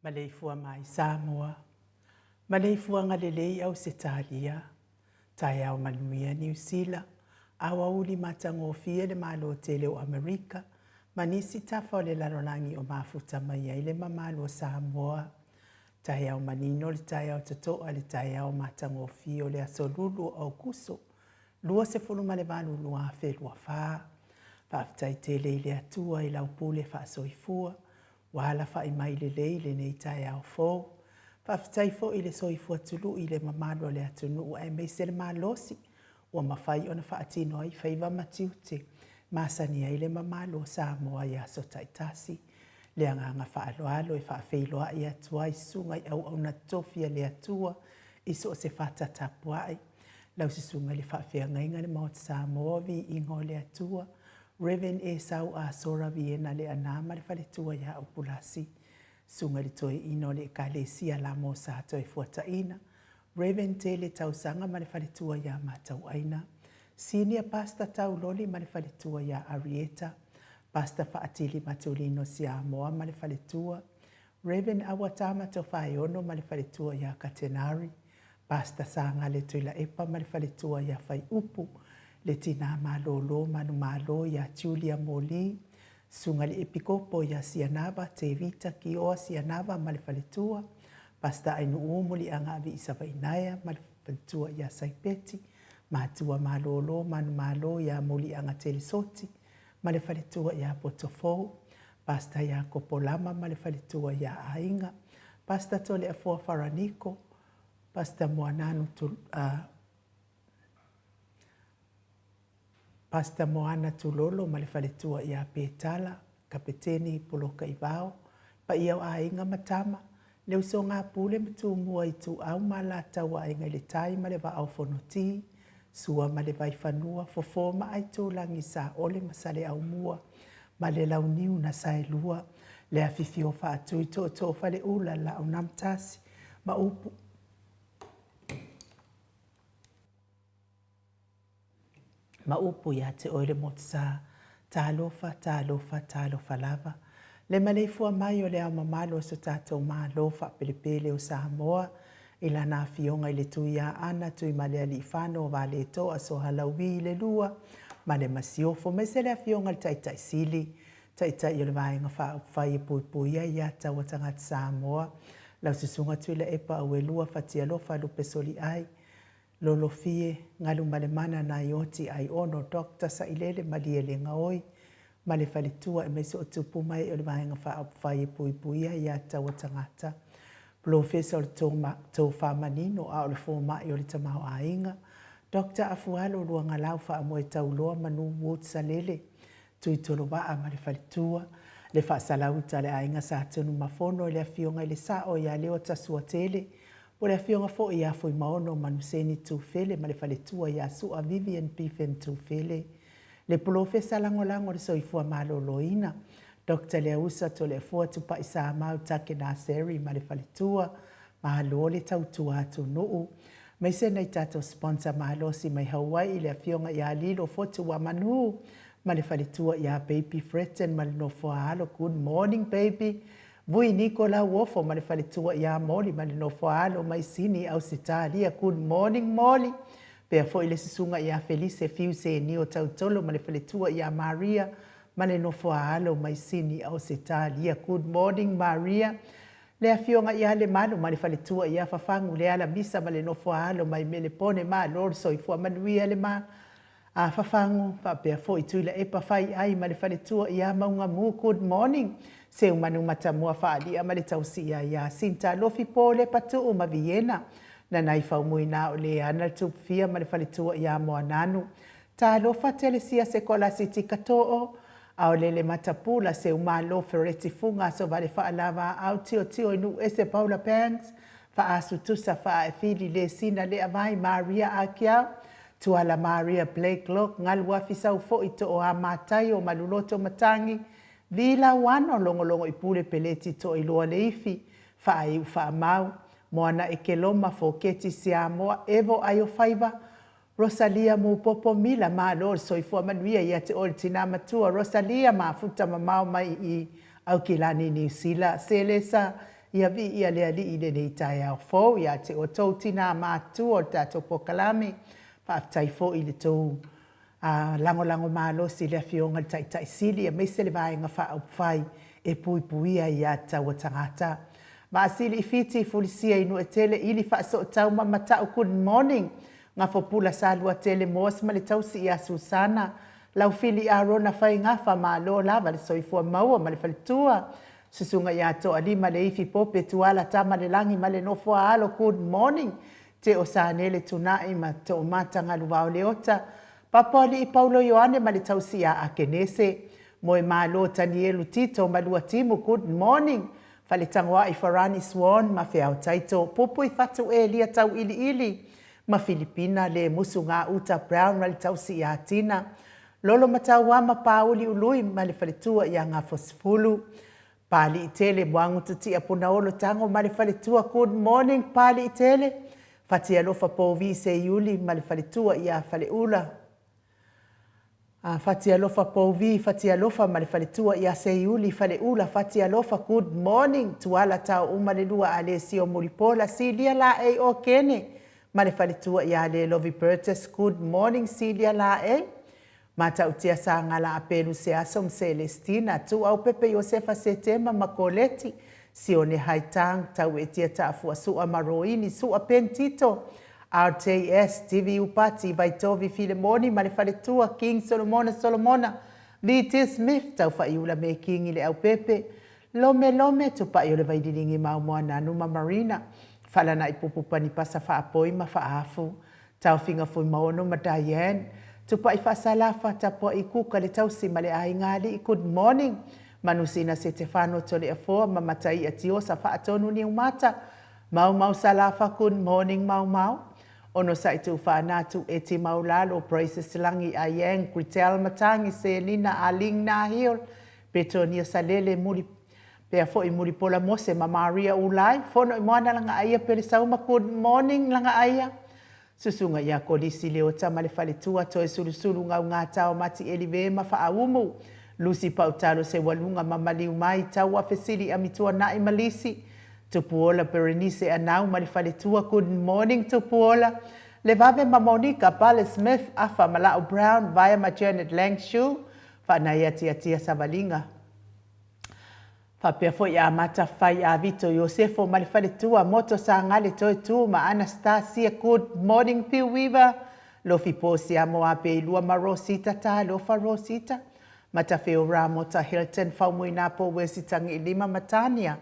Maleifua mai Samoa, maleifuaga lelei Ausetalia, taeao manuia Niu Sila, aoauli matagofie le Malo tele o Amerika ma nisi tafa o le lalolagi o mafuta mai ai le mamalu o Samoa. Taeao manino le taeao totoa le taeao matagofie o le aso Lulu o Aokuso 28 2024. Faafetai tele i le Atua i lau pule faasoifua Ua alafai mai lelei lenei taeao fou. Faafetai foi i le soifua tului i le mamalu o le atunuu aemaise le malosi ua mafai ona faatino ai faiva ma tiute masani ai le mamalu o Samoa i aso taitasi. Le agaga faaaloalo e faafeiloai atu ai susuga i auauna totofi a le Atua i so o se fata tapuai. Lau Susuga i le Faafeagaiga i le Maota Samoa, Viiga o le Atua, Rev. Esau Asora Viena Leaana ma le faletua ia Upulasi, Susuga i le Toeaina o le Ekalesia Lamo Sa Toefuataina, Rev. Tele Tausaga ma le faletua ia Matauaina, Senior Pastor Tauloli ma le faletua ia Arieta, Pastor Faatili Matulino Siamoa ma le faletua, Rev. Auatama Tofaeono ma le faletua ia Katenari, Pastor Sagale Tuilaepa ma le faletua ia Faiupu, le tina malolo manumalo ia Julia Moli, Susuga i le Epikopo ia Sianava Tevita Kioa Sianava ma le faletua, Pastor Ainuu Muliaga Aviisavainaea ma le faletua ia Saipeti, Matua malolo manumalo ia Muliaga Telesoti ma le faletua ia Potofou, Pastor Iakopo Lama ma le faletua ia Aiga, Pastor Toleafoa Faraniko, Pastor Moananu Pastor Moana Tulolo ma le faletua ia Petala, Kapeteni Polokaivao, paia o aiga ma tama, le usoga a Pule ma Tumua Ituau ma Alataua Aiga i le Tai ma le Vaa o Fonoti, Sua ma le Vaifanua, Fofo ma Aitulagi, Saole ma Saleaaumua ma le Launiu na Saelua, le afifio o Faatui, Tootoo o Faleula, Laaunamtasi ma upu ma upu ia te oe le Motusa. Talofa, talofa, talofa lava. Le maleifua mai o le Ao Mamalu o so tatou Malo faapelepele o Samoa i lana Afioga i le Tuiaana Tuimalealiifano Valetoa Sohalauī le Lua ma le Masiofo, aemaise le Afioga i le Taitai Sili, Taitai o le Vaega Faaupufai e Puipuia ai Ia Taua Tagata Samoa, lau Susuga Tuilaepa Auelua Fatialofa Lupesoliai, Lolofie, Galumalemana Naioti Aiono Doctor Sailele Malielegaoi ma le faletua aemaise o tupu mai o le Vaega Faaupufai e Puipuia Ia Taua Tagata. Polofesa o le Tofa Manino a o le Fomai o le Tamaoaiga, Doctor Afualo Luagalau Faamoetauloa Manu Wood Salele, Tuitolovaa ma le faletua, le Faasalauta a le Aiga Sa Tunumafono i le Afioga i le Sao ia Leota Suatele, Po o le afioga foi ia Fuimaono Manuseni Tufele ma le faletua ia Sua Vivian Bifen Tufele, le Polofesa Lagolago o le Soifua Maloloina, Doctor Leausa Toleafoa Tupai Samau Take Naseri ma le faletua, malo le tautua atunuu. Aemaise nai tatou sponsor malosi mai Hawaii le afioga ia Lilo Fotu Wamanu ma le faletua ia Baby Fretton ma le nofoa alo, good morning baby. Vui Niko Lauofo ma le faletua ia Moli ma le nofo a alo mai Sini, Ausetalia Good morning Moli Pea foi le susuga ia Felise Fiu Senio Tautolo ma le faletua ia Maria ma le nofo a alo mai Sini, Ausetalia Good morning Maria Le afioga ia Lemalu ma le faletua ia Fafagu Leala Misa ma le nofo a alo mai Melepone Malo le soifua manuia le ma A Fafagu, faapea foi Tuilaepa Faiai ma le faletua ia Maugamu Good morning Seumanu Matamua Faalia ma le tausia ia Sinta Lofi Po Lepa Tuu ma Viena Nanai Faumuina o Leana le Tupufia ma le faletua ia Moananu Talofa Telesia Sekolasi Tikatoo Aolele Matapula Seumalo Fereti Fuga Asovale Faalava Au Tiotio i Nuuese Paula Pants Faasutusa Faaefili Lesina Leavai Maria Akiau Tuala Maria Blake Lok Galuafi Saufo'i Tooa Mataio Maluloto Matangi Vi Lauano Logologo i Pule Peleti Toailoa Leifi Faaiu Faamau Moana Ekeloma Foketi Siamoa Evo Aiofaiva Rosalia Mupopo Mila Malo le soifua manuia ia te oe le tina matua Rosalia Mafuta mamao mai i Aukilani Niu Sila Selesa Ia viia le Alii i lenei taeao fou ia te outou tinā matutua o le tatou polokalame. Faafetai foi i le tou lagolago malosi i le Afioga i le Taitai Sili aemaise le Vaega Faaupufai e Puipuia Aia Tatau a Tagata. Vaasili i Fiti, Fulisia i Nuuetele, Ili Faasootau ma Mata'u, good morning. Gafopula Saluatele Moas ma le tausi ia Susana, Laufili Arona Faigafa, malo lava le soifua maua ma le faletua. Susuga ia Toalima Leifi Pope Tuala Tamalelagi ma le nofo a alo, good morning. Teo Sanele Tunai ma Toomata Galuvao Leota, Papoalii Paulo Ioane ma le tausi ia Akenese, Moemalo Tanielu Tito ma Luatimu, good morning. Faletagoai Farani Swan ma Feao Taito, Pupui Fatu Elia Tauiliili ma Filipina Lemusu Gauta Brown ma le tausi ia Tina, Lolo Matauama Pauli Ului ma le faletua ia Gafosefulu, Paliitele Muagututia Punaolo Tago ma le faletua, good morning Paliitele, Fatialofa Povi Seiuli ma le faletua ia Faleula, Fatialofa Povi Fatialofa ma le faletua ia Seiuli Faleula Fatialofa, good morning Tuala Taouma le lua Alesio Mulipola Silia Laei Okene ma le faletua ia Lelovi Burgess, good morning Silia Laei Matautia Sagala Apelu Seaso ma Selestina Tuuaupepe Iosefa Setema ma Koleti Sione Haitang Tauetia Taafua Sua ma Roini Sua Ben Tito RJS Divi Upati Vaitovi Filemoni ma le faletua King Solomona Solomona VT Smith Taufaiula Mekingi Leaupepe Lome Lome Tupai o le Vaililigi Maomoananu ma Marina Falanai Pupu Panipasa Faapoi ma Faafu Taofiga Fuimaono ma Diane, Tupai Faasalafa, Tapuai Kuka le Tausi ma le Aiga Alii, Good morning, Manusina Setefano Toleafoa ma Mataia Tiosa Faatonu Niumata, Maumau Salafa, Good morning Maumau, Onosai Tuufaanatu, Eti Maulalo, Praises Lagi, Ayang, Gritel Matangi, Selina, Aling Nahil, Petonia Salele, Muli Pea foi Mulipola Mose ma Maria Ulai, Fono i Moana Lagaaia Pelesauma, Good morning Lagaaia. Susuga ia Kolisi Leota ma le faletua Toesulusulu Gaugata o Mati Elive ma Faaumu, Lusi Pautalo Seualuga ma Maliumai Taua Fesili Amituanai ma Lisi, Tupuola Berenice Anau ma le faletua, Good morning Tupuola. Levave ma Monica Pale Smith Afa ma Lau Brown Vaea ma Janet Langshu, Faanaia Tiatia Savaliga. Faapea foi a Amata Fai a Vito Iosefo ma le faletua Moto Sagale Toetu ma Anastasia Good morning Piu Weaver Lofi Posi a Moape i lua ma Rosita Talofa Rosita Matafeo Ramota Hilton Faumuinapo Wesi Tagiilima ma Tania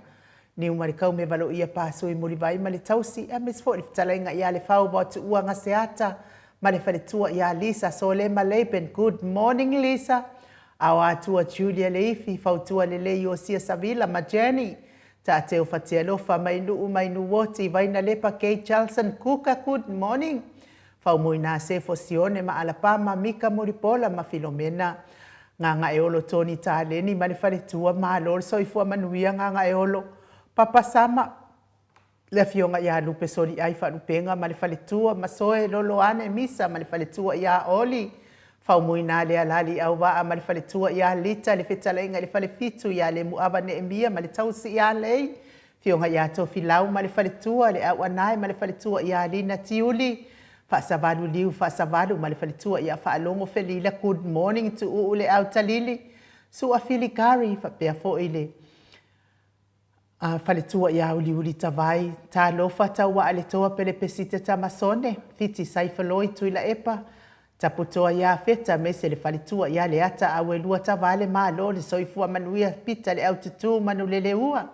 Niumalikau me Valoia Pasui Mulivai ma le tausi aemaise foi le fetalaiga ia Lefau Vaotuua Gaseata ma le faletua ia Lisa Solema Laban Good morning Lisa Aoatua Julia Leifi, Fautua Lelei Iosia Savila ma Jenny, Taateu Fatialofa, Mainuu Mainuoti, Vainalepa Kay Charlson Kuka, Good morning. Faumuina Sefo Sione ma Alapama, Mika Mulipola ma Filomena, Gagaeolo Tony Taleni ma le faletua, Malo le soifua manuia Gagaeolo, Papa Sama, Le Afioga ia Lupe Soliai Faalupenga ma le faletua, Masoe Loloane Misa ma le faletua ia Oli, Faumuina Lealali Auvaa ma le faletua ia Lita, Le Fetalaiga i le Falefitu ia Lemuava Neemia ma le tausi ia Lei, Afioga ia Tofilau ma le faletua, Le Auanae ma le faletua ia Lina Tiuli, Faasavalu Liu Faasavalu ma le faletua ia Faalogo Felila, Good morning Tuuu Le Autalili, Sua Filikari, faapea foi le Faletua ia Uliuli Tavai, Talofa Tauaaletoa Pelepesite Tamasone, Fiti Saifoloi Tuilaepa, Taputoa ia Feta aemaise le faletua ia Leata Auelua Tavale Malo le Soifua Manuia Pita Le Aututu Manuleleua,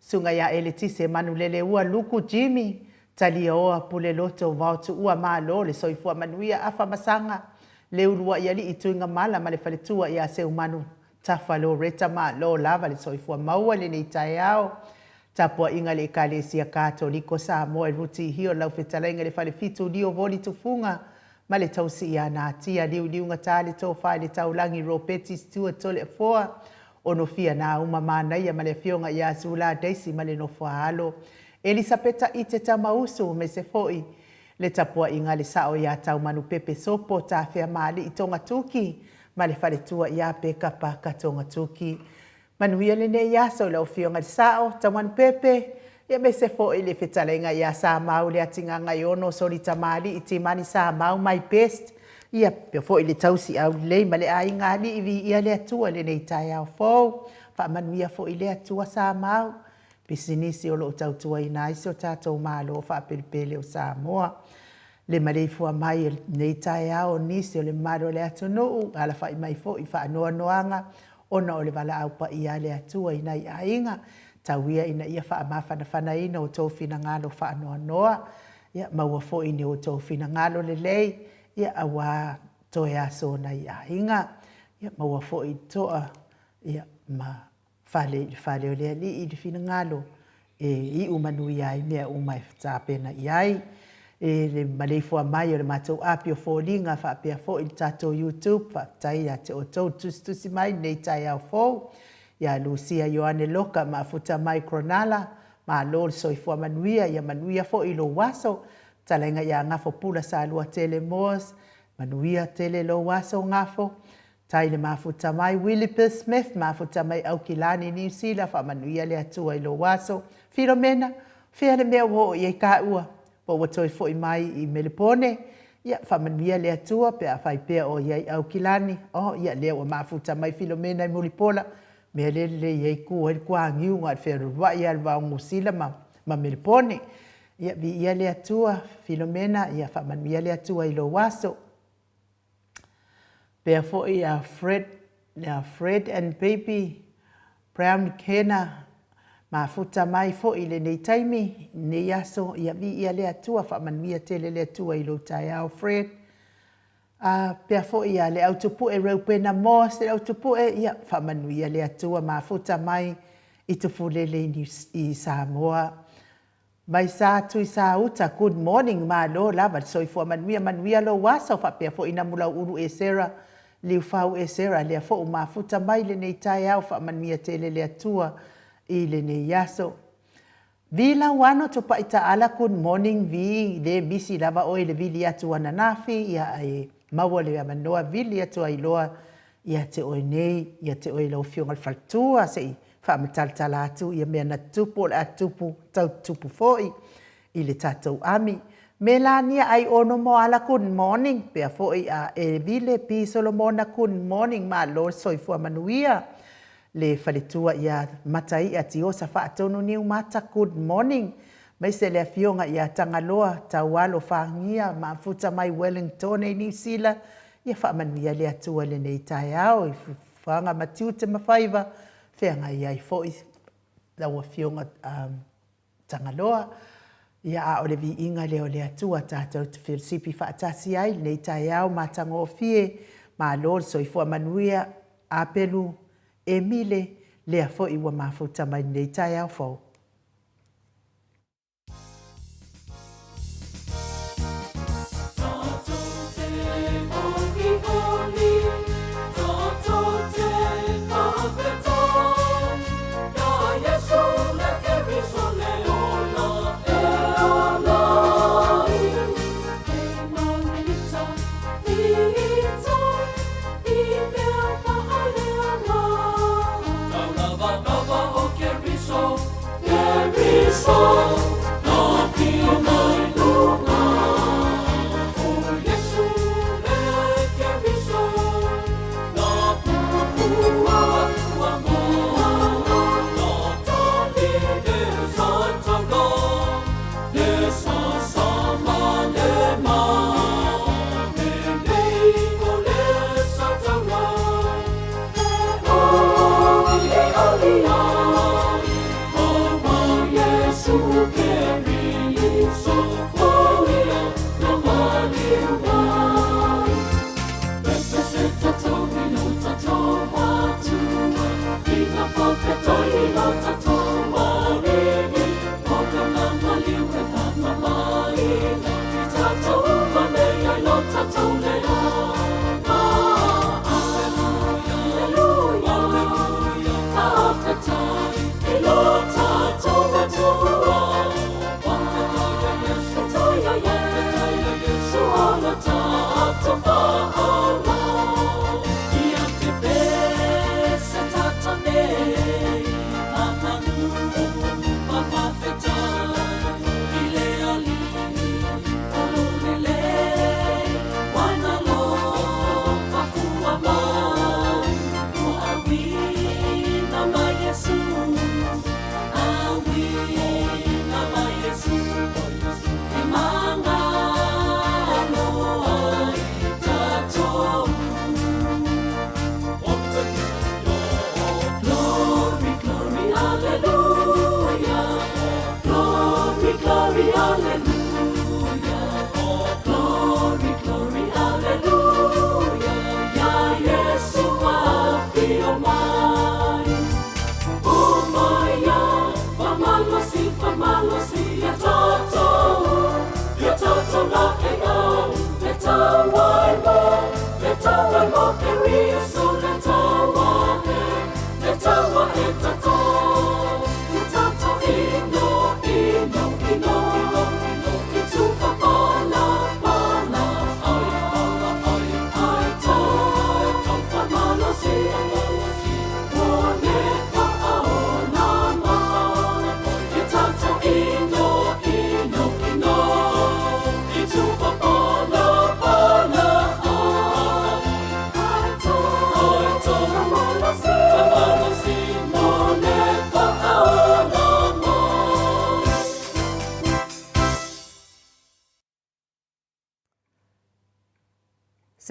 Susuga ia Eletise Manuleleua Luku Jimmy Taliaoa Puleloto Vaotuua Malo le Soifua Manuia Afa Masaga Leuluai Alii Tuigamala ma le faletua ia Seumanu Tafa Loretta Malo lava le soifua maua i lenei taeao. Tapuaiga a le Ekalesia Katoliko Samoa i Ruti Hio lau fetalaiga i le Falefitu Lio Voli Tufuga ma le tausi ia Natia Liuliugata le Tofa i le Taulagi Ropeti Stewart Toleafoa Onofia Nauma Manaia ma le Afioga ia Sula Daisy ma le nofo a alo Elisapeta Ite Tamausu aemaise foi le tapuaiga a le sao ia Taumanupepe Sopo Tafeamaalii Togatuki ma le faletua ia Pekapa Katogatuki. Manuia lenei aso i lau Afioga i le Sao, Taumanupepe. Ia aemaise foi le fetalaiga ia Samau Leatigaagaiono Solitamalii Timani Samau my best. Ia faapea foi le tausiau lelei ma le aiga alii, viia le Atua i lenei taeao fou. Faamanuia foi le Atua Samau pisinisi o lo o tautuaina ai si o tatou Malo faapelepele o Samoa. Le maleifua mai i lenei taeao o nisi o le mamalu o le atunuu ua alafai mai foi i faanoanoaga ona o le valaau paia a le Atua i nai aiga. Tau ia ina ia faamafanafanaina outou finagalo faanoanoa, ia maua foi ni outou finagalo lelei aua toe aso o nai aiga. Ia maua foi toa ma fale i le fale o le Alii le finagalo e iu manuia ai mea uma e tapena i ai. I le maleifua mai o le matou api o foliga faapea foi le tatou YouTube, faafetai ia te outou le tusitusi mai i lenei taeao fou. Ia Lucia Ioane Loka maafuta mai Cronulla, malo le soifua manuia, ia manuia foi lou aso. Fetalaiga ia Gafo Pula Saluatele Moores, manuia tele lou aso Gafo. Tai le mafuta mai Willie Bill Smith, mafuta mai Aukilani, Niu Sila, faamanuia le Atua i lou aso. Filomena, fea le mea ua oo i ai taua? Po ua toe foi mai i Melepone? Ia, faamanuia le Atua pe afai pea o i ai i Aukilani. Oh, ia lea ua mafuta mai Filomena i Mulipola. Mea lea e lelei ai tu ai le toaniu na o le fealualuai lava i le va o Niu Sila ma Melepone. Ia, viia le Atua, Filomena, ia faamanuia le Atua i lou aso. Pea foi a Fred, a Fred and Baby Brown Kenna, mafuta mai foi i lenei taimi, lenei aso, ia viia le Atua, faamanuia tele le Atua i lou taeao Fred. A pea foi a le Autupue Reupena Moss, le Autupue, ia faamanuia le Atua, mafuta mai i Tufulele i Samoa. Mai Sa Tuisauta, good morning, malo lava le soifua manuia, manuia lou aso, faapea foi Namulauulu Esera, Liufau Esera, lea foi ua mafuta mai lenei taeao, faamanuia tele le Atua i lenei aso. Vi Lauano Tupai Taala, good morning Vi, le misi lava oe i le vili atu ananafi, ia ae maua le avanoa vili atu ai loa ia te oe nei, ia te oe lau Afioga i le Faletua, se i faamatalatala atu ia mea na tutupu o le a tutupu, tau tutupu foi i le tatou ami. Melania Aiono Moala, good morning, pea foi a Evile P. Solomona, good morning, malo le soifua manuia. Le faletua ia Mataia Tiosa Faatonu Niumata, good morning. Maise le afioga ia Tagaloa Taualo Fagia, mafuta mai Wellington i Niu Sila, ia faamanuia le Atua i lenei taeao i fuafuaga ma tiute ma faiva, feagai ai foi lau Afioga Tagaloa. Ia, a o le viiga lea o le Atua tatou te felosipi faatasi ai lenei taeao matagofie, malo le soifua manuia, Apelu Emile, lea foi ua mafuta mai lenei taeao fou.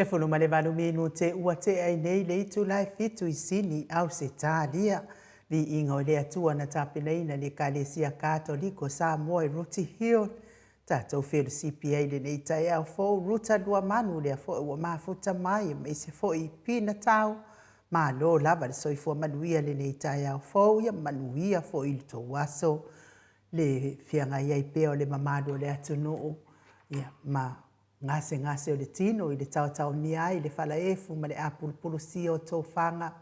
18 minute ua tea ai nei le itula e fitu i Sini, Ausetalia. Viiga o le Atua na tapenaina le Ekalesia Katoliko Samoa i Rooty Hill. Tatou felosipi ai lenei taeao fou, Ruta Luamanu, lea foi ua mafuta mai, aemaise foi Pina Tau. Malo lava le soifua manuia lenei taeao fou, ia manuia foi i le tou aso, le feagai ai pea o le mamalu o le atunuu, ia, ma gasegase o le tino i le taotaomia ai le falaefu ma le apulupulusia o tofaga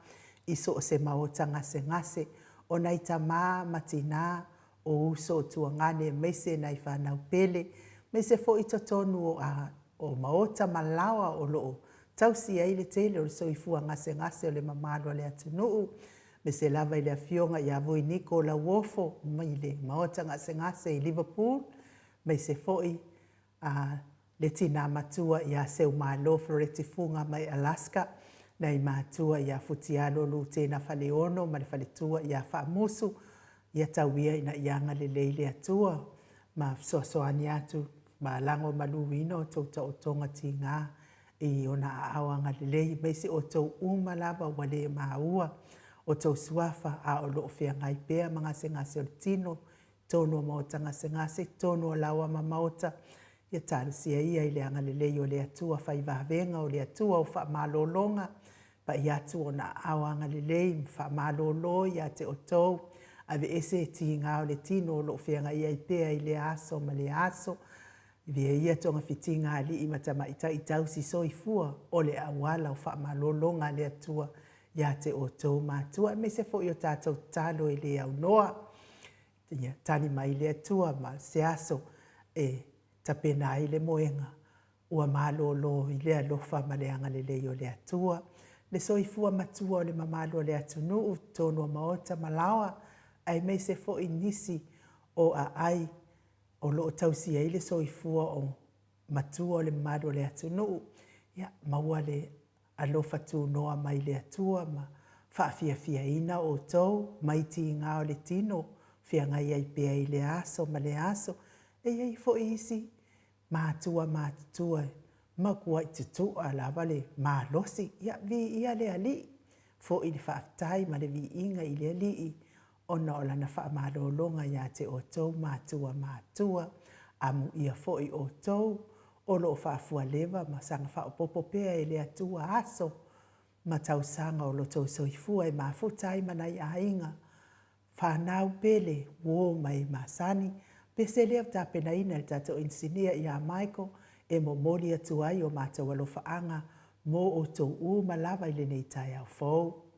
i so o se maota gasegase o nai tama ma tina, o uso o tuagane aemaise nai fanau pele, aemaise foi totonu o maota ma laoa o lo o tausi ai le tele o le soifua gasegase o le mamalu o le atunuu, aemaise lava i le afioga ia Vui Niko Lauofo mai le maota gasegase i Liverpool, aemaise foi le tina matua ia Seumalo Fereti Fuga mai Alaska, nai matua ia Futialo Lutena Faleono ma le faletua ia Faamusu, ia tau ia ina ia agalelei le Atua ma fesoasoani atu ma lagomaluina o tou taotoga tiga i ona aao agalelei, aemaise outou uma lava ua le maua o tou suafa a o lo o feagai pea ma gasegase o le tino, totonu o maota gasegase, totonu o laoa ma maota, ia talosia ia i le agalelei o le Atua fai vavega, o le Atua o faamalologa, pai atu ona aao agalelei ma faamalolo ia te outou, aveese tiga o le tino o lo o feagai ai pea i lea aso ma lea aso, avea ia togafitiga a alii ma tamaitai tausi soifua o le auala o faamalologa a le Atua ia te outou matua, aemaise foi o tatou tatalo e le aunoa. Ia tali mai le Atua ma se aso e tapena ai le moega ua malolo i le alofa ma le agalelei o le Atua. Le soifua matua o le mamalu o le atunuu, totonu o maota ma laoa, aemaise foi nisi o aai o lo o tausi ai le soifua o matua o le mamalu o le atunuu, ia maua le alofa tunoa mai le Atua ma faafiafiaina outou mai tiga o le tino feagai ai pea i lea aso ma lea aso. E i ai foi isi matua matutua e matuai tutua lava le malosi, ia viia le Alii, foi le faafetai ma le viiga i le Alii ona o lana faamalologa ia te outou matua matutua. Amuia foi outou o lo o faafualeva ma saga faaopoopo pea e le Atua aso ma tausaga o lo outou soifua e mafuta ai ma nai aiga, fanau pele, uo ma e masani. Pese lea ua tapenaina e le tatou inisinia ia Michael e momoli atu ai o matou alofaaga mo outou uma lava i lenei taeao fou.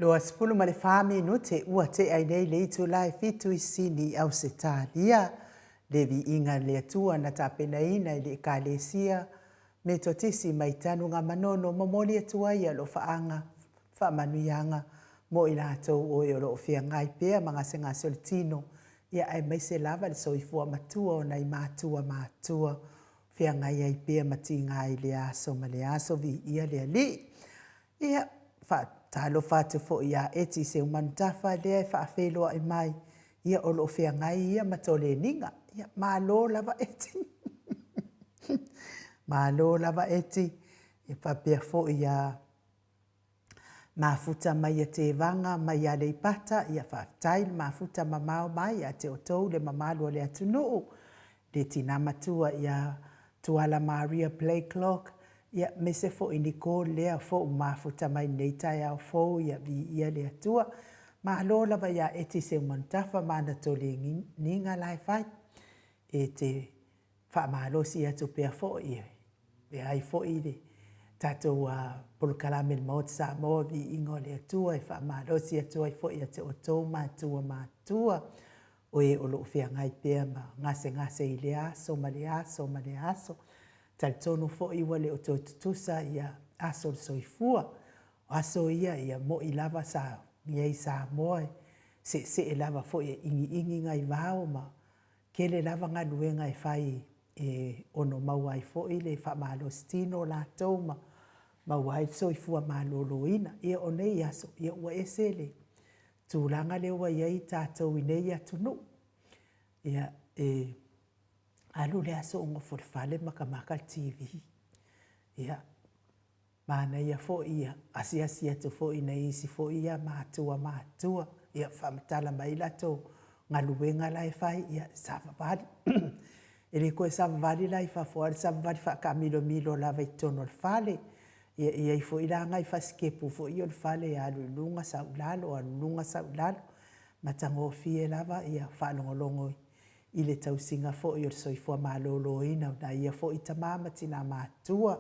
24 minute ua tea ai nei le itula e fitu i Sini i Ausetalia. Le viiga le Atua na tapenaina i le Ekalesia Metotisi mai Tanugamanono momoli atu ai alofaaga faamanuiaga mo i latou o e o lo o feagai pea ma gasegase o le tino, ia aemaise lava le soifua matua o nai matua matua feagai ai pea ma tiga i lea aso ma lea aso. Viia le Alii. Ia, faatalofa atu foi ia Eti Seumanutafa lea e faafeiloai mai, ia o lo o feagai ia ma toleniga. Ia, malo lava Eti. Malo lava Eti. E faapea foi ia Mafuta mai ia Tevaga mai Aleipata, ia faafetai le mafuta mamao mai ia te outou le mamalu o le atunuu. Le tina matua ia Tuala Maria Blakelock, ia aemaise foi Nicole lea foi ua mafuta mai lenei taeao fou, ia viia le Atua. Malo lava ia Eti Seumanutafa ma ana toleniga la e fai. E te faamalosi atu pea foi e ai foi le tatou polokalame i le Maota Samoa, viiga o le Atua e faamalosi atu ai foi ia te outou matua matua o e o lo o feagai pea ma gasegase i lea aso ma lea aso ma lea aso. Talitonu foi ua le o toe tutusa ia aso o le soifua. O aso ia, ia mo'i lava sa i ai i Samoa, e seesee lava foi e igiigi nai vao ma tele lava galuega e fai e ono maua ai foi le faamalositino o latou ma maua ai le soifua maloloina. Ia o nei aso, ia ua ese le tulaga lea ua i ai tatou i nei atunuu. Ia, e alu le aso o nofo i le fale makamaka le TV. Ia, manaia foi ia asiasi atu foi i nai isi foi ia matua matua, ia faamatala mai latou galuega la e fai, ia savavali. E le toe savavali la i fafo, a o le savavali faataamilomilo lava i totonu o le fale. Ia e i ai foi la nai fasitepu foi ia o le fale e alu i luga sau i lalo, alu i luga sau i lalo. Matagofie lava ia faalogologo i le tausiga foi o le soifua maloloina o nai ia foi tama ma tina matutua.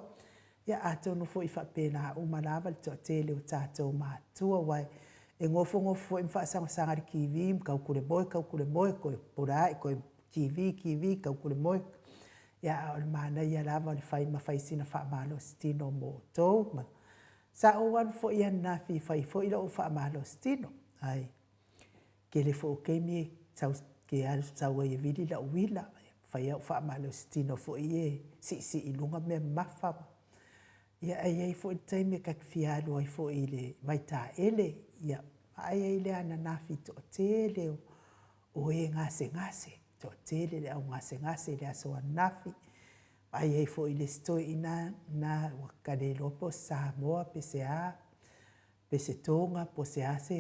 Ia atonu foi e faapena uma lava le toatele o tatou matua, aua e nofonofo foi ma faasagasaga i le TV ma tautulemoe, tautulemoe, toe pula ae toe TV, TV, tautulemoe. Ia, a o le manaia lava o le fai ma fai sina faamalositino mo outou. Ma sa ou alu foi ananafi e fai foi lau faamalositino, ae tele foi o taimi e te alu sau ai e vili lau uila, fai au faamalositino foi ia e siisii i luga mea mamafa. Ia, ae i ai foi le taimi ta te fia alu ai foi i le vaitaele, ia vaai ai lea ananafi i le toatele o e gasegase, toatele le au gasegase i le aso ananafi. Vaai ai foi i le isi toeaina lena ua ta le iloa po o se Samoa pe se a, pe se Toga po o se a se,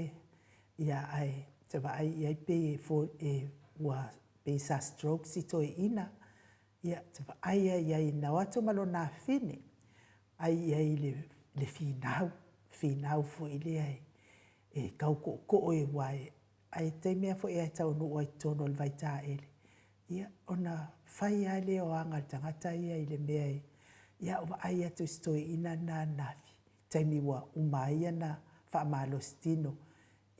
ia ae ou te vaai i ai pei e ua pei sa stroke si toeaina. Ia, ou te vaai lava i ai na o atu ma lona afafine, vaai i ai i le finau, finau foi lea e tau tootoo aua e taimi lava foi e taunuu ai i totonu o le vaitaele, ia ona fai lava lea o aga a le tagata ia i le mea e... Ia a o vaai atu i si toeaina lena ananafi, taimi ua uma ai ana faamalositino,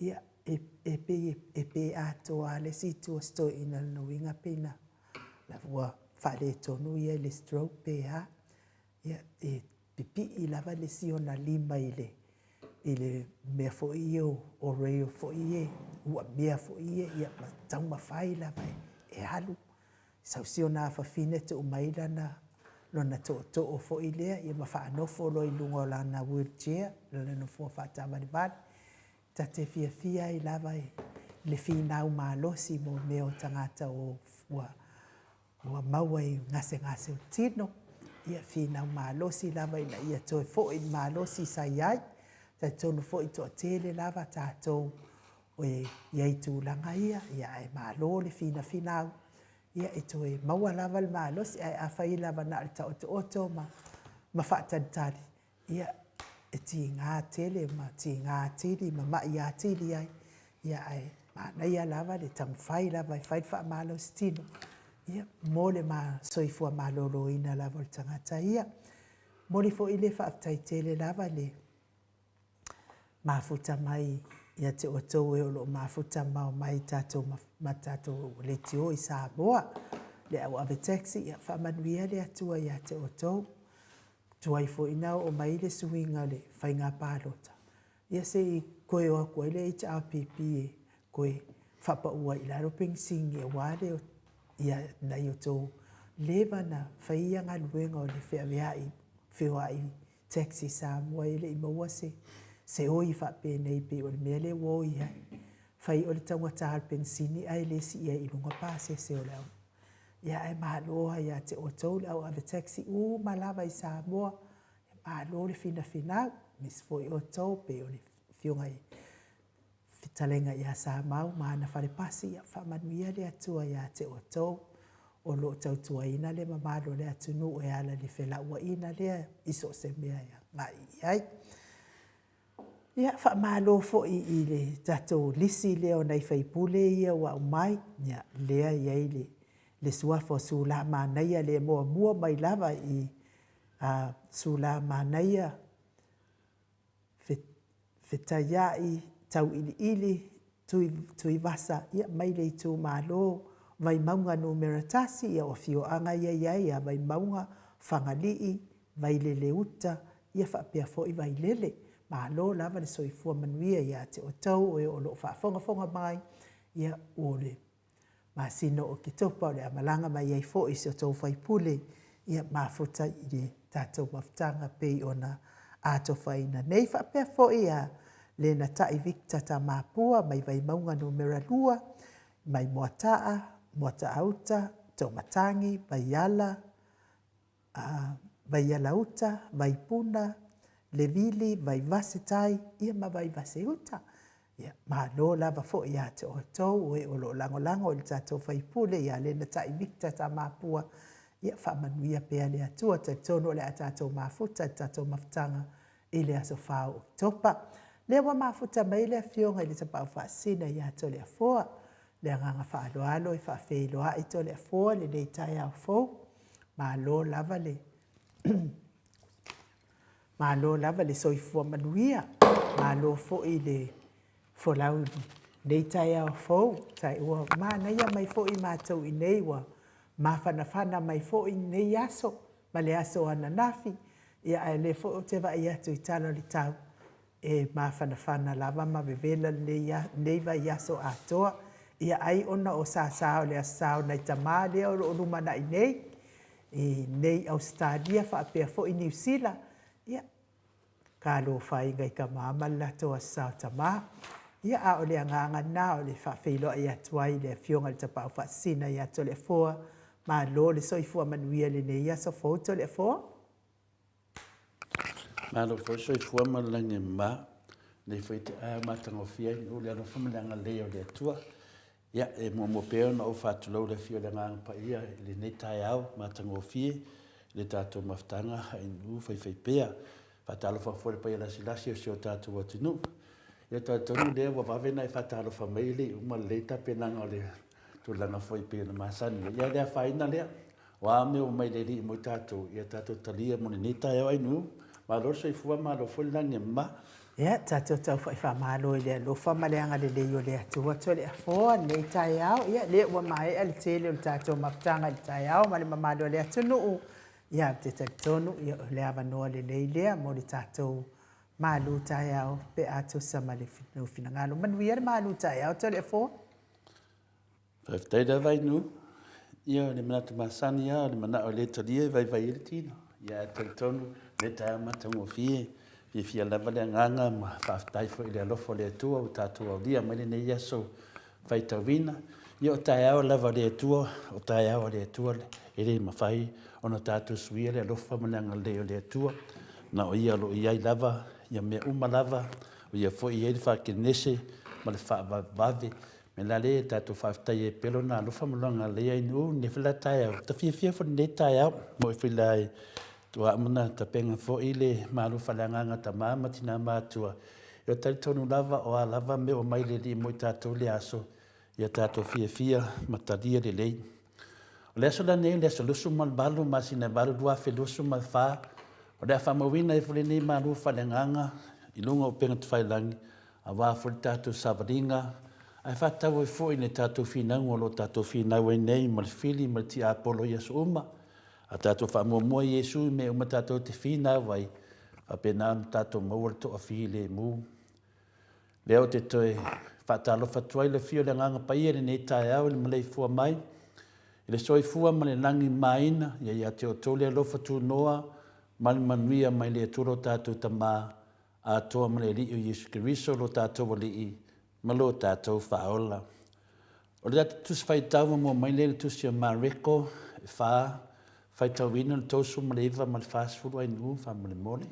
ia e pei e pe atoa lava le isi itu o si toeaina, lona uiga pei na ua faaletonu ia i le stroke pe a. Ia, e pipii lava le isi ona lima i le i le mea foi ia o rail foi ia, uamea foi ia, ia ma taumafai lava e alu. Sau si ona afafine tuu mai lana lona tootoo foi lea, ia ma faanofo loa i luga o lana wheelchair, lona nofoa faataavalevale. Ta te fiafia ai lava i le finau malosi mo mea o tagata ua ua maua i gasegase o tino, ia finau malosi lava ina ia toe foi le malosi sa i ai. Talitonu foi e toatele lava tatou e i ai i tulaga ia, ia ae malo le finafinau, ia e toe maua lava le malosi. Ae afai lava na o le taotooto ma faatalitali, ia, e tiga tele ma tiga atili ma mai atili ai, ia ae manaia lava le taumafai lava e fai le faamalositino, ia, mo le soifua maloloina lava o le tagata ia. Momoli foi le faafetai tele lava i le mafuta mai ia te outou e o lo o mafuta ma omai tatou ma tatou leitio i Samoa, le au ave taxi, ia faamanuia le Atua ia te outou. Tuai foi na oo mai le suiga o le faiga palota, ia se i toe o atu ai le HRPP e toe faapau ai i lalo penisini aua le ia nai o outou leva na faia galuega o le feaveai, feoai taxi i Samoa e le i maua se se oi faapenei pei o le mea lea ua oi ai. Fai o le taugata o le penisini ae le sii ai i luga pasese o le au. Ia ae malo lava ia te outou le au ave taxi uma lava i Samoa, malo le finafinau, aemaise foi outou pei o le Afioga i le Fetalaiga ia Samau ma ana fale pasi, ia faamanuia le Atua ia te outou o lo o tautuaina le mamalu o le atunuu e ala i le felauaiga lea i so o se mea e agai i ai. Ia, faamalo foi i le tatou lisi lea o nai sui usufono ia ua aumai, ia, lea e i ai le suafa o Sulamanaia le muamua mai lava i Sulamanaia, Fetaiai, Tauiliili, Tuivasa, ia, mai le itumalo Vaimauga 1, ia, o afioaga ia e i ai ia Vaimauga, Fagalii, Vaileleuta, ia faapea foi Vailele. Malo lava le soifua manuia ia te outou o e o lo o faafogafoga mai, ia, o le masina o Oketopa o le a malaga mai ai foi si o outou sui usufono, ia mafuta i le tatou mafutaga pei ona atofaina nei. Faapea foi ia Lenatai Victor Tamapua mai Vaimauga 2, mai Moataa, Moataa-uta, Toamatagi, Vaiala, Vaialauta, Vaipuna, Levili, Vaivase-tai, ia ma Vaivase-uta. Ia, malo lava foi ia te outou o e o lo o lagolago i le tatou sui usufono ia Lenatai Victor Tamapua, ia faamanuia pea le Atua. E talitonu o le a tatou mafuta i le tatou mafutaga i le aso 4 o Oketopa. Lea ua mafuta mai le Afioga i le Tapaau Faasisina ia Toleafoa. Le agaga faaaloalo e faafeiloai Toleafoa i lenei taeao fou. Malo lava le malo lava le soifua manuia, malo foi le folau i lenei taeao fou. Ua manaia mai foi matou i inei, ua mafanafana mai foi lenei aso ma le aso ananafi, ia ae o lea foi ou te vaai atu i tala o le tau, e mafanafana lava ma vevela lenei vaiaso atoa. Ia ai ona o sasa o le Aso Sa o nai tama lea o lo o lumanai nei, i inei i Ausetalia faapea foi Niu Sila, ia, talofa e i nai tama ma le latou Aso Sa o Tama. Ia, a o le agaga lena o le faafeiloai atu ai i le Afioga i le Tapaau Faasisina ia Toleafoa, malo le soifua manuia i lenei aso fou Toleafoa. Malo foi le soifua ma le lagi e mama. Lenei foi taeao matagofie ai le alofa ma le agalelei o le Atua. Ia, e muamua pea ona ou faatulou i le afio o le Agaga Paia i lenei taeao matagofie i le tatou mafutaga hainuu faifaipea. Faatalofa foi i le paia lasilasi o si o tatou atunuu. Ia talitonu lea ua vave ona e faatalofa mai e le i uma lelei tapenaga o le tulaga foi e pei ona masani ai. Ia e le afaina lea. O a mea ua mai le Alii mo i tatou, ia tatou talia mo lenei taeao ainu. Malo le soifua, malo foi le lagi e mama. Ia, tatou taufa'i faamalo i le alofa ma le agalelei o le Atua Toleafoa i lenei taeao. Ia, lea ua maea le tele o le tatou mafutaga i le taeao ma le mamalu o le atunuu. Ia, ou te talitonu, ia, o le avanoa lelei lea mo le tatou malu taeao pe a tusa ma lou finagalo. Manuia le malu taeao Toleafoa. Faafetai lava Ainu. Ia, o le manatu masani lava, o le manao e le talia e vaivai ai le tino. Ia, ae talitonu, o lea taeao matagofie, fiafia lava le agaga ma faafetai foi i le alofa o le Atua ua tatou aulia mai lenei aso faitauina. Ia, o taeao lava o le Atua, o taeao a le Atua e le mafai ona tatou suia le alofa ma le agalelei o le Atua. Na o Ia o lo o i ai lava ia mea uma lava, o Ia foi e i ai le faakenese ma le faavavevave. O le mea la lea, tatou faafetai ai pea Lona alofa ma Lona agalelei ai i lenei foi la taeao. Ta fiafia foi i lenei taeao, moni foi la ua uma ona tapena foi le malu faaleagaga a tama ma tina matutua. Ia talitonu lava o a lava mea ua mai le Alii mo i tatou i le aso, ia tatou fiafia ma talia lelei. O le aso lenei o le aso 28 masina e 8 2024, o le a faamauina ai foi lenei malu faaleagaga. i luga o upega tafailagi, aua foi le tatou savaliga, ae faatatau ai foi i le tatou finauga o lo o tatou finau ai nei ma le fili ma le tiapolo i aso uma. A tatou faamuamua i Iesu i mea uma tatou te finau ai, faapena ona tatou maua le toafilemu. Lea ou te toe faatalofa atu ai i le afio o le Agaga Paia i lenei taeao i le maleifua mai i le soifua ma le lagi maina, ia ia te outou le alofa tunoa ma le manuia mai le Atua lo tatou Tama atoa ma le Alii o Iesu Keriso lo tatou Alii ma lo tatou Faaola. O le tatou Tusi Faitau muamua mai lea i le Tusi o Mareko e 4, faitauina le 39 ma le 40 ainuu faamolemole.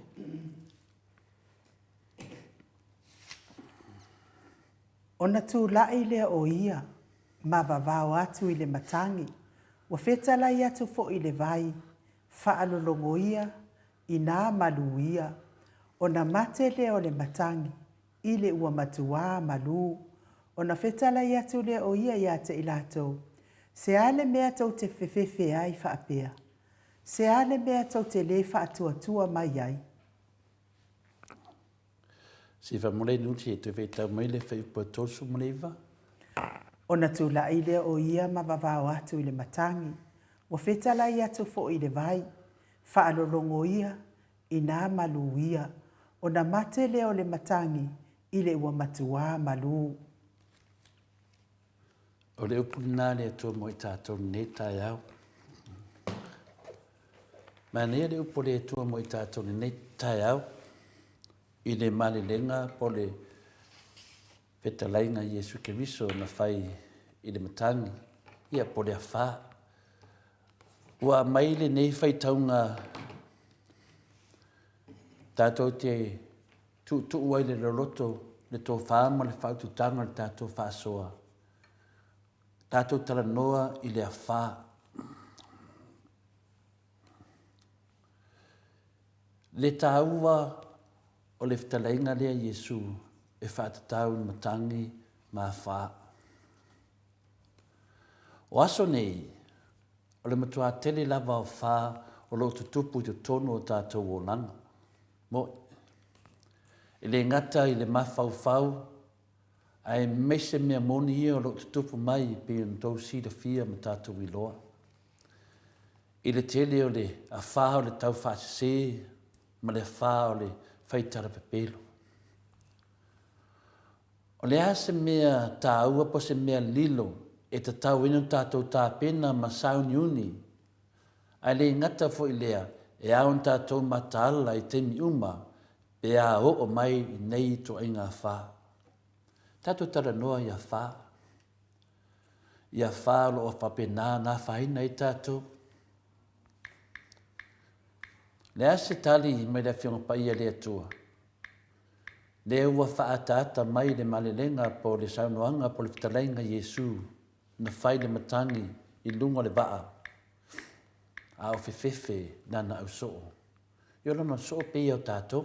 Ona tulai lea o ia ma vavao atu i le matagi, ua fetalai atu foi i le vai, faalologoia i nā malū ia, ona mate lea o le matagi i le ua matuā malū, ona fetalai atu lea o ia iā te i latou, Se a le mea tou te fefefe ai faapea? Se a le mea tou te lē faatuatua mai ai? Se faamole nu se toe faitau mai le fuaiupu 39. Ona tulai lea o ia ma vavao atu i le matagi, ua fetalai atu foi i le vai, faalologo ia i nā malū ia, ona mate lea o le matagi i le ua matuā malū. O le upu lena a le Atua mo i tatou i lenei taeao. Manaia le upu a le Atua mo i tatou i lenei taeao i le malelega po o le fetalaiga a Iesu Keriso na fai i le matagi, ia po o le afā. Ua aumai lenei faitauga tatou te tuutuu ai le loloto, le tofa ma le faaututaga o le tatou faasoa. Tatou talanoa i le afā. Le tāua o le fetalaiga lea Iesu e faatatau i matagi ma afā. O aso nei, o le matuā tele lava o fa o lo o tutupu i totonu o tatou olaga. Moʻi. E le gata i le mafaufau, aemaise mea moni ia o lo o tutupu mai e pei ona tou silafia ma tatou iloa. I le tele o le afā o le tau faasese ma le afā o le faitala pepelo. O le a se mea tāua po o se mea lilo e tatau ai ona tatou tapena ma sauniuni Ae le gata foi lea, e ao ona tatou mataala i taimi uma pe a oo mai i nei ituaiga afa. Tatou talanoa i afa. I afa o lo o faapena ona afaina ai tatou. Le a se tali mai le Afioga Paia le Atua? Lea ua faaataata mai le malelega po o le saunoaga po o le fetalaiga Iesu na fai le matagi i luga o le vaa, a o fefefe lana ausoo. I o lona soo pei o tatou.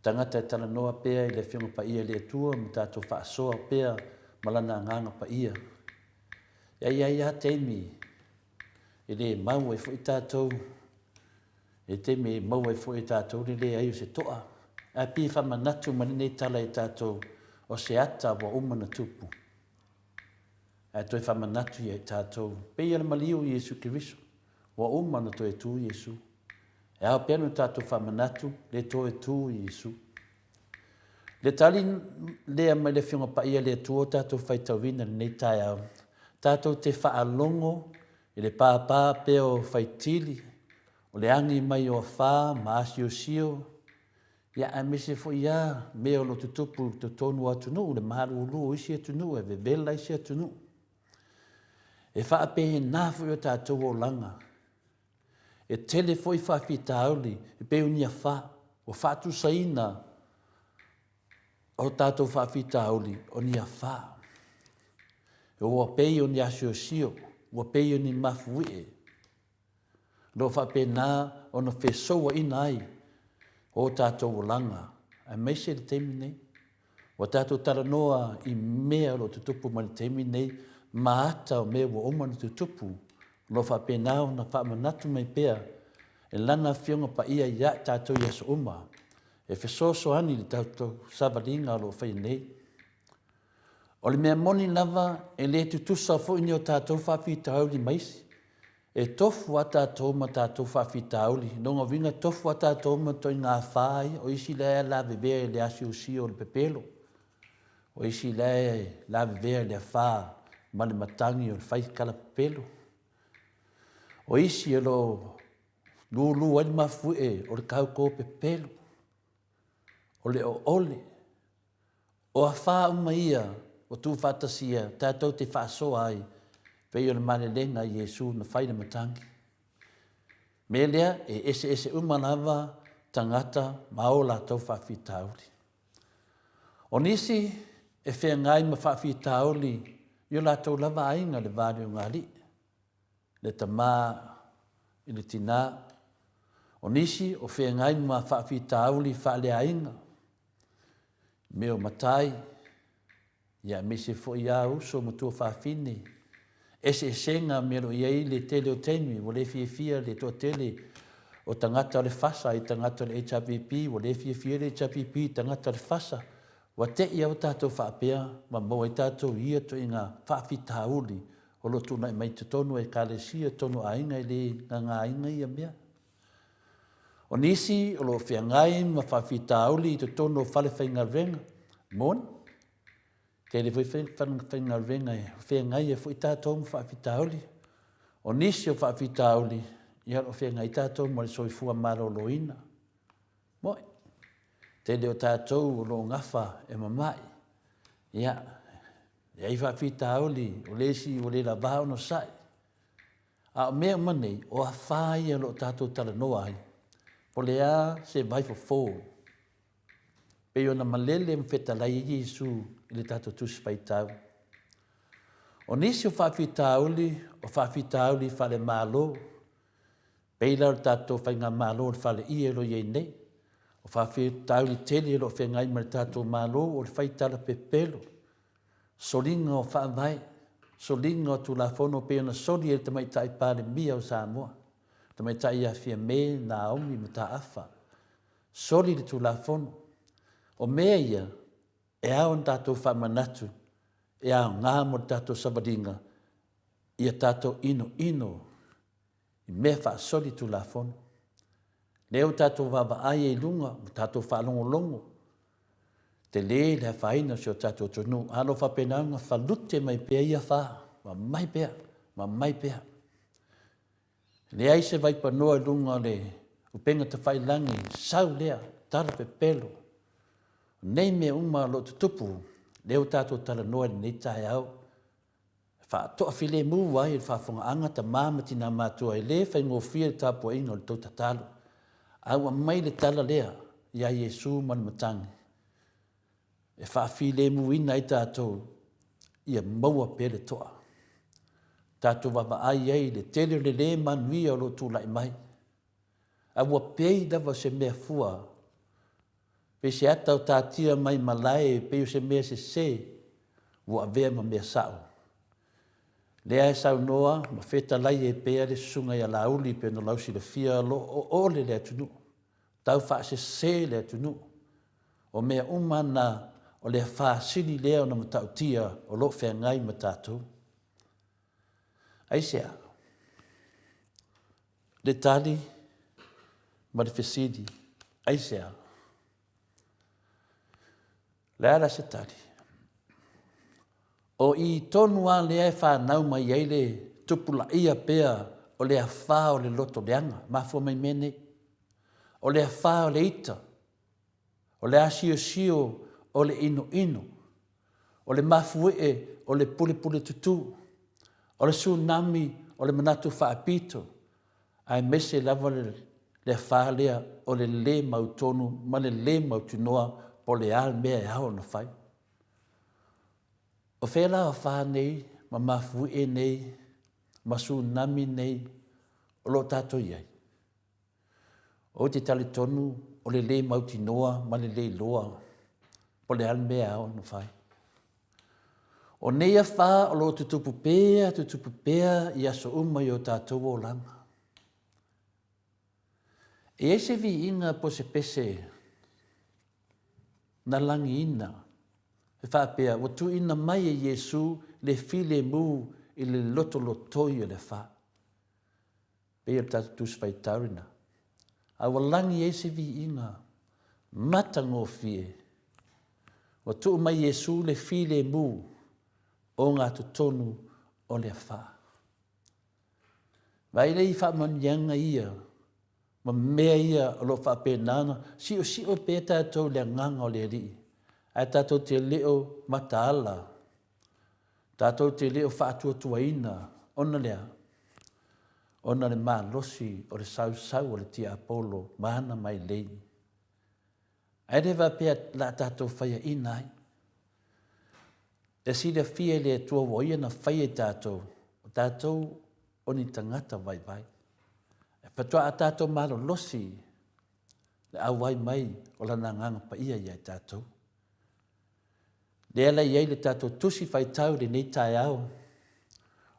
Tagata e talanoa pea i le Afioga Paia i le Atua ma tatou faasoa pea ma Lana Agaga Paia. E i ai lava taimi e le mau ai foi tatou, e taimi e maua ai foi e tatou le leai o se toa. Ae pei e faamanatu mai lenei tala i tatou o se ata ua uma ona tupu. Ae toe faamanatu ia i tatou, pei o le maliu o Iesu Keriso, ua uma ona toe tu Iesu. E ao pea ona tatou faamanatu le toe tu Iesu. Le tali lea mai le Afioga Paia le Atua o tatou faitauina i lenei taeao, tatou te faalogo i le pāpā pea o faitili, o le agi mai o afā ma asiosio, Ia, aemaise foi lava mea o lo o tutupu i totonu o atunuu, le malulu o isi atunuu, e vevela isi atunuu. E faapena foi o tatou olaga. E tele foi faafitauli e pei o ni afa ua faatusaina o tatou faafitauli o ni afa. Ua pei o ni asiosio, ua pei o ni mafuie. O lo o faapena ona fesouaina ai o tatou olaga, aemaise le taimi nei. Ua tatou talanoa i mea o lo o tutupu mai le taimi nei ma ata o mea ua uma ona tutupu, o lo o faapena ona faamanatu mai pea e Lana Afioga Paia ia i tatou i aso uma. e fesoasoani i le tatou savaliga o lo o faia nei. O le mea moni lava, e le tutusa foi ni o tatou faafitauli ma isi. E tofu lava tatou ma tatou faafitauli. Lona uiga e tofu lava tatou ma ituaiga afa ia. O isi la e lavevea i le asiosia o le pepelo. O isi la e lavevea i le afa ma le matagi o le fai tala pepelo. O isi o lo o lulu ai le mafuie o le tautō pepelo, o le oole. O afa uma ia ua tuufaatasia tatou te faasoa ai pei o le malelega a Iesu na fai i le matagi. Mea lea, e eseese uma lava tagata ma o latou faafitauli. O nisi e feagai ma faafitauli i o latou lava aiga i le va o le le tama i le tinā. O nisi o feagai ma faafitauli faaleaiga, mea o matai, ia aemaise foi lava uso ma tuafafine, eseesega mea o lo o i ai le tele o taimi, ua le fiafia le toatele o tagata o le FASA i tagata o le HRPP, ua le fiafia le HRPP i tagata o le FASA. Ua te i lava ua tatou faapea ma maua ai tatou i ia ituaiga faafitauli o lo o tulai mai totonu o Ekalesia, totonu o aiga e le gagāina ia mea. O nisi o lo o feagai ma faafitauli i totonu o falefaigaluega, moni, tele foi falefaigaluega e feagai ai foi tatou ma faafitauli. O nisi o faafitauli, ia o lo o feagai tatou ma le soifua maloloina. Moni, tele o tatou o lo o gafa e mamai, ia, e i ai faafitauli, o le isi ua le lava onosai. A o mea uma nei, o afa ia o lo o tatou talanoa ai, po o le a se vaifofo pei ona malele ma fetalai ai Iesu i le tatou Tusi Faitau. O nisi o faafitauli, o faafitauli faale-Malo, pei la o le tatou Faigamalo o le Faleie o lo o i ai nei. O faafitauli tele o lo o feagai ma le tatou Malo o le fai tala pepelo, soliga o faavae, soliga o Tulafono pei ona soli e le Tamaitai Palemia o Samoa, Tamaitai ia Fiame Naomi Mataafa, soli le Tulafono. O mea ia e ao ona tatou faamanatu e aoga mo le tatou savaliga ia tatou inoino i mea faasoli Tulafono. Lea ua tatou vaavaai ai i luga ma tatou faalogologo, tele le afaina o si o tatou atunuu, a o lo o faapena ona falute mai pea ia afa, ma aumai pea, ma aumai pea. E leai se vaipanoa i luga o le upega tafailagi, sau lea, tala pepelo. O nei mea uma o lo o tutupu, lea ua tatou talanoa i lenei taeao, E faatoafilemu ai le faafofogaaga tama ma tina matutua e le faigofie le tapuaiga o le tou tatalo. A ua aumai le tala lea ia Iesu ma le matagi e faafilemuina ai tatou ia maua pea le toa. Tatou vaavaai ai i le tele o le le manuia o lo o tulai mai. A ua pei lava se mea fua Pei se ata o tatia mai malae pei o se mea sese ua avea ma mea sao. Lea e saunoa ma fetalai ai pea le susuga ia Laauli pei ona lausilafia o lo o oole le atunuu, tau faasese le atunuu. O mea uma na o le afa sili lea ona matautia o lo o feagai ma tatou. Aisea? Le tali ma le fesili, aisea? Le a la se tali? O i tonu lava lea e fanau mai ai le tupulaia pea o le afa o le loto leaga, mafua mai mea nei. O le afa o le ita, o le asiosio o le inoino, o le mafuie o le pulepule tutū, o le tsunami o le manatu faapito, aemaise lava le afa lea o le lē mautonu ma le lē mautinoa po o le a le mea e ao ona fai. O fea la o afa nei ma mafuie nei ma tsunami nei o lo o tatou i ai? Ou te talitonu o le lē mautinoa ma le lē iloa po o le a le mea e ao ona fai. O nei afa o lo o tutupu pea, tutupu pea i aso uma i o tatou olaga. E i ai se viiga po o se pese. Na lagiina, e faapea, ua tuuina mai e Iesu le filemu i le lotolotoi o le afa. Pei o le tatou Tusi Faitau lena. A ua lagi ai se viiga matagofie, ua tuu mai Iesu le filemu ogatotonu o le afa. Vaai lea i faamanuiaga ia ma mea ia o lo o faapena ona siosio pea tatou i le agaga o le Alii, ae tatou te le o mataala, tatou te le o faatuatuaina ona le a? Ona o le malosi o le sausau o le tiapolo ma ana mailei. Ae le faapea o le a tatou faiaina ai. E silafia e le Atua ua Ia na faia i tatou, o tatou o ni tagata vaivai. E faatoa a tatou malolosi le auai mai o Lana Agaga Paia ia i tatou. Lea la e i ai le tatou tusi faitau i lenei taeao,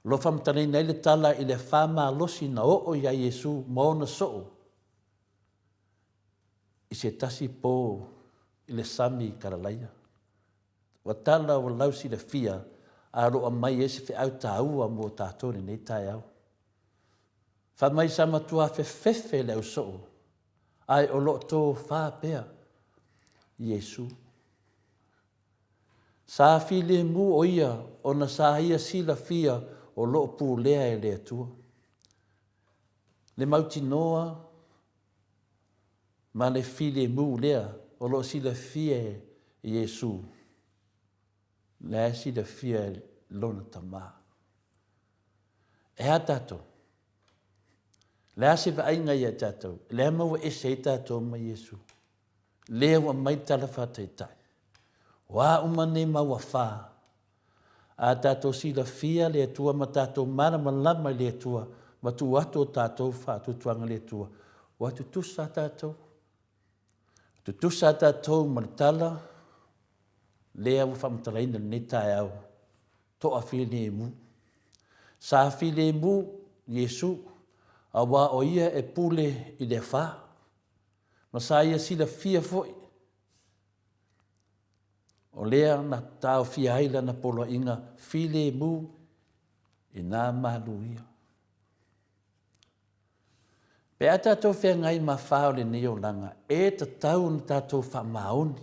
o lo o faamatalaina ai le tala i le afa malosi na oo ia Iesu ma ona soo i se tasi po i le sami i Kalalaia. Ua tala ua lausilafia a o lo o aumai ai se feau taua mo tatou i lenei taeao. Fai mai sa matua fefefe le ausoo, ae o lo o tofa pea Iesu. Sa filemu o ia ona sa ia silafia o lo o pulea e le Atua. Le mautinoa ma le filemu lea o lo o silafia e Iesu, la e silafia e Lona Tama. E a tatou? Le a se vaaiga ia tatou? Le a maua ese ai tatou mai Iesu? Lea ua aumai le tala faataitai. O a uma nei mau afa, a tatou silafia le Atua ma tatou malamalama i le Atua ma tuu atu o tatou faatuatuaga i le Atua, ua tutusa tatou. Tutusa tatou ma le tala lea ua faamatalaina i lenei taeao, toafilemu. Sa filemu Iesu, aua o ia e pule i le afa, ma sa ia silafia foi O lea na taofia ai lana poloaiga filemu i nā malu ia. Pe a tatou feagai ma fa o lenei olaga, e tatau ona tatou faamaoni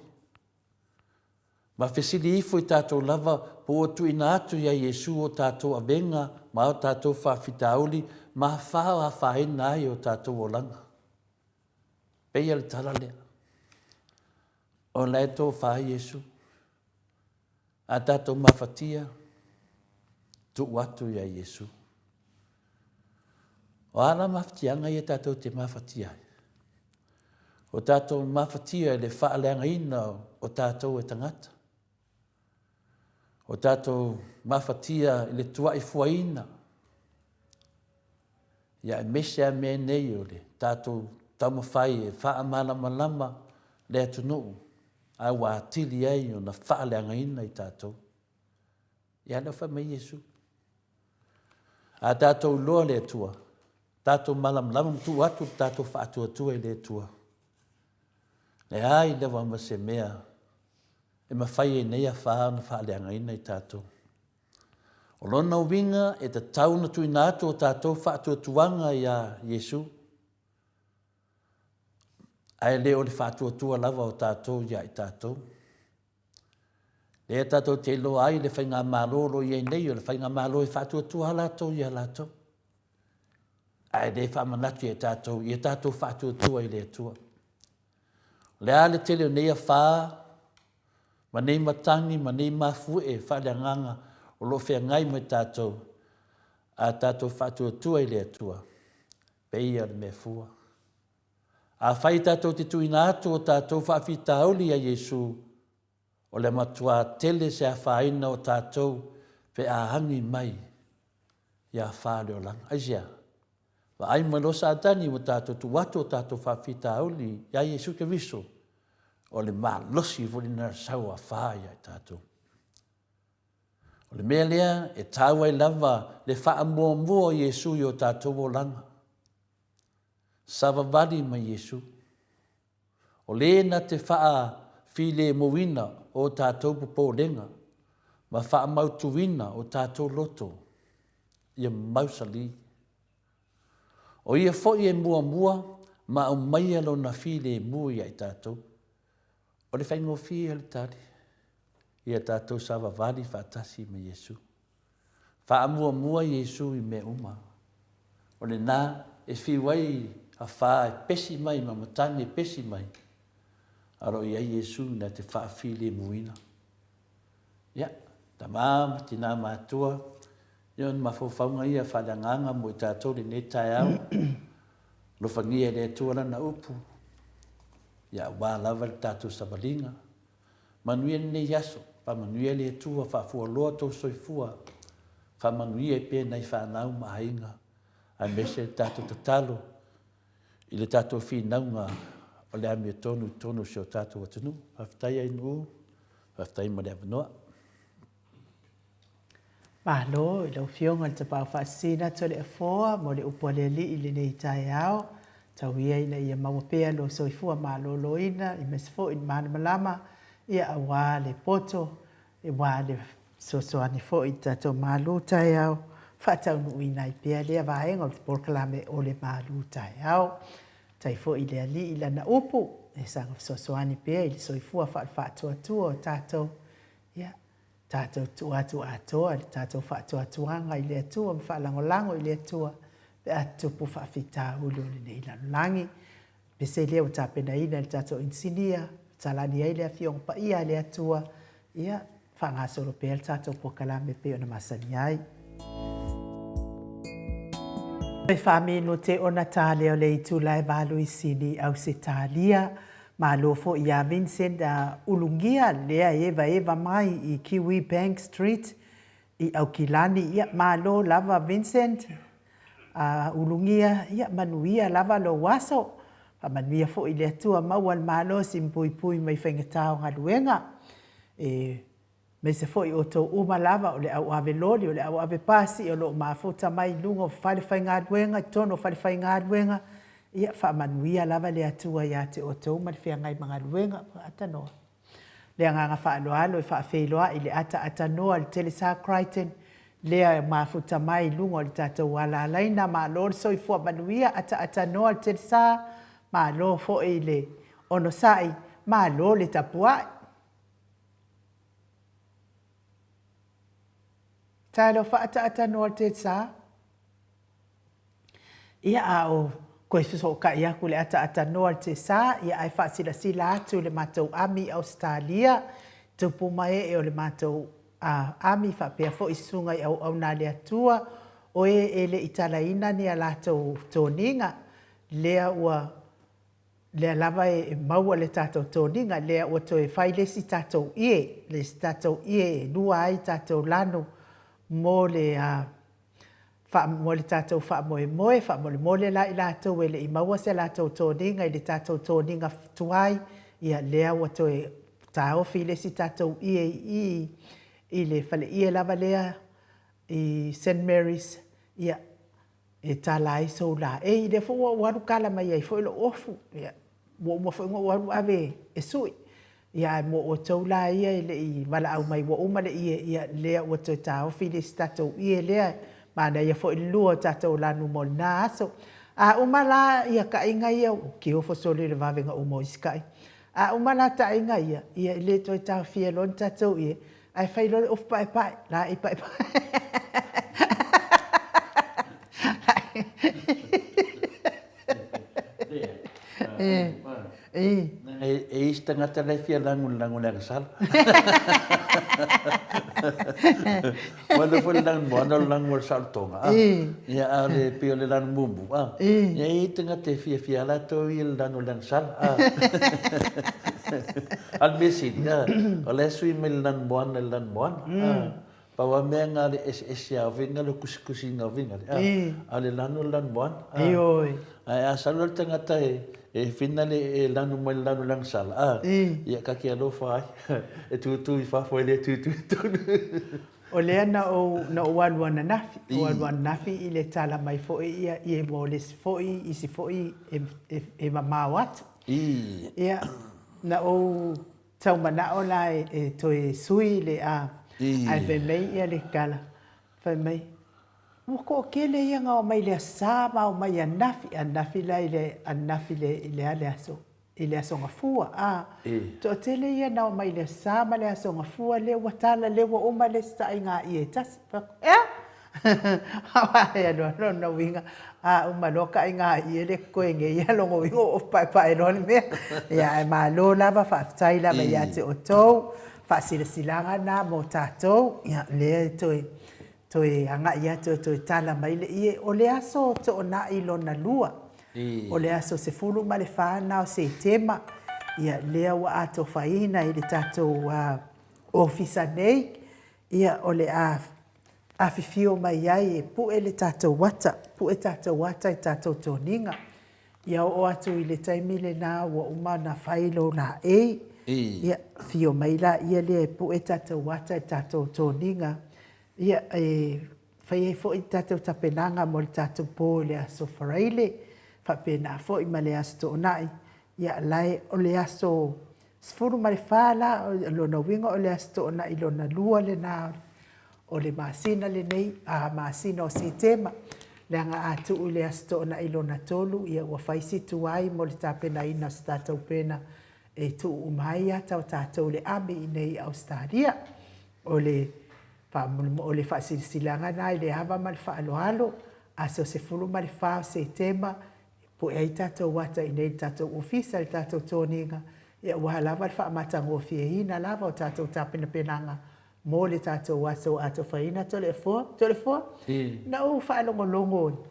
ma fesili ifo i tatou lava po ua tuuina atu iā Iesu o tatou avega ma o tatou faafitauli ma fa o afaina ai o tatou olaga. Peia le tala lea. O la e tofa ai Iesu. A tatou mafatia, tuu atu iā Iesu. O a la mafatiaga ia tatou te mafatia ai? O tatou mafatia i le faaleagaina o tatou e tagata. O tatou mafatia i le tuaifuaina. Ia aemaise lava mea nei o le tatou taumafai e faamalamalama le atunuu a ua atili ai ona faaleagaina i tatou. Ia lea ua fai mai Iesu, a tatou iloa le Atua, tatou malamalama ma tuu atu le tatou faatuatua i le Atua, leai lava ma se mea e mafai ai nei afa ona faaleagaina i tatou. O lona uiga e tatau ona tuuina atu o tatou faatuatuaga iā Iesu, ae le o le faatuatua lava o tatou iā i tatou. Lea tatou te iloa ai le faigamalo o lo o i ai nei, o le faigamalo e faatuatua lava latou iā latou, ae le faamanatu ia tatou ia tatou faatuatua i le Atua. O le a le tele o nei afa ma nei matagi ma nei mafuie faaleagaga o lo o feagai ma i tatou, a tatou faatuatua i le Atua, pei o le mea fua. Afai tatou te tuuina atu o tatou faafitauli ia Iesu, o le matuā tele se afaina o tatou pe a agi mai ia fa le olaga. Aisea? Vaai mai loa Satani ua tatou tuu atu o tatou faafitauli ia Iesu Keriso, o le malosi foi lena sau a fa ia i tatou. O le mea lea e taua ai lava le faamuamua o Iesu i o tatou olaga. Savavali mai Iesu. O le na te faa. Filēmūina o tātou popolega ma faamautuina o tātou loto ia mausalī. O ia foi e muamua ma aumaia lona filemu ia i tatou. O le faigofie o le tali, ia tatou savavali faatasi ma Iesu. Faamuamua Iesu i mea uma. O lena e fiu ai afa e pesi mai ma matagi e pesi mai, a o lo o i ai Iesu na te faafilemuina. Ia, tama ma tina matua, ia o ni mafaufauga ia faaleagaga mo i tatou lenei taeao. Alofagia e le Atua lana upu, ia aua lava le tatou savaliga. Manuia lenei aso, faamanuia le Atua, faafualoa tou soifua, faamanuia ai pea nai fanau ma aiga, aemaise le tatou tatalo i le tatou finauga o le amiotonu i totonu o si o tatou atunuu. Faafetai Ainuu, faafetai mo le avanoa. Malo i lau Afioga i le Tapaau Faasisina Toleafoa mo le upu a le Alii i lenei taeao. Tau ia ina ia maua pea lou soifua maloloina aemaise foi le malamalama ia aua le poto, aua le fesoasoani foi i le tatou malu taeao, faataunuuina ai pea lea vaega o le polokalame o le malu taeao. Faafetai foi i le Alii i Lana upu e saga fesoasoani pea i le soifua faale-faatuatua o tatou, ia, tatou tuu atu atoa le tatou faatuatuaga i le Atua ma faalagolago i le Atua pe a tutupu faafitauli o lenei lalolagi. Pese lea ua tapenaina e le tatou inisinia, talani ai le Afioga Paia a le Atua, ia, faagasolo pea le tatou polokalame e pei ona masani ai. E 4 minute ona ta lea o le itula e 8 i Sini, Ausetalia. Malo foi iā Vincent Ulugia lea e evaeva mai i Kiwi Bank Street i Aukilani. Ia, malo lava Vincent Ulugia, ia manuia lava lou aso. Faamanuia foi le Atua maua le malosi ma puipui mai faigata o galuega. E Aemaise foi outou uma lava o le au ave loli, o le au ave pasi o lo o mafuta mai i luga o falefaigaluega, i totonu o falefaigaluega, ia faamanuia lava le Atua ia te outou ma le feagai ma galuega. Atanoa. Le agaga faaaloalo e faafeiloai i le ataaatanoa i le Telesa Crichton, lea e mafuta mai i luga o le tatou ala alaina. Malo le soifua manuia, ataaatanoa le Telesa, malo foi le onosai, malo le tapuai. Talofa ataatanoa le Tetsa. Ia a o koe fesootai aku i le ataatanoa le Tetsa, ia ae faasilasila atu le matou ami i Ausetalia, tupu ma ee o le matou ami faapea foi susuga i auauna a le Atua, o e e le i talaina ni a latou toniga, lea ua Lea lava e maua le tatou toniga, lea ua toe fai le isi tatou ie, le isi tatou ie e lua ai tatou lanu mo le mo le tatou faamoemoe. Faamolemole la i latou e le i maua se latou toniga i le tatou toniga tuai, ia lea ua toe taofi le isi tatou ie i i i le faleie lava lea i Saint Mary's, ia, E tala ai sou laei. Lea foi ua ou alu tala mai ai foi lou ofu. Ia, ua uma foi ona ou alu ave e sui. Ia, ae mo outou la ia e le i valaau mai ua uma le ie, ia, lea ua toe taofi le isi tatou ie lea. Manaia foi le lua o tatou lanu mo lena aso. A uma la ia taaiga ia, ua kiofo sole i le vavega uma o isi taaiga. A uma la taaiga ia, ia e le toe taofia loa ni tatou ie, Ae fai loa le ofu paepae, laei paepae. E i ai isi tagata la e fia lagolago i le agasala. Aua o lea foi le lanu moana o le lanu o le saolotoga, a. Ia, a o le pei o le lanu mumu, a. Ia, e i ai tagata e fiafia lava latou ia i le lanu o le agasala, a. A o le mea sili, a, o la e sui mai le lanu moana i le lanu moana, a. Pau lava mea na o le eseese lava o uiga le tusitusiga o uiga, a, a o le lanu o le lanu moana, a. Ae a sau la le tagata e whina le e lanu mai le lanu i le agasala, a, ia ta te alofa ai, e tūtū i fafo e le tūtū i totonu. O lea na ou, na ou alu ananafi, ou alu ananafi i le tala mai foi ia ie mo le isi foi, isi foi e, e, e mamao atu. Ia, na ou. Tau manao la e toe sui le a, ae fai mai ia le tala, fai mai, ua toatele ia na omai i le Aso Sa ma omai ananafi, ananafi la i le, ananafi i le a le aso, i le Aso Gafua, a, toatele ia na omai i le Aso Sa ma le Aso Gafua lea ua tala, lea ua uma le isi taaiga ie e tasi. Fai atu, ea? Aua e alu alu lona uiga, a uma loa taaiga ie lea e totoe nei, ia lona uiga ua ofu paepae loa le mea. Ia ae malo lava, faafetai lava ia te outou, faasilasilaga na mo tatou, ia lea e toe toe agai atu e toe tala mai le ie. O le aso Toonai lona lua, o le aso 14 lena o Setema, ia lea ua atofaina i le tatou ofisa nei, ia o le a afifio mai ai e pue le tatou ata, pue tatou ata i tatou toniga. Ia oo atu i le taimi lena ua uma ona fai lou laei, ia afio mai laia lea e pue tatou ata i tatou toniga, ia e fai ai foi tatou tapenaga mo le tatou po i le Aso Faraile, faapena foi ma le Aso Toonai. Ia lae o le aso 14 la, o lona uiga o le Aso Toonai lona lua lena o le masina lenei, a masina o Setema, leaga a tuu i le Aso Toonai lona tolu, ia ua fai si tuai mo le tapenaina o se tatou pena e tuu uma ai ata o tatou i le ami i inei i Ausetalia. O le o le faasilasilaga lena i le ava ma le faaaloalo, aso 14 o Setema, e pue ai tatou ata i inei i le tatou ofisa i le tatou toniga, ia aua lava le faamatagofieina lava o tatou tapenapenaga mo le tatou aso atofaina Toleafoa. Toleafoa, na ou faalogologo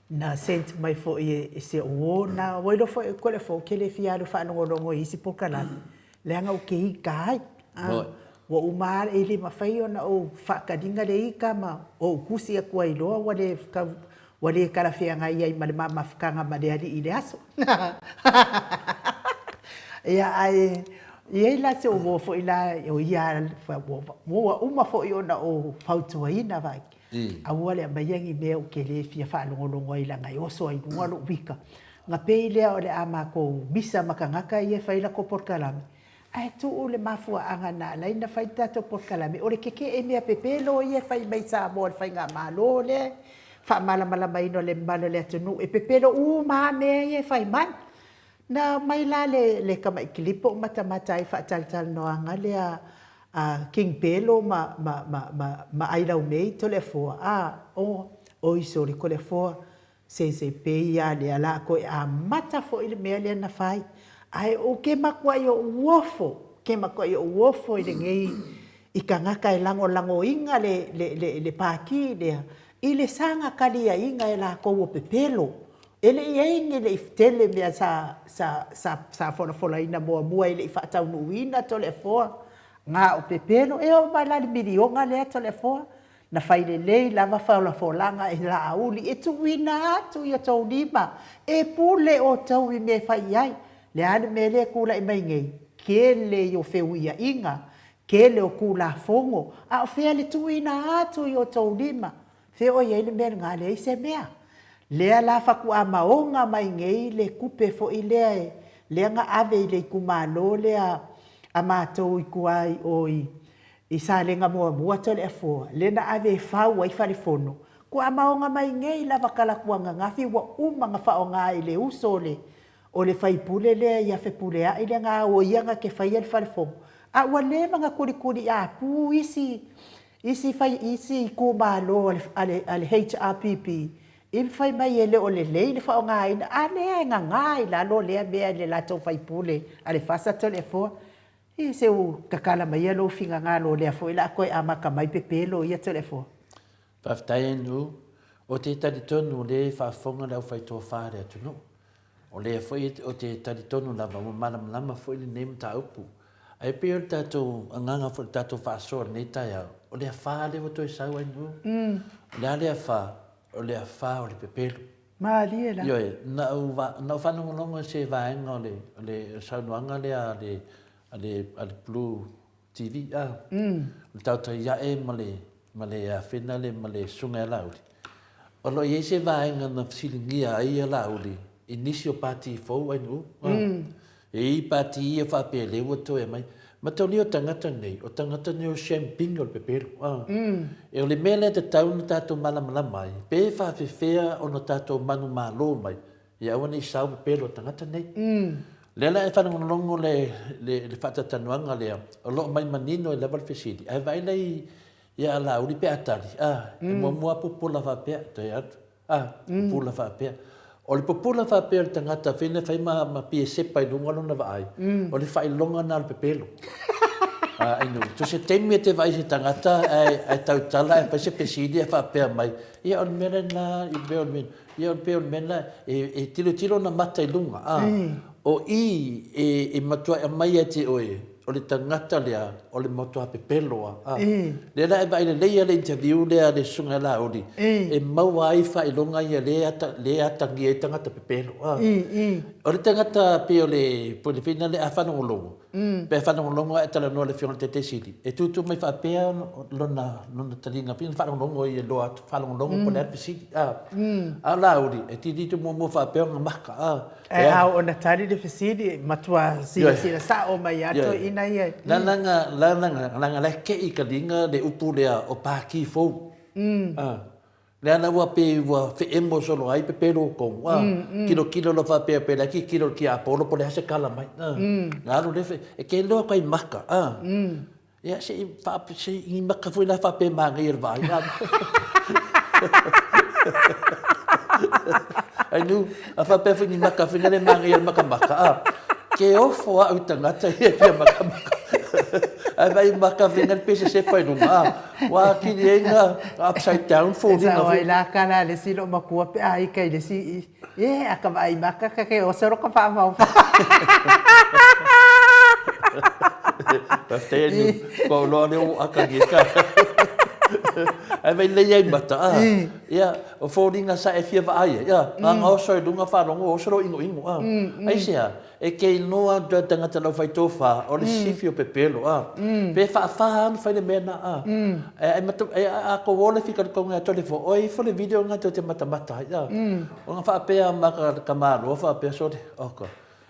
na sent mai foi e si ou uo na, ua iloa foi Toleafoa ou te le fia alu e faalogologo i isi polokalame, leaga ou te ita ai. Ua uma lava, e le mafai ona ou faataliina le ita ma ou tusi atu ai loa ua le Ua le talafeagai ai ma le ma mafutaga ma le Alii i le aso. Ia, ae i ai la si ou uo foi la, o ia ua uma foi ona ou fautuaina vaai, aua le aumaia ni mea ou te le fia faalogologo ai leaga e oso ai i luga lou ita. Ona pei lea o le a matou misa ma tagata ia e fai latou polokalame, Ae tuu le mafuaaga na ala ai ona fai le tatou polokalame, o le tetee mea pepelo ia e fai mai i Samoa i le faigamalo lea e faamalamalamaina o le mamalu o le atunuu, e pepelo uma lava mea ia e fai mai. Na aumai la le tamai clip o matamata ai i faatalatalanoaga lea a King Pelo ma Ailaumei Toleafoa, a, oi sole Toleafoa, Se se pei a lea la toe amata foi le mea lea na fai. Ae ou te matuai ou ofo, te matuai ou ofo i lenei i tagata e lagolagoina le le le le Pati lea i le saga taliaina e latou o pepelo. E le i ai ni le i tele mea sa sa sa sa folafolaina muamua e le i faataunuuina Toleafoa na o pepelo. E oo mai la i le miliona lea Toleafoa Na fai lelei lava folafolaga i Laauli e tuuina atu i outou lima, e pule outou i mea e fai i ai. Le a le mea lea e tulai mai nei? Tele i o feuiaiga, tele o Tulafono, a o fea le tuuina atu i outou lima? Fea o i ai le mea lena? Leai se mea. Lea la faatoa maoga mai nei le tupe foi lea e, lea na ave i le itumalo lea a matou i tua i o i I Salega muamua Toleafoa, lea na ave e fau ai falefono, kua maoga mai nei lava talaatu ananafi ua uma na faoga i le uso o le o le faipule lea ia Fepuleai lea na o ia na te faia le falefono, a ua leva na tulituli apu isi isi fai isi itumalo a le a le HRPP i fai mai e le o lelei le faogaina, a lea e gaga i lalo lea mea i le latou faipule a Lefasa Toleafoa. Ia se u tatala maia lou finagalo o lea foi la toe amata mai pepelo ia Toleafoa. Faafetai Andrew. Ou te talitonu o lea e faafofoga le aufaitofa a le atunuu. O lea foi ou te talitonu lava ua malamalama foi lenei mataupu. Ae pei o le tatou agaga foi o le tatou faasoa i lenei taeao, o le afa lea ua toe sau Andrew. O le a le afa? O le afa o le pepelo. Malie la. Ioe, na ou, na ou faalogologo i se vaega o le, o le saunoaga lea a le, a le, a le Blue TV, a, mm. o le tautai ae ma le, ma le afena le, ma le susuga ia Laauli. O lo o i ai se vaega na fesiligia ai ia Laauli i nisi o pati fou ai nuu. Mm. E i pāti ia faapea lea ua toe aumai. Matalia o tagata nei, o tagata nei o champing o le pepelo. A. E o le mea lea e tatau ona tatou malamalama ai, pe faafefea ona tatou manumalo mai, ia aua ne i sao pepelo o tagata nei. Lea la e faalogologo le, le, le faatatanuaga lea, o lo o mai manino ai lava le fesili, ae vaai la i, ia a Laauli pe a tali, a, e muamua lava pupula faapea, toe atu. A, pupula faapea. O le pupula faapea o le tagata fina fai ma, ma piesepa i luga lona vaai, o le faailoga na o le pepelo. A, inu, so se taimi e te vaai i se tagata ae, ae tautala ae fai se fesili ae faapea mai, ia o le mea lena, i le mea o le mea, ia o le pei o le mea lena, e, e tilotilo ona mata i luga, a, o i e, e matuai aumai ia te oe, o le tagata lea, o le matua pepelo a. A. Lea la e vaai lelei a le interview lea a le Susuga ia Laauli, e maua ai faailoga ia lea e atagia ai tagata pepelo. A. O le tagata pei o le po o le fina lea a faalogologo, pe a faalogologo ae talanoa i le Afioga i le Taitai Sili, e tutu mai faapea lona lona taliga pei ona faalogologo ia iloa atu, faalogologo po o le a le fesili. A. A o Laauli, e tilotilo muamua faapea ona maka. A. Ae a oo ina tali le fesili, e matua silasila sao mai lava toeaiina ia. Leaga, leaga, leaga la e kei i ka liga le upu lea o Pākī fou. Lea la ua pei ua feemo solo ai pepelo outou. Tilotilo loa faapea pe la e tilotilo i le tiapolo po o le a se tala mai. Na alu lea, e te iloa kai maka. Ia, se i faa, se i maka foi la faapea manaia le vaai. Ai nu, a faapea foi ni maka foi le manaia le makamaka. A, ke ofo au i tagata ia fia makamaka. Ai vai maka foi le pese sepa i luga. A, wa kili ai nga upside down foliga foi. Sa la kala le si lo makua pe ai kai le si E, a ka vaai maka ka ke oso ro ka whaamau wha. Faafetai anu, kua uloa lea ua aka ki ka. Ai vai lei ai mata, a. Ia, o foliga sa e fia vaai ai, a. Nga nga oso i lunga whalongo, oso lo ingo ingo, a. Ai se a, e ke inoa atu a tangata lau whai tōwhā, o le sifi o pepelo, a. Pe whaawhā anu whai le mea na, a. E, mata, e, a ko wole fika le konga tole fo, oi fo le video nga te matamata ai, a. O nga whaapea ma ka, ka māroa whaapea sore, o ka.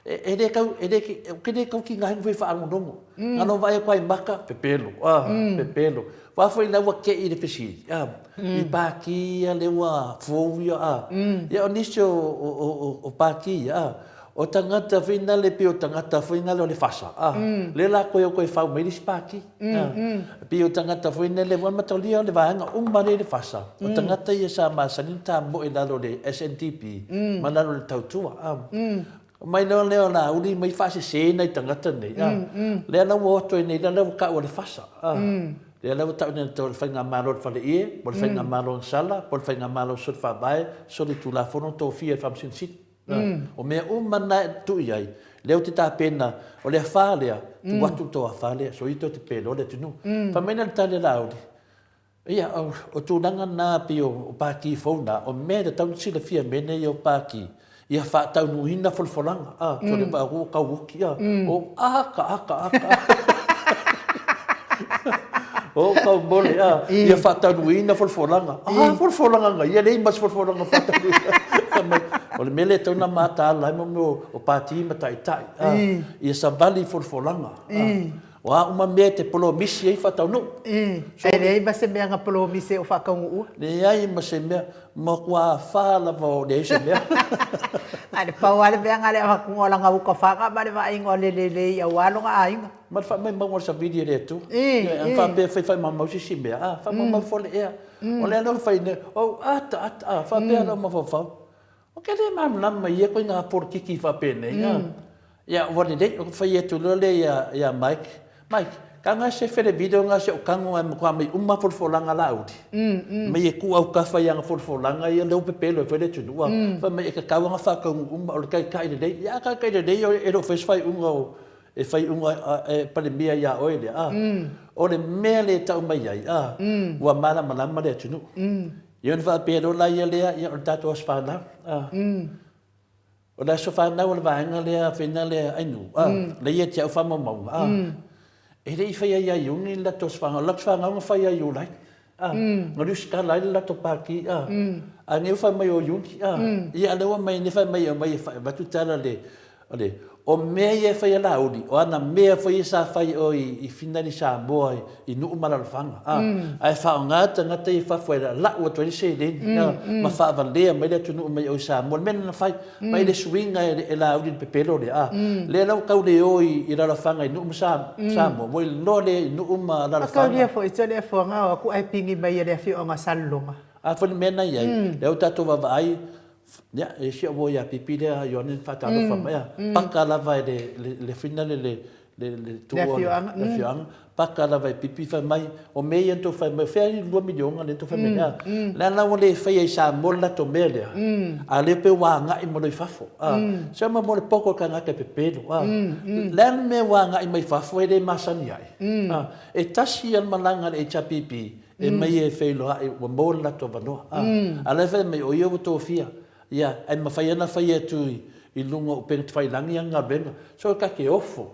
E, e le kau, e le, ke le kau ki ngahi whai whaarongongo. Nga no vai ko ai maka, pepelo, a, pepelo. Wā foi lau ke i le fesili, a. I pākī ia le ua fou ia, a. Ia o nisi o, o, o, o, o pākī ia, a. O tagata whinale pei o tagata whinale o le fasa, a. Le la koe o koe whau mai le isi pākī, a. Pei o tagata whinale ua matalia o le vaega uma le le fasa. O tagata ia sa masani na tamoe i lalo o le SNDP ma lalo o le tautua, a. Mai loa lea o Laauli mai faasese nai tagata nei, a. Lea la ua oto ai nei lea la ua taua le fasa, a. Lea la ua tau nei o le Faigamalo a le Faleie, po o le Faigamalo a Sala, po o le Faigamalo Soli Faavae, Soli Tulafono Tofia e le Faamasino Sili. O mea uma na e tuu i ai, lea ou te tapena, o le afa lea, tuu atu le tou afa lea, so ia tou te peloa le atunuu. Fai mai na le tali a Laauli, ia, o tulaga na pei o Pākī fou na, o mea e tatau ona silafia mea nei o Pākī, ia faataunuuina folafolaga, a, so le vaa ua tauoki, a, o aka, aka, aka, o kaumole, a, ia faataunuuina folafolaga, a, folafolaga nga ia, leai ma se folafolaga faataunuuina. Fai mai, o le mea lea e tatau ona mataala ai mo mea o Pāti ma Taitai, a, ia savali folafolaga, a. O a uma mea e te polomisi ai faataunuu. So, e leai ma se mea na polomisi o faataunuua. Leai ma se mea, matua afa lava o leai se mea. A le pau lava le mea na le avatuga o lana uta fana ma le vaaiga o le lelei aua lona aiga. Ma le faamaumauga o le savili e le Atua. A faapea e fai faamaumau se isi mea, a faamaumau fua le ea. O lea la ua fai nei, ou ata ata, a faapea lou mafaufau. Ou te le malamalama i ia koina polokiki faapenei, a. Ia, ua lelei, ona fai atu loa lea ia, ia Mike, Mike, ka nga se fele video nga se o kago ai matua mai uma folafolaga Laauli. Mai e ku aukafa i ana folafolaga ia lea ua pepelo ai foi le atunuu, a. Fai mai e tatau ana faataunuu uma, o le taitai lelei. Ia a taitai lelei e le o fai se faaiuga o, e faiuga e Palemia iā oe lea, a. O le mea lea e tau mai ai, a, ua malamalama le atunuu. Ia ona faapea loa la ia lea, ia o le tatou aso fanau. A. O le aso fanau o le vaega lea fena lea Ainu, a, lea ia te au faamaumauga, a. E le i faia ia Iuni le latou aso fanau, o le latou fanau na fai ia Iulai. A. Na lusitala ai le latou pāti, a. A nei ua fai mai o Iuni, a. Ia a lea ua mai nei fai mai e aumai e avatu tala le. O le, o mea ia e fai a Laauli, o ana mea foi ia sa fai i o i Finland i Samoa i nuu ma alaalafaga, a, ae faaaoga tagata ia i fafo e lau atu ai le seleni, a, ma faavalea mai le atunuu mai o i Samoa. O le mea lena na fai, mai le suiga e Laauli i le pepelo lea, a. Lea la ua tau le o i alaalafaga i nuu ma Samoa, ua iloa lea i nuu ma alaalafaga. A taulia foi Toleafoa o aku ae pigi mai e le afioaga o Salelologa. A foi le mea na i ai, lea ua tatou vaavaai, Ia, e si au uo ia Pipi lea Ioane na faatalofa mai a, paka lava e le, le, le fina le, le, le, le tuua le afioaga, le afioaga, paka lava e Pipi fai mai, o mea ia na tou fai mai, o fea le $2 miliona lea na tou fai mai ai, a, lea la ua le faia i Samoa le latou mea lea, a o lea pei ua agai mai loa i fafo, a, se ma mo le poto o le tagata e pepelo, a, le a le mea ua agai mai fafo e le masani ai, a, e tasi lava le malaga a le HRPP E mai e feiloai ua maua le latou avanoa. A, a la e fai mai o ia ua tofia, ia, ae mafai lava ona fai atu i luga o upega tafailagi ana galuega. So ta te ofo,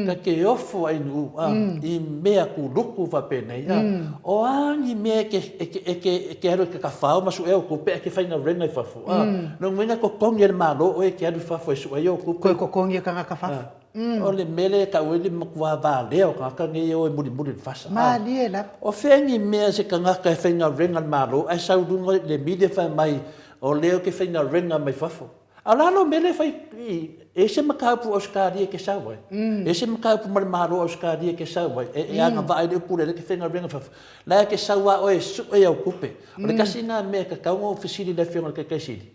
ta te ofo Ainuu, a, i mea kuluku faapenei, a. O a ni mea e te, e te, e te, e te alu e te tafao ma suea ou tupe ae te faigaluega i fafo, a. Lona uiga e totogi e le Malo oe e te alu i fafo e sue ai ou tupe. Toe totogi e tagata fafo. O le mea lea e tau ai le matua valea o tagata nei e o e mulimuli i le fasa. Malie lava. O fea ni mea se tagata e faigaluega i le Malo ae sau i luga i le media fai mai o lea ou te faigaluega mai fafo. A o le a lou mea lea e fai i, e ese mataupu Ausetalia e te sau ai, e ese mataupu ma le Malo Ausetalia e te sau ai, e agavaa ai le upu lea e te faigaluega i fafo. La e te sau lava oe e sue au tupe. O le tasi lena mea e tatau ona ou fesili i le Afioga i le Taitai Sili,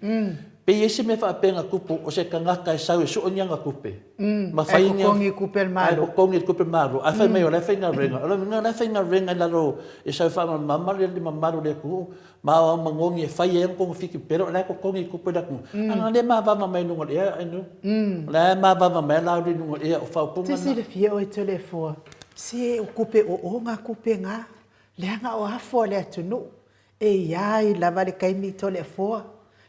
Pe i ai se mea faapea na tupu o se tagata e sau e sue ni ana tupe, ma fai ni Ae totogi i tupe a le Malo. Ae totogi i tupe a le Malo. Ae fai mai o la e faigaluega. O lona uiga o la e faigaluega i lalo e sau e faamalamalama le mamalu o le atunuu ma aoao manogi e fai ai ana togafiti pepelo, o la e totogi i tupe a le atunuu. A na le mavava mai i luga o le ea, Ainuu. O la e mavava mai lava Laauli i luga o le ea, o faaupuga na. Te silafia oe Toleafoa, se o tupe oo nga tupe nga, leaga o afu a le atunuu. E iai lava le taimi Toleafoa,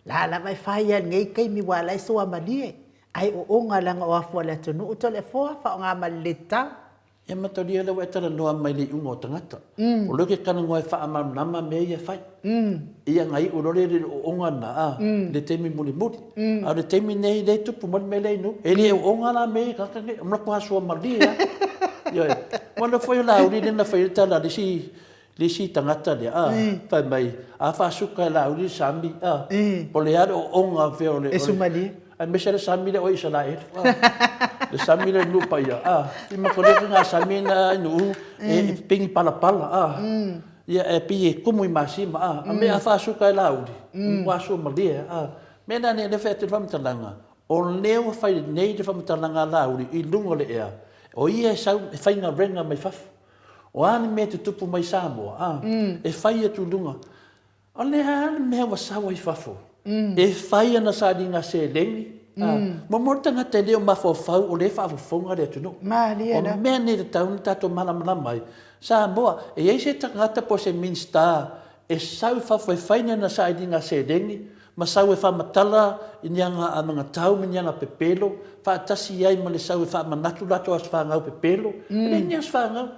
la lava e fai a lenei taimi ua alai suamalie, ae ooga leaga o afu a le atunuu Toleafoa, faaaoga ma le le tatau. Ia matalia lea ua e talanoa mai i le iuga o tagata. O lea ou te talanoa e faamalamalama mea ia e fai. Ia ona iu loa lea i le ooga lena a, i le taimi mulimuli. A o le taimi nei lea e tupu mai le mea lea i nuu. E le ooga la mea ia i tagata nei, o matua suamalie lava. Ioe. Aua o lea foi o Laauli lea na fai ai le tala a le isi le isi tagata lea, a, fai mai, a faasuka e Laauli le sami, a, o le a le ooga fea o le... E sumalie. Aemaise le sami lea o Isaraelu, a, le sami lea o le nuu paia, a, i makolia ka sami na i nuu, e pigi palapala, a, ia e pigi e kumu i masima, a, a me a faasuka e Laauli, ua suamalie, a, mea la nei lea fai atu le faamatalaga, o lea ua fai nei le faamatalaga a Laauli i luga o le ea, o ia e sau e faigaluega mai fafo. O a ni mea e tutupu mai Samoa, a, e fai atu i luga. O le a le mea ua sau ai i fafo? E fai ana sailiga seleni, a, mo le tagata e le o mafaufau o lea e faafofoga le atunuu. Malie O la. mea nei e tatau ona tatou malamalama ai. Samoa, e i ai se tagata po o se Minisita e sau i fafo e fai ni ana sailiga seleni ma sau e faamatala i ni ana anagatau ma ni ana pepelo, faatasi ai ma le sau e faamanatu latou aso fanau pepelo. E leai ni aso fanau.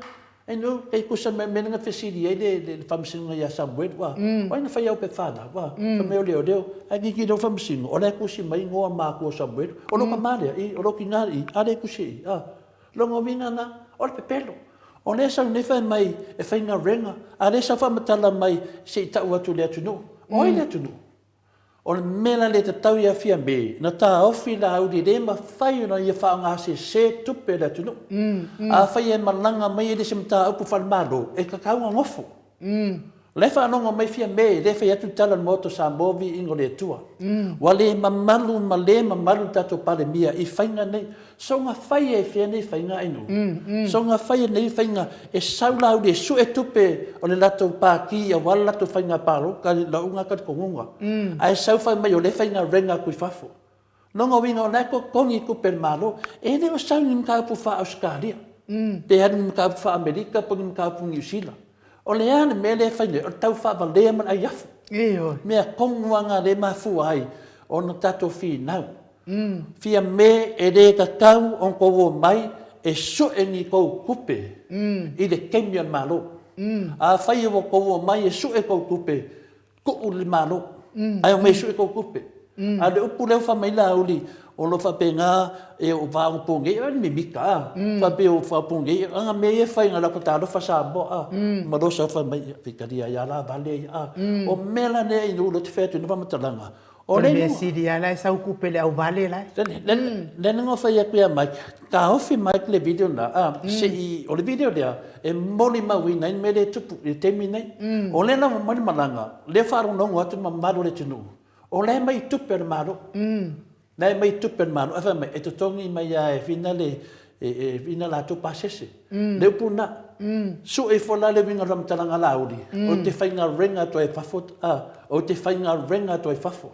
I know, kei kusa mea mea na fesili ai le, le, le faamasinoga ia Samuel, ua, o ai na fai au pe fanau, ua, fai mai o leoleo, ae kiki lou faamasino, o la e tusi mai igoa makua o Samuel, o lou tama lea, i, o lou tina i, a lea e tusi i, a. Lona uiga na, o le pepelo. O lea e sau nei fai mai e faigaluega, a lea e sau faamatala mai se i tau atu i le atunuu. O ai le atunuu? O le mea la le tatau ia Fiame, na taofi Laauli e le mafai ona ia faaaoga sese tupe a le atunuu. Afai e malaga mai e le se mataupu faale-Malo, e tatau ona nofo. O la e faalogo mai Fiame, lea e fai atu le tala a le Maota o Samoa, Viiga o le Atua. Ua le mamalu ma le mamalu le tatou Palemia i faiga nei. Soona fai e fea nei faiga Ainuu? Soona fai e nei faiga e sau Laauli e sue tupe o le latou pati aua le latou faiga palota, lau na talitonuga. Ae sau fai mai o lea e faigaluega atu i fafo. Lona uiga o la e totogi tupe a le Malo. E le o sau i ni mataupu faa-Ausetalia, pe alu i ni mataupu faa-Amerika po o ni mataupu Niu Sila. O le a le mea lea e fai nei? O le tau faavalea ma le ai afu. Ioe. Mea tonu lava na lea e mafua ai ona tatou finau. Fiame e le tatau ona tou omai e sue ni tou tupe i le taimi a le Malo. Afai ua tou omai e sue tou tupe, tuu i le Malo, ae omai e sue tou tupe. A o le upu lea ua fai mai Laauli, O lo o faapena e o faaopogei o le mimita a. Faapea o faaopogei aga mea ia e fai na lako talofa Samoa a. Ma lo sa fai mai faitalia ai a la vale ia a. O mea la nei i lo te fai atu na faamatalaga. O le mea sili lava la e sau tupe i le auvale la e. Le na fai atu ia Mike, taofi Mike le video na a, se i, o le video lea e molimauina ai le mea lea e tupu i le taimi nei. O lea la ua mai le malaga, lea faalogologo atu le mamalu o le atunuu, o la e aumai i tupe a le Malo. La e aumai i tupe a le Malo, ae fai mai, e totogi mai lava e Fina le, e Fina latou pasese. Le upu lena. Sue ifo la le uiga o le faamatalaga a Laauli, ou te faigaluega atu ai i fafo, a, ou te faigaluega atu ai i fafo.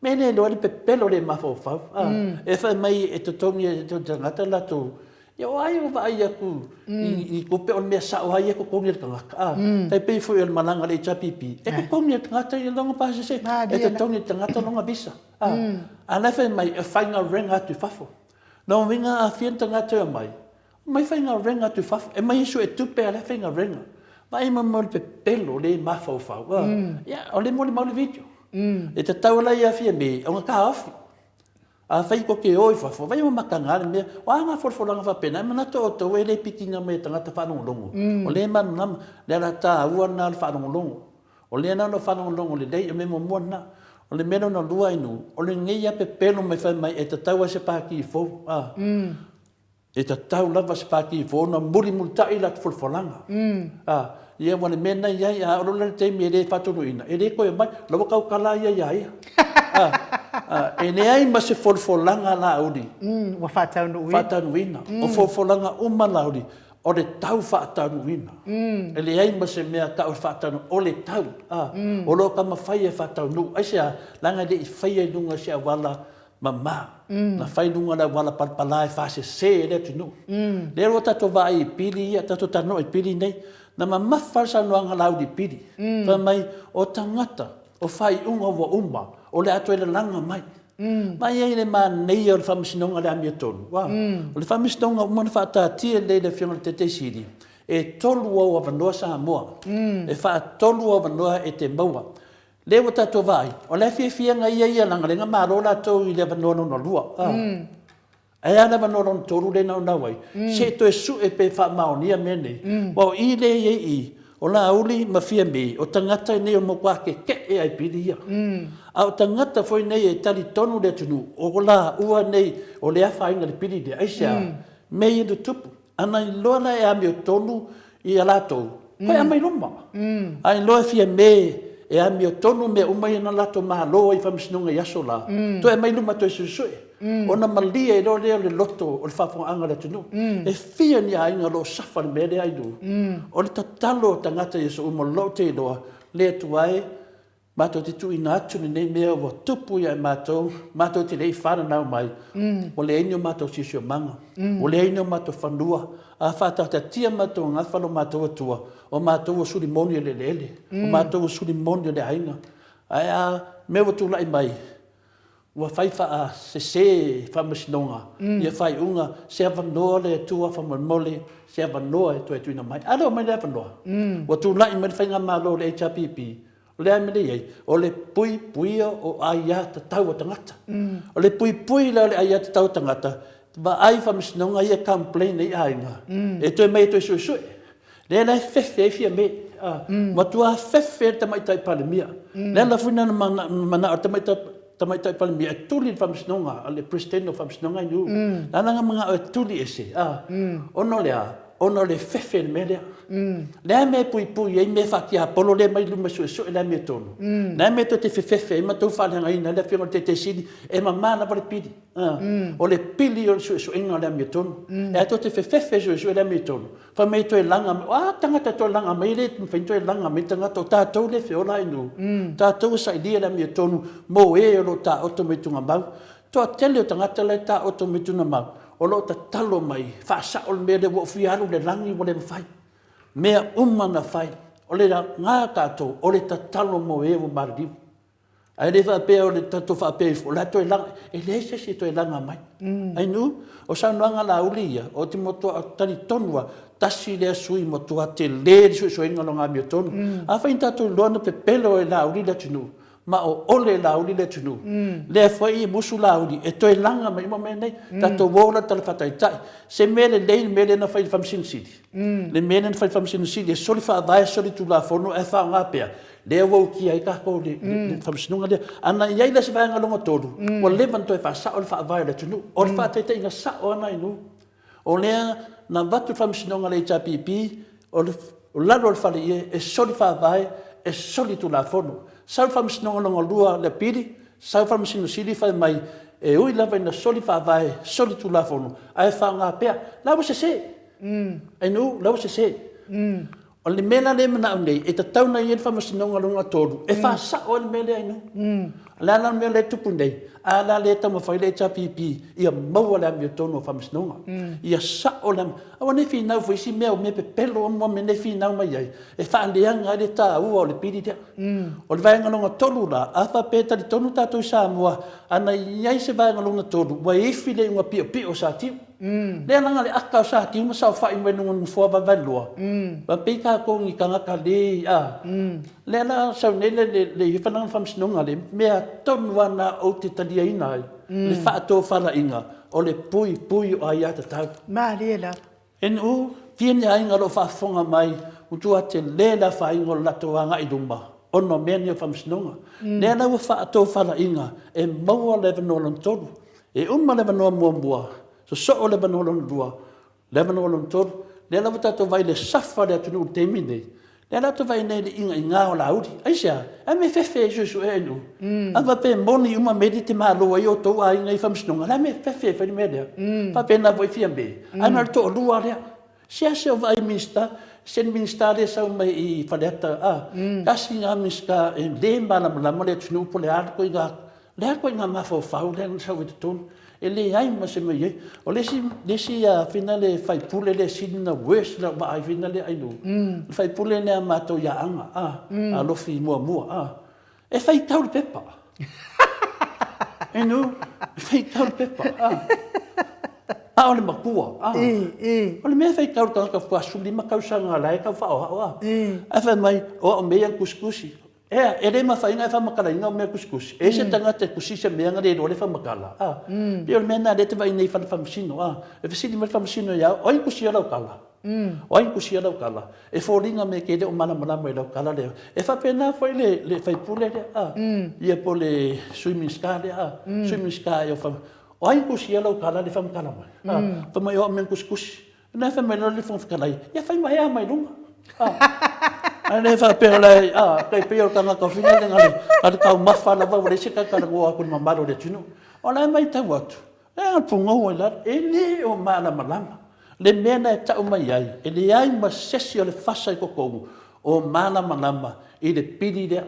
Mea le iloa ai le pepelo le mafaufau, a, e fai mai e totogi e tagata latou Ia o ai ua vaai atu i tupe o le mea sao lava ia e totogi e le tagata, a. Tai pei foi o le malaga a le HRPP, e totogi e le tagata ia lona pasese, e totogi e le tagata lona visa, a. A o la e fai mai e faigaluega atu i fafo. Lona uiga a fia ni tagata e omai, omai faigaluega atu i fafo, e omai e suetupe a o la e faigaluega. Vaai mai mo le pepelo le mafaufau, a. Ia, o lea e molimau le video. E tatau la ia Fiame ona taofi. Afai tou te o i fafo, vaai ua mataga le mea. O a ngā folafolaga faapena, e manatu outou e le pikiina mai e tagata faalogologo. O lea e malamalama, le ala taua lena o le faalogologo. O lea na ona faalogologo lelei, o le mea muamua lena. O le mea lona lua i nuu, o lenei lava pepelo mai fai mai e tatau lava se pati fou. A. E tatau lava se pati fou ona mulimulitai latou folafolaga. A, ia ua le mea lena e i ai, a oo loa la i le taimi e le faatonuina, e le toe omai, la ua tautala ia ia ia. A, a, e leai ma se folafolaga a Laauli. Ua faataunuuina. Faataunuuina. O folafolaga uma a Laauli, o le tau faataunuuina. E leai ma se mea tau e faataunuu, o le tau. A, o lo o taumafai e faataunuu. Aisea? Leaga e le i faia i luga o se auala mama, na fai i luga o le auala palapala e faasese ai le atunuu. Lea ua tatou vaai i pili ia, tatou talanoa i pili nei, na mamafa le saunoaga a Laauli i pili, fai mai, o tagata, o faaiuga ua uma, o le a toe lalaga mai. Vaai ai i le manaia o le Faamasinoga o le Amiotonu, ua. O le Faamasinoga ua uma ona faataatia lelei e le Afioga i le Taitai Sili, e tolu ou avanoa Samoa, e faatolu ou avanoa e te maua. Lea ua tatou vaai, o le fiafiaga ia ia leaga lea na malo latou i le avanoa lona lua. Ae a le avanoa lona tolu lea e naunau ai, se i toe sue pe faamaonia mea nei. Aua o i lea e i ai i, o Laauli ma Fiame, o tagata nei o matua keke'e lava i pili ia. A o tagata foi nei e talitonu le atunuu, o laua nei o le afaina i le pili lea. Aisea? Mea ia na tutupu. Ana iloa la e amiotonu ia latou, toe aumai luma. A iloa e Fiame e amiotonu mea uma ia na latou malo ai i Faamasinoga i aso la, toe aumai luma toe suesue. Ona malie ai loa lea o le loto o le faafofogaaga a le atunuu. E fia ni aiga o lo o safa i le mea lea ailua. O le tatalo a tagata i aso uma o lou te iloa, le Atua e, Matou te tuuina atu lenei mea ua tupu ia i matou, matou te le i fananau mai, ua leai ni o matou siosiomaga, ua leai ni o matou fanua, a faataatatia matou gafa lo matou Atua, o matou ua suli moni o le eleele, o matou ua suli moni o le aiga. Ae a mea ua tulai mai, ua fai faasese faamasinoga ia faaiuga, se avanoa le Atua faamolemole, se avanoa e toe tuuina mai. A lea ua aumai le avanoa, ua tulai mai le faigamalo o le HRPP, O le a mea lea e i ai? O le puipuia o aia tatau a tagata. O le puipui la o le aia tatau a tagata, vaai faamasinoga ia e complain ai aiga, e toe mai e toe suesue. Lea la e fefe ai Fiame. Matua fefe le Tamaitai Palemia. Le ala foi lena na manao le Tamaitai Palemia e tuli le faamasinoga, le President o faamasinoga i Niu. Le ala na manao e tuli ese, ona o le a? Ona o le fefe i le mea lea. Le a mea e puipui ai mea faatiapolo lea mai luma suesue le amiotonu? Le a mea tou te fefefe ai ma tou faaleagaina ai le Afioga i le Taitai Sili? E mama lava le pili. O le pili o le suesuega o le amiotonu. E a tou te fefefe e suesue le amiotonu? Fai mai e toe laga mai. O a tagata e toe laga mai? E le mafai ona toe laga mai tagata. O tatou lea e feola ai i nuu. O tatou e sailia le amiotonu mo e o lo o taoto mai tugamau. Toatele o tagata la e taoto mai Tunamau, o lo o tatalo mai, faasao le mea lea ua ou fia alu i le lagi ua le mafai. Mea uma na fai, o le ga tatou, o le tatalo mo e ua maliliu. Ae le faapea o le tatou faapea ifo, o le a toe laga, e leai se isi e toe laga mai. Ainu, o saunoaga a Laauli ia, ou te matua talitonu lava, tasi lea sui matua tele le suesuega o lona amiotonu. Afai na tatou iloa na pepelo e Laauli le atunuu, Ma o ole Laauli le atunuu, lea foi e musu Laauli e toe laga mai uma mea nei. Tatou o la i le Tala Faataitai. Se mea lelei le mea lea na fai i le Faamasino Sili? Le mea lea na fai e le Faamasino Sili e soli Faavae, soli Tulafono ae faaaoga pea, lea ua ukia ai tatou i le Faamasinoga lea. A na i ai la se vaega lona tolu, ua leva ona toe faasao le Faavae o le atunuu. O le faataitaiga sao lava lena i luga. O lea na avatu le Faamasinoga a le HRPP, o lalo o le faleie e soli faavae, e soli tulafono. Sau le Faamasinoga lona lua i le apili, sau le Faamasino Sili fai mai, e ui lava ina soli faavae, soli tulafono, ae faaaoga pea. La ua sese, Ainuu, la ua sese. O le mea la lea e manao nei, e tatau ona i ai le faamasinoga lona tolu e faasao ai le mea lea Ainuu. O le a la le mea lea e tupu nei? A la lea e taumafai le HRPP ia maua le amiotonu o faamasinoga. Ia sao le amio... Aua ne i finau foi isi mea, o mea pepelo lava mea nei e finau mai ai, e faaleaga ai le taua o le pili lea. O le vaega lona tolu la, a faapea e talitonu tatou i Samoa, a na i ai se vaega lona tolu, ua ifi le iuga piopio o Satiu. Lea leaga le aka o Satiu ma saofai mai luga o le nofoa vaevaeloa, e pei tatou ni tagata le, a. Lea la sau nei le faamasinoga le mea tonu lava lena ou te taliaina ai le faatofalaiga o le puipui o aiatatau. Malie lava. NU, Fia ni aiga o lo o faafofoga mai, matua tele le afaina o le latou agai i luma ona o mea nei o faamasinoga. Lea la ua faatofalaiga e maua le avanoa lona tolu. E uma le avanoa muamua, sosoo le avanoa lona lua, le avanoa lona tolu. Lea la ua tatou vaai i le safa o le atunuu i le taimi lenei, lea la ua tatou vaai nei i le ingainga o Laauli. Aisea? A mea e fefe ai suesuea i nuu? A faapea e moni uma mea ia e te malo ai outou aiga i faamasinoga, o le a le mea e fefe ai e fai le mea lea? E faapena foi Fiame, ae na o le toalua lea. Seasea o vaai i Minisita, se le Minisita lea e sau mai i Faleata, a, tasi lena Minisita e le malamalama le atunuu po o le a le ituaiga, le a ituaiga mafaufau lea na sau ai i totonu. E leai ma se mea o i ai. O le isi, le isi sui usufono lea e sili ona worse i lau vaai foi lea Ainuu, o le sui usufono lea a matou i Aana, a, Alofi muamua, a. E faitau le pepa. Inu, e faitau le pepa. A o le matua. A. O le mea e faitau le tagata faatoa 15 tausaga la e tau faaoao. A. Ae fai mai, o au mea ia na tusitusi. Ea, e le mafai ona e faamatalaina au mea tusitusi. E i ai se tagata e tusi se mea na le iloa le faamatala. A. Pei o le mea lena lea e te vaai nei i fale faamasino. A. E fesili mai le faamasino ia au, o ai na tusia lau tala? O ai na tusia lau tala? E foliga mai e te le o malamalama i lau tala lea. E faapena foi le, le sui usufono lea, a, ia po o le Sui Minisita lea, a, Sui Minisita ea o Faa... O ai na tusia lau tala lea e faamatala mai? A, fai mai o au mea na tusitusi. Ona fai mai loa le Fofoga Fetalai, ia fai mai lava mai luga. A, ae le faapea o le, a, tai pei o le tagata foi lele na o le taumafa lava ua leai se talatalanoa atu i le mamalu o le atunuu. O la e matau atu, E pugou ai lalo, e le o malamalama. Le mea na e tau mai ai, e leai ma sesi o le fasa i totonu o malamalama i le pili lea.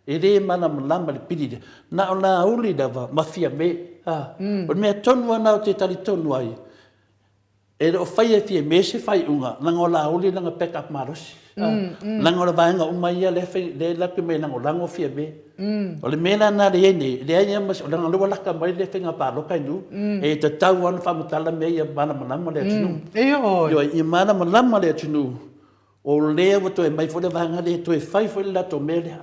E le malamalama i le pili lea. Na o Laauli lava ma Fiame. A, o le mea tonu lava lena ou te talitonu ai, E le o faia e Fiame se faaiuga, leaga o Laauli lana back up malosi. Leaga o le vaega uma ia lea e lea e lape mai e lagolago Fiame. O le mea la lena lea e i ai nei, e leai lava ma se, leaga o lea ua laka mai le faiga palota i Nuu, e tatau lava ona faamatala mea ia malamalama le atunuu. Ioe, ia malamalama le atunuu, o lea ua toe aumai foi le vaega lea e toe fai foi le latou mea lea.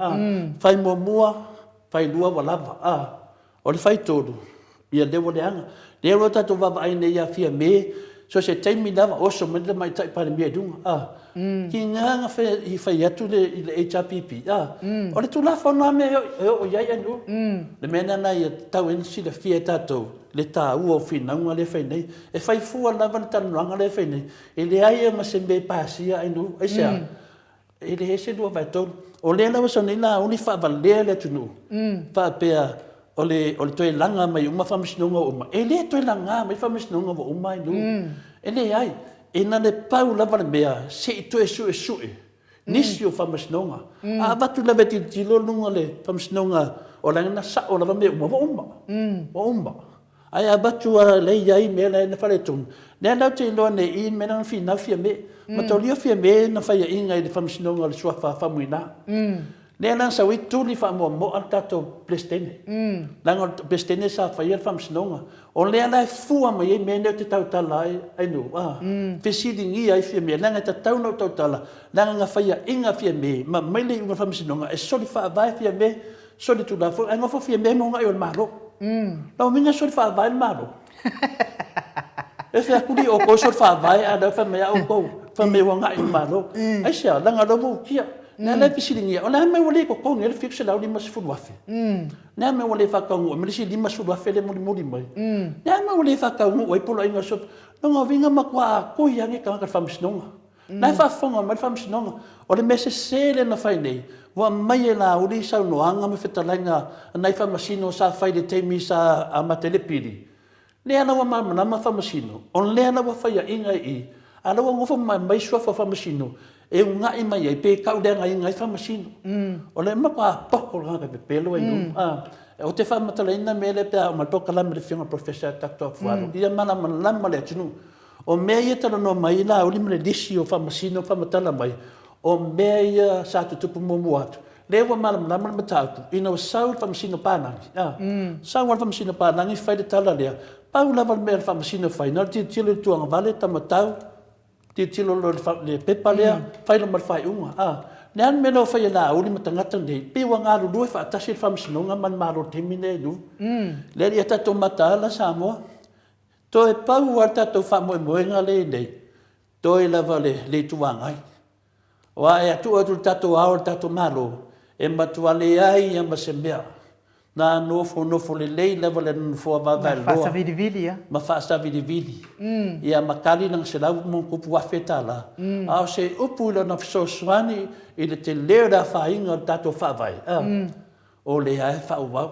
Fai muamua, fai lua ua lava. O le faitolu, ia lea ua leaga. Lea ua tatou vaavaai nei ia Fiame, so se taimi lava oso mai le Tamaitai Palemia i luga, a. Tiga na i fai atu le, i le HRPP, a. O le Tulafono lava mea e oo i ai Ainuu. Le mea lena ia tatau ai ona silafia e tatou le taua o finauga lea e fai nei. E fai fua lava le talanoaga lea e fai nei, e leai lava ma se mea e pasia Ainuu. Aisea? E leai se lua vaetolu. O lea la ua sau nei Laauli faavalea le atunuu, faapea o le, o le toe laga mai uma faamasinoga ua uma. E le toe laga mai faamasinoga ua uma ai nuu. E leai, e na le pau lava le mea se i toe suesue nisi o faamasinoga. A avatu lava e tilotilo luga o le faamasinoga o la e na sao lava mea uma, ua uma, ua uma. Ae avatu lava lea e i ai mea la e na faaletonu, lea la ou te iloa nei i i le mea lea na finau Fiame. Mataulia Fiame na faiaina i le Faamasinoga o le Suafa Faumuina. Lea la na sau ai tuli faamoamoa le tatou Peresetene. Leaga o le Peresetene sa faia le Faamasinoga. O lea la e fua mai ai mea nei ou te tautala ai Ainuu, a, fesiligia ai Fiame, leaga e tatau ona ou tautala, leaga na faiaina Fiame ma aumai le iuga o le Faamasinoga e soli faavae Fiame. Solitulafono, ae nofo Fiamē ma ugaʻi o le Malo. Lau uiga soli faavae le Malo. E fai atu li outou soli faavae a lea fai mai a outou, fai mai ua agai i le Malo. Aisea? Leaga o lea ua utia. Lea la e fesiligia, o le a le mea ua le totogi ai le $750,000? Le a le mea ua le faataunuu ai ma le isi $50,000 lea e mulimuli mai? Le a le mea ua le faataunuu ai poloaiga o le Lona uiga matua atoi lava nei tagata i le Faamasinoga. La e faafofoga mai le Faamasinoga. O le mea sese lea na fai nei, ua aumai e Laauli saunoaga ma fetalaiga a nai Faamasino sa fai i le taimi sa amata ai le pili. Lea la ua malamalama Faamasino, o lea la ua faiaina i i, a o la ua nofo ma aumai suafa o Faamasino e una'i mai ai pe tauleagaina ai Faamasino. O le matua poto le tagata e pepelo ai luga. Ou te faamatalaina le mea lea pe a oo mai le polokalame a le Afioga i le Professor Doctor Afualo, ia malamalama le atunuu. O mea ia e talanoa mai ai Laauli ma le lisi o Faamasino faamatala mai, o mea ia sa tutupu muamua atu. Lea ua malamalama le mataupu, ina ua sau le Faamasino Palagi, a, sau lava le Faamasino Palagi fai le tala lea, pau lava le mea a le Faamasino e fai, na o le tilotilo i le tuagavale, tamatau, tilotilo loa i le pepa lea, fai loa ma le faaiuga, a. Le a le mea lea ua fai e Laauli ma tagata nei, pei ua galulue faatasi le Faamasinoga ma le Malo i le taimi lenei. Lea ia tatou mataala Samoa. Toe pau lava le tatou faamoemoega lea i nei, toe lava le le Itu Agai. Aua e atu atu i le tatou ao le tatou Malo, e matua leai lava ma se mea. Na nofonofo lelei lava le nofoa vaevaeloa. Ma faasavilivili a. Ma faasavilivili. Ia ma kali lana $100,000+. A o se upu i lona fesoasoani i le tele o le afaina o le tatou Faavae, o lea e faaauau.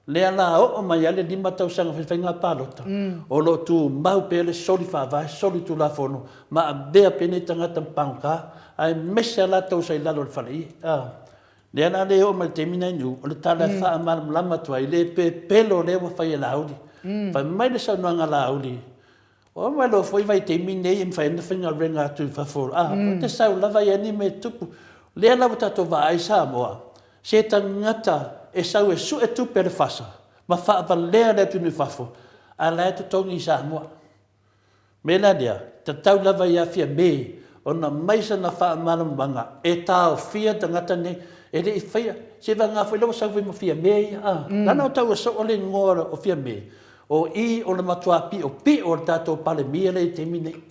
Lea la oo mai ai le 5 tausaga fai faiga palota, o lo o tumau pea le soli faavae, soli tulafono ma avea pea nei tagata ma pagota, aemaise lava latou sa i lalo o le faleie. Lea la le oo mai i le taimi nei o le tala e faamalamalama atu ai le pepelo lea ua fai e Laauli. Fai mai le saunoaga a Laauli, Ua uma loa foi vaitaimi nei e mafai ai ona faigaluega atu i fafo, a, ou te sau lava i a ni mea e tupu. Lea la ua tatou vaai Samoa, se tagata e sau e sue tupe a le FASA ma faavalea le atunuu i fafo, a la e totogi i Samoa. Mea la lea, tatau lava ia Fiame ona aumai sana faamalamalamaga e taofia tagata nei, e le i faia, seiavagana foi lea ua sau foi ma Fiame ia, a, leaga o taua soo le igoa o Fiame, O i o le matua piopio o le tatou Palemia lea i le taimi nei.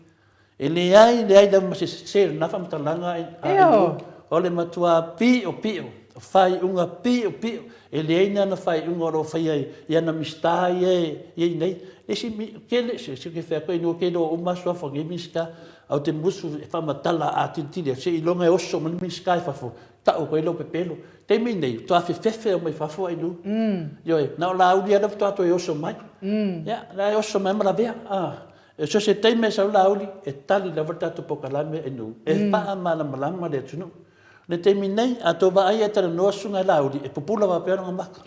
E leai, leai lava ma se sese i lena faamatalaga a Inu. O le matua piopio, o faaiuga piopio, e leai ni ana faaiuga o lo o faia i ana Minisita ia e i ai nei. Le isi, tele, se se fai atu Inu, ou te iloa uma suafa o nei Minisita, ae ou te musu e faamatala a tilotilo atu, seiloga e oso mai le Minisita i fafo, tau atu ai lou pepelo. Taimi nei, faatoa fefefe mai fafo ai lu. Ioe, na o Laauli lava faatoa toe oso mai. Ia, la e oso mai ma lavea. E so o se taimi e sau Laauli, e tali lava le tatou polokalame e nuu, e faamalamalama le atunuu. O le taimi nei, a outou vaai e talanoa susuga i Laauli, e pupula faapea lona maka.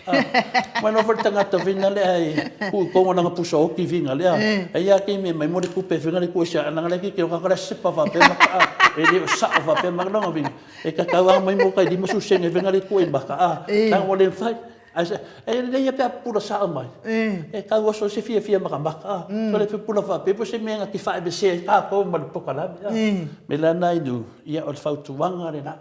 Mai loa foi le tagata fina lea e tuu i totonu o lana pusa oti fina lea. E i ai lava taimi e aumai mo le tupe fina le tuu i se leaga lea e te iloa sepa faapea maka, e le o sao faapea maka. Lona uiga, E tatau lava mai mo tai 50 sene fai le tua i maka a leaga ua le mafai. Ae se e lelei lava pe a pupula sao mai. E tau oso se fiafia makamaka a. So le pupula faapea po o se mea na te faavesea ai tatou ma le polokalame a. Me la na inu ia o le fautuaga lena.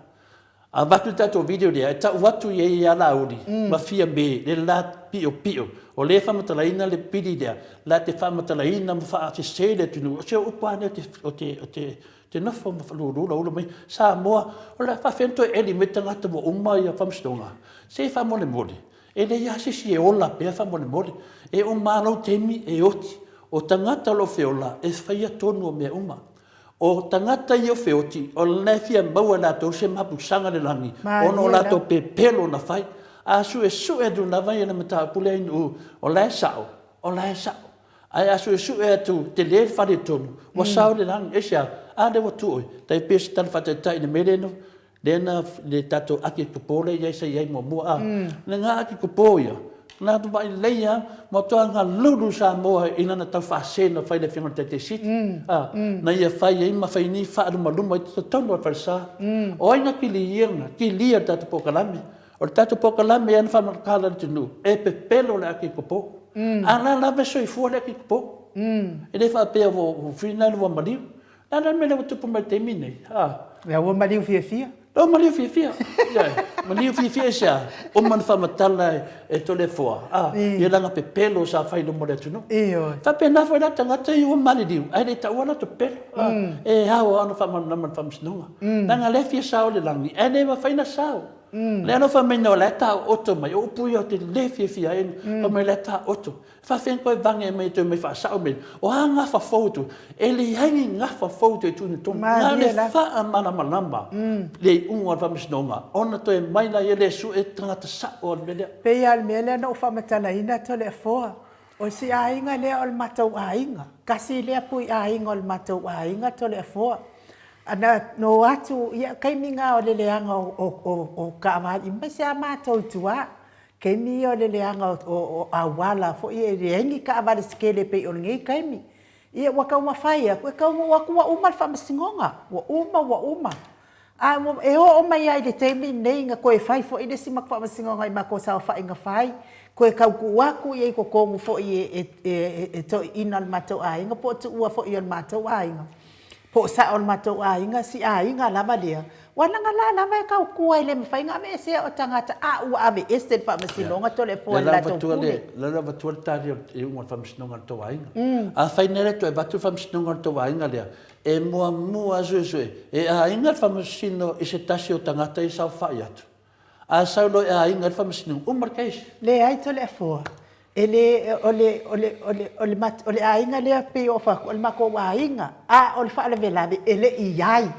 Avatu le tatou video lea e tau atu i ai ia Laauli ma Fiame le la piopio o lea e faamatalaina le pili lea la te faamatalaina ma faasese le atunuu. O se upu lava lea o te o te Te nofo ma lulu laulu mai Samoa, o le a faafefea ona toe eli mai tagata ua uma ia faamasinoga? Se faamolemole, e leai lava se isi e ola pea faamolemole. E uma lava lou taimi e oti. O tagata o lo o feola, e faia tonu o mea uma. O tagata ia o feoti, o lena e fia maua e latou se mapusaga i le lagi, ona o latou pepelo na fai. A suesue atu lava ia le mataupu lea i nuu, o la e sao, o la e sao. Ae a suesue atu tele le faletonu, ua sao i le lagi. Aisea? A lea ua tu oe, tai pei o se tala faataitai i le mea lea na, lea na, le tatou ake popo lea i ai sa i ai muamua, a. Le ake popo ia, na atu vaai lelei lava, matua galulu Samoa i lana tau faase na fai i le Afioga i le Taitai Sili, a, na ia fai ai ma fai ni faalumaluma i totonu o le falesa. O ai na kilia na kilia le tatou polokalame? O le tatou polokalame ia na faamatala i le atunuu, e pepelo le ake popo. A la lava e soifua le ake popo. E le faapea ua whina ua maliu. O le a la le mea lea ua tupu mai i le taimi lenei? Lea ua maliu fiafia. Lea ua maliu fiafia. Ioe. Maliu fiafia aisea? Uma ona faamatala e Toleafoa, a, ia lana pepelo sa fai i luma o le atunuu. Ioe. Faapena foi la tagata ia ua maliliu, ae le i taua latou pepelo. A, e ao lava ona faamalamalama e le Faamasinoga. Leaga o lea e fia sao i le lagi, ae le mafai ona sao. Lea na fai mai o la e taooto mai, o upu ia ou te le fiafia ai, fai mai o la e taooto. E faafefea ona toe vage mai e toe omai faasao mea ia? O a gafa fou e toe, e leai ni gafa fou e toe tuuina i totonu. Na o le faamalamalama le iuga o le faamasinoga ona toe omai lea e sue tagata sao o le mea lea. Pei lava o le mea lea na ou faamatalaina Toleafoa, o si aiga lea o le matou aiga, tasi lea pui aiga o le matou aiga Toleafoa. Na o atu, ia taimi na o le leaga o taavale, aemaise lava matou i tua, taimi ia o le leaga o auala foi ia, e leai ni taavale se tele e pei o lenei taimi. Ia ua taumafai atu, e taunuu atu ua uma le faamasinoga, ua uma ua uma. Ae ua, e oo mai lava i le taimi lenei na toe fai foi le isi matou faamasinoga i matou saofaiga fai, toe tau tuu atu i totonu foi e toeaiina o le matou aiga po o tuua foi o le matou aiga, po o sao o le matou aiga, si aiga lava lea, aua leaga o la lava e tautua e le mafai ona aveesea o tagata, a ua aveese le faamasinoga Toleafoa i le latou pule. O lea la ua avatua le tali o le iuga o le faamasinoga a le tou aiga. Afai nei la e toe avatu le faamasinoga a le tou aiga lea, e muamua lava suesue e aiga le faamasino i se tasi o tagata ia e saofai atu. A sau loa e aiga le faamasinoga, uma le case. Leai Toleafoa, e le, o le, o le, o le, o le, o le aiga lea pei o fai atu, o le matou aiga, a o le faalavelave e le i i ai,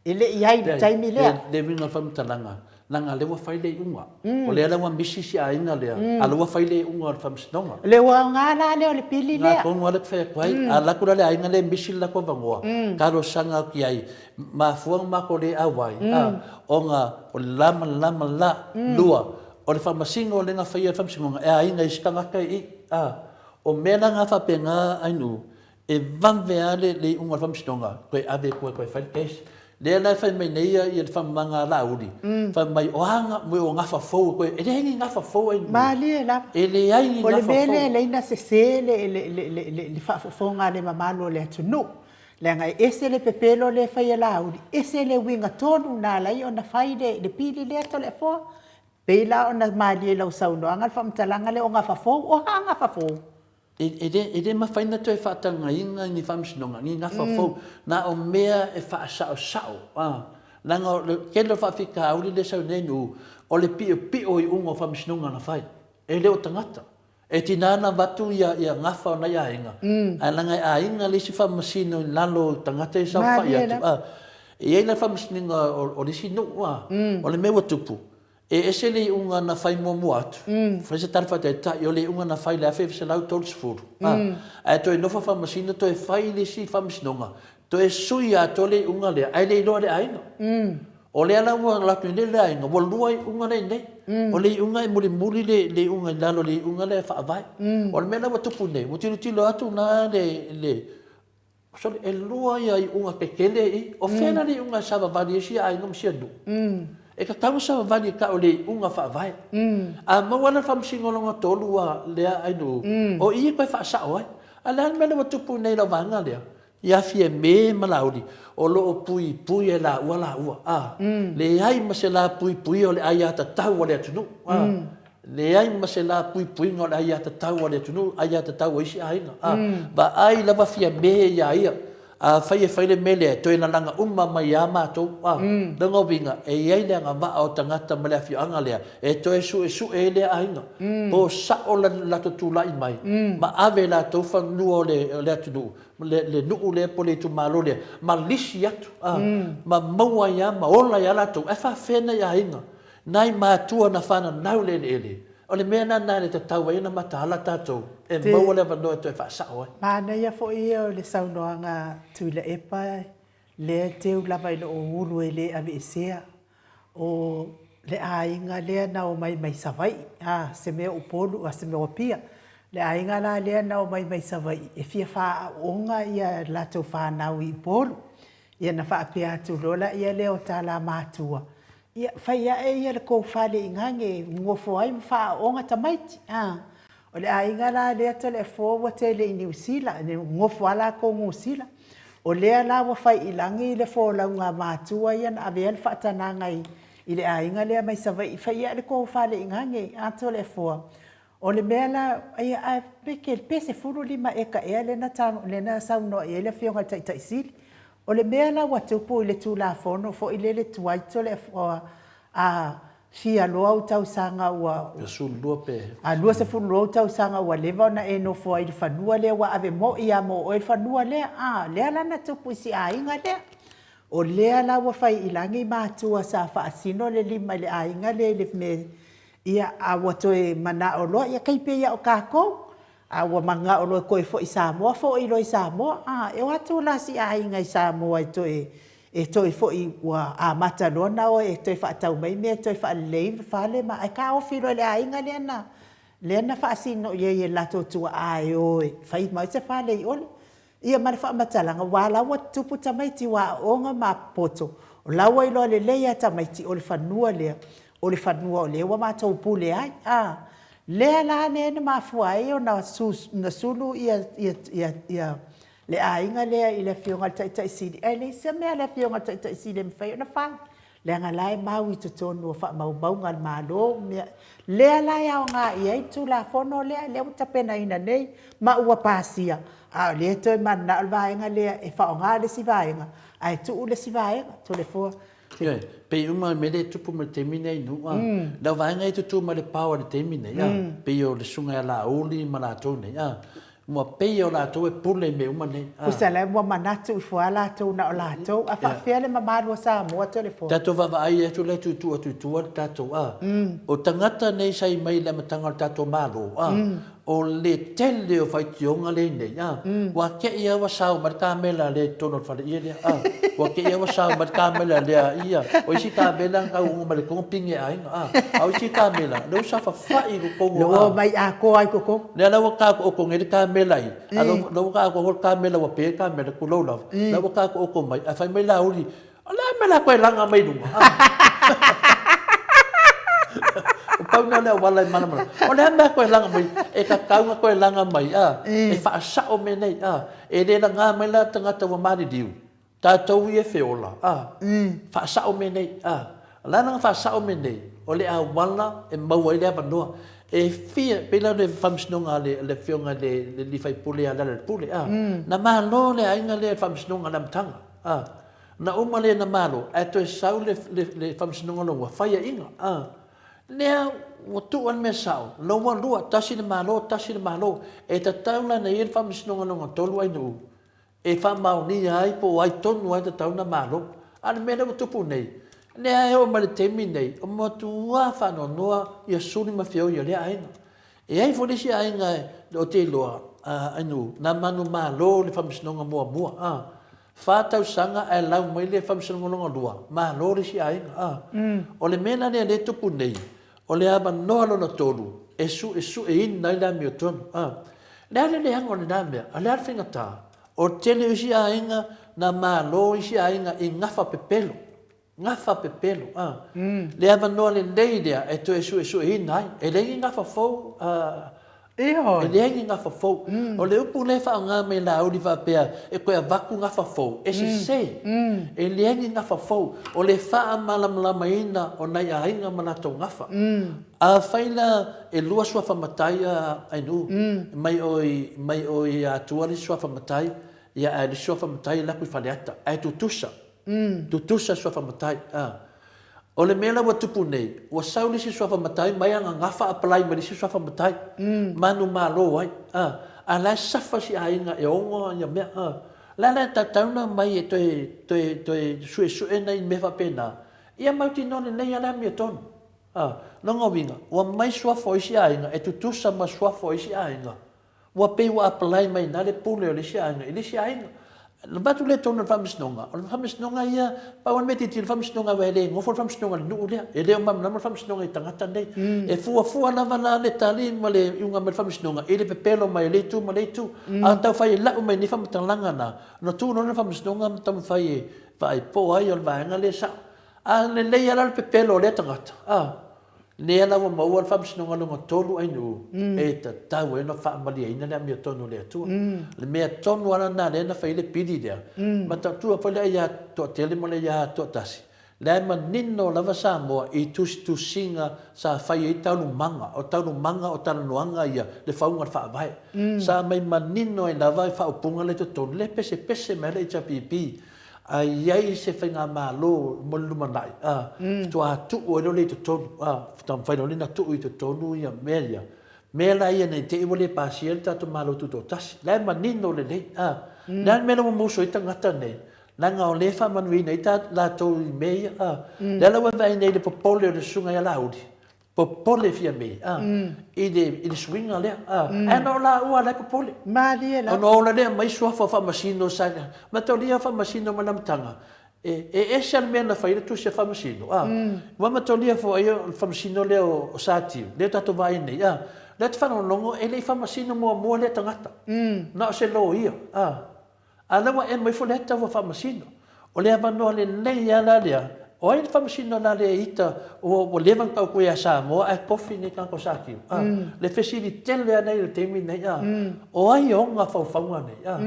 e le i i ai i le taimi lea. Le uiga o le faamatalaga, leaga o lea ua fai le iuga. O lea la ua misi si aiga lea, a o lea ua fai le iuga o le faamasinoga. O le aoga la lea o le pili lea. O lena tonu lava lea ou te fai atu ai. A alu atu la le aiga lea e misi le latou avanoa, talosaga atu i ai, mafua ona matou le auai, ona o le la ma le la ma le la. Lua, o le faamasino lea na faia e le faamasinoga, e aiga i isi tagata i i. O mea la na faapena Ainuu, E vave lava le iuga o le faamasinoga, toe ave i tua e toe fai le case. Lea la e fai mai nei le faamamaga a Laauli, fai mai o a mea o gafa fou e toe, e leai ni gafa fou ai. Malie lava. E leai ni gafa fou. O le mea lea e ala ai ona sese le faafofoga a le mamalu o le atunuu, leaga e ese le pepelo lea e fai e Laauli, ese le uiga tonu na ala ai ona fai le pili lea Toleafoa. Pei la ona malie i lau saunoaga le faamatalaga lea o gafa fou. O a gafa fou? E le mafai ona toe faatagaina ni faamasinoga, ni gafa fou, na o mea e faasaosao, leaga o le tele o faafitauli lea e sau nei nuu, o le piopio o iuga o faamasinoga na fai, e le o tagata. E tiga ona avatu ia gafa o nai aiga, ae leaga e aiga le isi faamasino i lalo o tagata ia e saofai atu. E i ai la le faamasinoga o le isi nuu, o le mea ua tupu, E ese le iuga na fai muamua atu, fai se tala faataitai, o le iuga na fai i le 1930, a, ae toe nofo faamasino toe fai le isi faamasinoga, toe sui atoa le iuga lea, ae le iloa e le aiga. O lea la ua alu atu nei le aiga, ua lua iuga la e i inei. O le iuga e mulimuli le iuga i lalo o le iuga lea e faavae. O le mea la ua tupu nei, ua tilotilo atu la le Sole, e lua ia iuga tetele i, o fea la le iuga e savavali ai sia aiga ma sia nuu? E tatau ona savavali e tau o le iuga faavae. A maua la le faamasino lona tolu a lea ainuu, o i e toe faasao ai. A o le a le mea lea ua tupu nei i lau vaega lea? Ia Fiame ma Laauli, o lo o puipui e laua laua, a. Leai ma se la puipuia o le aiatatau a le atunuu, a. Leai ma se la puipuiga o le aiatatau a le atunuu, aiatatau a isi aiga. A, vaai lava Fiame iā ia. Afai e fai le mea lea, e toe lalaga uma mai ia matou. A, lona uiga, e i ai le agavaa o tagata ma le afioaga lea e toe suesue ai lea aiga. Po sao le latou tulai mai ma ave e latou fanua o le atunuu, le nuu lea po o le itumalo lea, ma lisi atu, a, ma maua ai lava ma ola ai lava latou. Ae faapefea nai aiga? Nai matua na fananau le eleele, o le mea lena e le tatau ai ona mataala tatou e maua le avanoa e toe faasao ai. Manaia foi ia o le saunoaga a Tuilaepa lea e teu lava i lou ulu e le aveesea, o le aiga lea na omai mai Savaii, a, se mea o Upolu, a se mea o Apia. Le aiga la lea na omai mai Savaii e fia faaaooga ia latou fanau i Upolu. Ia na faapea atu loa laia lea o tala matua, Ia, fai ae ia le tou fale i ina ne nofo ai ma faaaooga tamaiti, a. O le aiga la lea Toleafoa ua tele i Niu Sila, nofo lava latou Niu Sila. O lea la ua fai i lagi le folauga a matua ia na ave ai le faatanaga i i le aiga lea mai Savaii, fai ia le kou fale i gage, a Toleafoa. O le mea la, ia ae pe tele, pe 15 eka ea lea na lea na saunoa i ai le Afioga i le Taitai Sili. O le mea la ua tupu i le Tulafono foi lele tuai Toleafoa, a fia loa ou tausaga ua... 22 pe... A 22 ou tausaga ua leva ona e nofo ai i le fanua lea ua ave moi lava mo oe le fanua lea. A, lea la na tupu i si aiga lea. O lea la ua fai i lagi matua sa faasino le lima i le aiga lea i le mea, ia, a ua toe manao loa, ia tai pei lava o tatou, a ua manao loa e toe foi i Samoa, foi loa i Samoa. A, e o atu la si aiga i Samoa e toe, e toe foi ua amata loa ona o e toe faatau mai mea e toe faalelei fale ma, ae taofi loa e le aiga lea na, lea na faasino i ai e le latou tuaa e o e fai mai se fale i o. Ia ma le faamatalaga, aua o la e ua tutupu tamaiti, ua aooga ma popoto, o la ua iloa lelei lava e tamaiti, o le fanua lea, o le fanua o lea ua matou pule ai. A, lea la lea na mafua ai ona sulu le aiga lea i le Afioga i le Taitai Sili, ae leai se mea a le Afioga i le Taitai Sili e mafai ona fai, leaga o la e mau i totonu o faamaumauga a le Malo lea la e aoga i ai le Tulafono lea, lea ua tapenaina nei ma ua pasia, a o lea e toe mananao le vaega lea e faaaoga le isi vaega ae tuu le isi vaega. Toleafoa. Ioe, pei uma le mea lea e tupu mai le taimi lenei i nuu a, le au vaega ia e tutu mai le power i le taimi lenei a, pei o le Susuga ia Laauli ma latou nei a, ua pei o latou e pule i mea uma nei. Tusa la ua manatu ifo lava latou na o latou. A faapefea le mamalu o Samoa Toleafoa? Tatou vaavaai atu la tuutuu atu i tua le tatou a. O tagata nei sa i mai i le amataga o le tatou Malo a, o le tele o faitioga lea i nei a, ua te i lava ua sao mai le kamela lea i totonu o le faleie lea a, ua te i lava ua sao mai le kamela lea ia, o isi kamela na tau mai le togo pine aiga a, a o isi kamela lea ua saofafai i totonu a. Lea ua omai atoa i totonu. Lea la ua taotooto nei le kamela i, a lea ua taotooto le kamela ua pe le kamela, tulou lava, lea ua taotooto mai, ae fai mai Laauli, o le a le mea o le a toe laga mai i luga? O pau lena o le auala e malamalama. O le a le mea a toe laga mai? E tatau ona toe laga mai, a, e faasao mea nei, a. E le laga mai la le tagata ua maliliu, Tatou ia e feola, a, faasao mea nei, a. O le a la faasao mea nei? O le auala e maua ai le avanoa. E fia, pei la o le faamasinoga a le Afioga i le alii faipule ia Lealailepule, a. Na malo le aiga lea i le faamasinoga i le amataga, a. Na uma lea na malo, ae toe sau le faamasinoga lona ua faiaina, a. Lea ua tuu lava le mea sao, lona lua, tasi le malo, tasi le malo. E tatau la ona i ai le faamasinoga lona tolu ainoa. e faamaonia ai po o ai tonu lava e tatau ona malo. A o le mea lea ua tupu nei, lea e oo mai le taimi nei, ua matua faanoanoa ia Suli ma Feoi o lea aiga. E i ai foi le isi aiga ou te iloa, Ainuu, na manumalo i le faamasinoga muamua, a, fa tausaga ae lau mai le faamasinoga lona lua, malo le isi aiga, a. O le mea la lea lea e tupu nei, o le avanoa lona tolu e suesueina ai le amiotonu, a. O le a le leaga o lena mea? O le a le faigata? O le tele o isi aiga na malo isi aiga i gafa pepelo, gafa pepelo, a. Le avanoa lelei lea e toe suesueina ai. E leai ni gafa fou, a, e leai ni gafa fou. O le upu lea e faaaoga mai e Laauli faapea e toe avatu gafa fou, e sese. E leai ni gafa fou. O le faamalamalamaina o nai aiga ma latou gafa. Afai la e lua suafa matai a Ainuu, mai oi mai oi Atua le isi suafa matai, ia ae le isi suafa matai e laku i Faleata, ae tutusa, tutusa suafa matai, a. O le mea la ua tupu nei, ua sau le isi suafa matai mai ana gafa apply mai le isi suafa matai, manumalo ai, a. A la e suffer si aiga e ono ia mea, a. La la e tatau ona aumai e toe, toe, toe suesue nai mea faapena, ia mautinoa lelei lava le amiotonu. A, lona uiga, ua mai suafa o isi aiga e tutusa ma suafa o isi aiga. Ua pei ua apply mai ina le pule o le isi aiga i le isi aiga. Na avatu lea i totonu o le faamasinoga, o le faamasinoga ia, pau lava le mea e tilotilo le faamasinoga aua e le nofo le faamasinoga i le nuu lea. E le o malamalama le faamasinoga i tagata nei. E fuafua lava la le tali ma le iuga mai le faamasinoga i le pepelo mai o lea itu ma lea itu. A taufai e lau mai nei faamatalaga na, ona tuu loa lea o le faamasinoga ma taumafai e vaai po o ai o le vaega lea e sao. A lelei lava la le pepelo o lea tagata, a, lea la ua maua le faamasinoga lona tolu ainuu, e tatau ai ona faamalieina le amiotonu o le Atua. O le mea tonu lava lena lea na fai ai le pili lea, matautua foi le aia toatele ma le aia toatasi. Lea e manino lava Samoa i tusitusiga sa fai ai taualumaga, o taualumaga o talanoaga ia, le fauga o le Faavae. Sa aumai manino ai lava i faaupuga lea i totonu, lea e pesepese mai ai le HRPP, a i ai se faigamalo mo le lumanai, a, faatoa tuu ai loa lea i totonu, a, faatoa mafai loa lea ona tuu i totonu ia mea ia. Mea la ia ne i te i ua le pasia ai le tatou Malo Tutoatasi. La e manino lelei, a. O le a le mea la ua musu ai tagata nei? Leaga o lea e faamanuiaina ai latou i mea ia, a. Lea la ua e vaai nei i le popole o le Susuga ia Laauli, popole Fiame, a, i le, i le suiga lea, a. Ae na o laua la e popole. Malie lava. Ona ola lea aumai suafa o Faamasino sa, mataulia Faamasino mai le amataga, e, e ese lava le mea na fai ai le tusi a Faamasino, a. Ua mataulia foi o le Faamasino lea o Satiu, lea tatou vaai nei, a. Lea ou te faalogologo e le i faamasino muamua lea tagata, na o se loia, a. A o lea ua emo ifo lea tau faamasino. O le avanoa lelei lava la lea, o ai le faamasino la lea ita ua leva ona tautua ia Samoa ae tofi nei tagata o Satiu? A, le fesili tele lava lea i le taimi lenei, a, o ai e ona faufauga nei? A,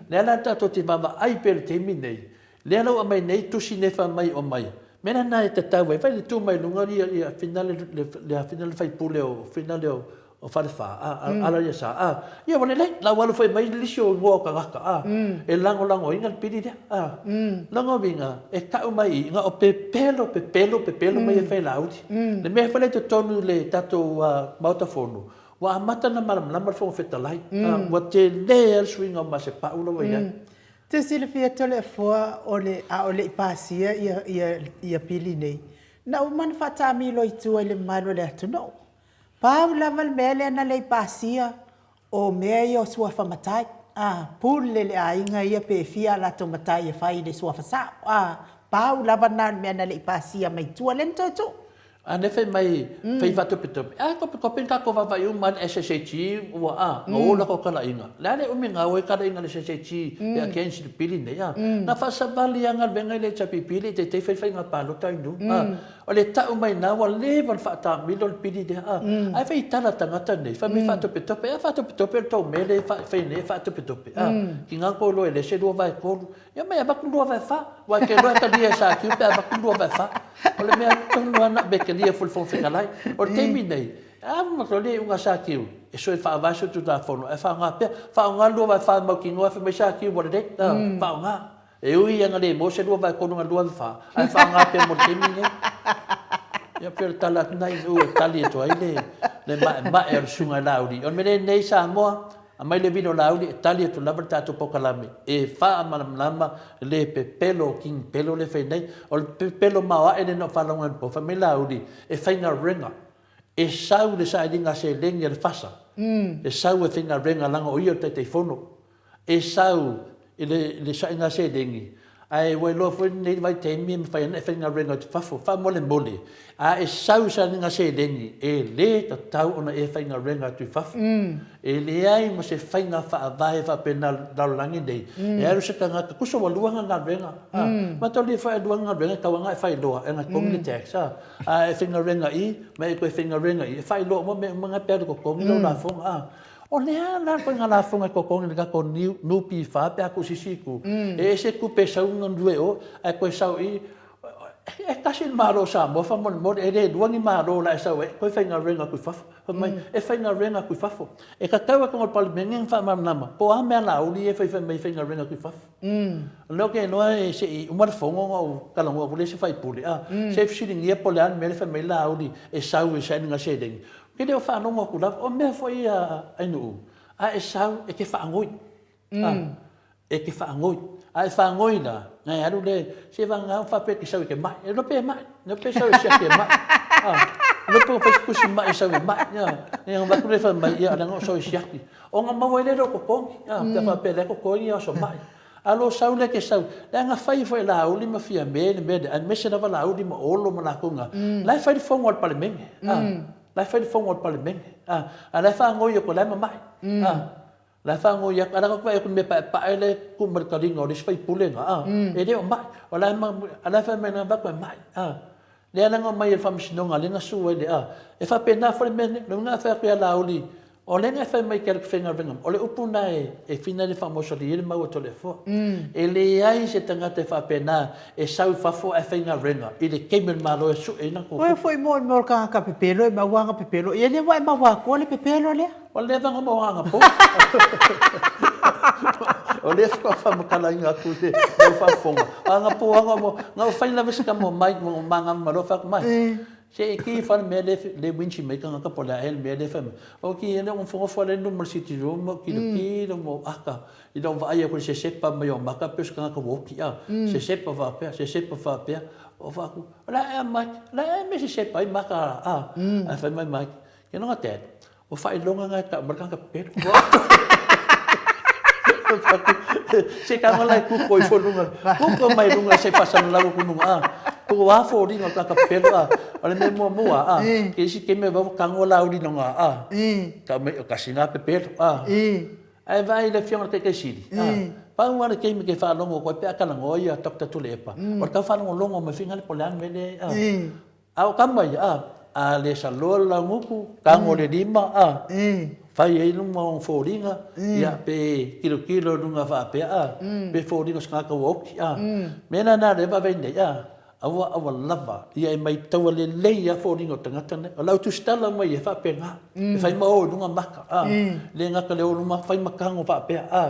lea la tatou te vaavaai pea i le taimi lenei, lea la ua aumai nei tusi nei fai mai o aumai, mea lena e tatau ai, fai le tu mai luga ia Finale le Finale sui usufono o Finale o o Falefa, a, a, ala ia sa, a, ia ua lelei, la ua alu foi mai nisi o igoa o tagata, a, e lagolagoina le pili lea, a. Lona uiga, e tau mai i i, na o pepelo, pepelo, pepelo mai e Failauli. Le mea foi lea i totonu i le tatou Maota Fono, ua amata ona malamalama le Fofoga Fetalai, a, ua tele lava le suiga o Masepau la ua i ai. Te silafia Toleafoa o le a o le i pasia ia, ia, ia pili nei, na uma ona faatamilo i tua i le mamalu o le atunuu. Pau lava le mea lea na le i pasia, o mea ia o suafa matai, a, pule le aiga ia pe fia a latou matai e fai i le suafa sao, a, pau lava na o le mea na le i pasia mai tua, lea na toe tuu. A lea fai mai, fai faatopetope, a topetope ni tatou vaavaai uma lava i le SSHE ua, a, na o latou talaiga. O le a le umi na o ai talaiga a le SSHE e against i le pili lenei, a. Na faasavali lava galuega i le HRPP le i taitai fai faiga palota i nuu, a. O le tau mai ina ua leva ona faataamilo le pili lea, a. Ae fai tala tagata nei, fai mai faatopetope, a faatopetope o le tou mea lea e fai nei e faatopetope, a. Tiga tou iloa e leai se 2/3, ia mai avatu le 2/4, aua e te iloa e talia e Satiu pe a avatu le 2/4. O le mea tonu lava na Bekelia foi le Fofoga Fetalai. O le taimi nei, a matua le iuga a Satiu, e soe faavae se Tulafono ae faaaoga pea, faaaoga le 2/4 e mautinoa fai mai Satiu ua lelei, a, faaaoga. E ui ia na le maua se 2/3 na 2/4, ae faaaoga pea mo le taimi lenei. Ia pei o le tala atu lena i nuu e tali atu ai le, le maemae o le susuga i Laauli. O le mea lenei Samoa, aumai le vili o Laauli e tali atu lava le tatou polokalame e faamalamalama le pepelo o King Pelo lea e fai nei. O le pepelo maoae lea na ou faalogo anapo, fai mai Laauli e faigaluega, e sau le sailiga seleni a le FASA, e sau e faigaluega leaga o ia o le Taitaifono. E sau i le saina seleni, ae ua iloa foi lenei vaitaimi e mafai ona e faigaluega atu i fafo. Faamolemole, a e sau i saina seleni, e le tatau ona e faigaluega atu i fafo. E leai ma se faiga faavae faapena i le lalolagi nei, e alu se tagata, tusa ua lua ana galuega, a, mataulia foi a lua ana galuega e tatau lava ona e faailoa e ona totogi le tax, a, a e faigaluega i i ma e toe faigaluega i i, e faailoa uma mea uma na pe alu e totogi lau lafoga, a. O le a la ituaiga lafoga e totogi i le tatou NPF pe a tuu se isi itu? E ese tupe e sau galue i o ae toe sau i i. E tasi le Malo o Samoa faamolemole, e le lua ni Malo o le a e sau ai e toe faigaluega atu i fafo. Fai mai, e faigaluega atu i fafo. E tatau atu i le Palemene ona faamalamalama po o a mea lauli ia e faifai mai e faigaluega atu i fafo. O lea ou te iloa se i uma le fono ona ou talanoa atu lea i se sui usufono, a, se i fesiligia po o le a le mea lea e fai mai ai Laauli e sau i le sailiga seleni. Ou te le o faalogo atu lava, o mea foi ia Ainuu, a e sau e te faanoi, a, e te faanoi. A e faanoi la, na e alu lea, se vagana ua faapea e te sau e te mai. E iloa pe mai, e iloa pe sau e siaki e mai. A, e iloa pe ua fai se tusi mai e sau e mai. A, ia ona avatu lea fai mai, ia leaga o sau e siaki. Ona maua ai lea o lou totogi, a, pe a faapea o lea e totogi aso mai. A lo sau lea ke sau, leaga fai foi e Laauli ma Fiame le mea lea, aemaise lava Laauli ma Olo ma latou na, la e fai le fono a le Palemene, a, la e fai le fono a le Palemene, a, a la e faanoi atu o la e mamae, a, la e faanoi atu, a la e vaai atu i le mea paepae lea e tuu mai le taliga o le isi faipule na, a, e le o mai, o la e, a la e fai mai na avatu e mai, a. Lea la na omai e le Faamasinoga lea na sue ai le, a, e faapena foi le mea lenei, lona uiga a fai atu ia Laauli, O lea na e fai mai ke alu faigaluega, o le upu na e fina le faamausali ai le mau a Toleafoa. E leai se tagata e faapena e sau i fafo ae faigaluega i le taimi o le Malo e sue ai lana Oe tupe. foi mo le mea o le tagata pepelo e maua ana pepelo, ia lea ua e maua atua le pepelo lea. Ua leva ona maua anapo. O lea faatoa faamatalaina atu i le mau faafofoga. O anapo lava, na ou fai lava si tama o Mike ma magama loa fai atu, Mike, se i ki ifo lava le mea lea e winchi mai ai tagata po o le a ea le mea lea e fai mai. Ou ki lea ou nofonofo lava lea i luma o le sitting room ma ou tilotilo ma ou aka i lau vaai atu i le sesepa mai o maka pei o se tagata ua oti a. Sesepa faapea, sesepa faapea. Ou fai atu, o le a ea Mike? O le a ea le mea e sesepa ai maka a? Ae fai mai Mike, Keloga Dad, O faailoga na e tau mai le tagata pepelo. Se tau la e kuko ifo luga. Kuko mai luga se faasalalau atu luga a. Po o a foliga o le tagata pepelo a. O le mea muamua a. Ke isi taimi e vau tago lauli luga a. Tau mai o kasi na pepelo a. Ae vaai i le afioga i le Taitai Sili a. Pau lava le taimi ke faalogo atu ai pe a talanoa ia Doctor Tuilaepa, o le tau faalogologo mai foi na le po o le a le mea lea a. A o tama ia, a, a le saloa le laugutu, tago le lima, a, fai ai luma o foliga, ia, pe tilotilo i luga faapea, a, pe foliga o se tagata ua oti, a. Mea la na lea e vaavaai nei, a, aua, aua lava, ia e maitaua lelei lava foliga o tagata nei. O lau tusitala mai ia e faapena, e fai ma o i luga maka, a, le gata i le o i luga maka, fai ma tago faapea, a.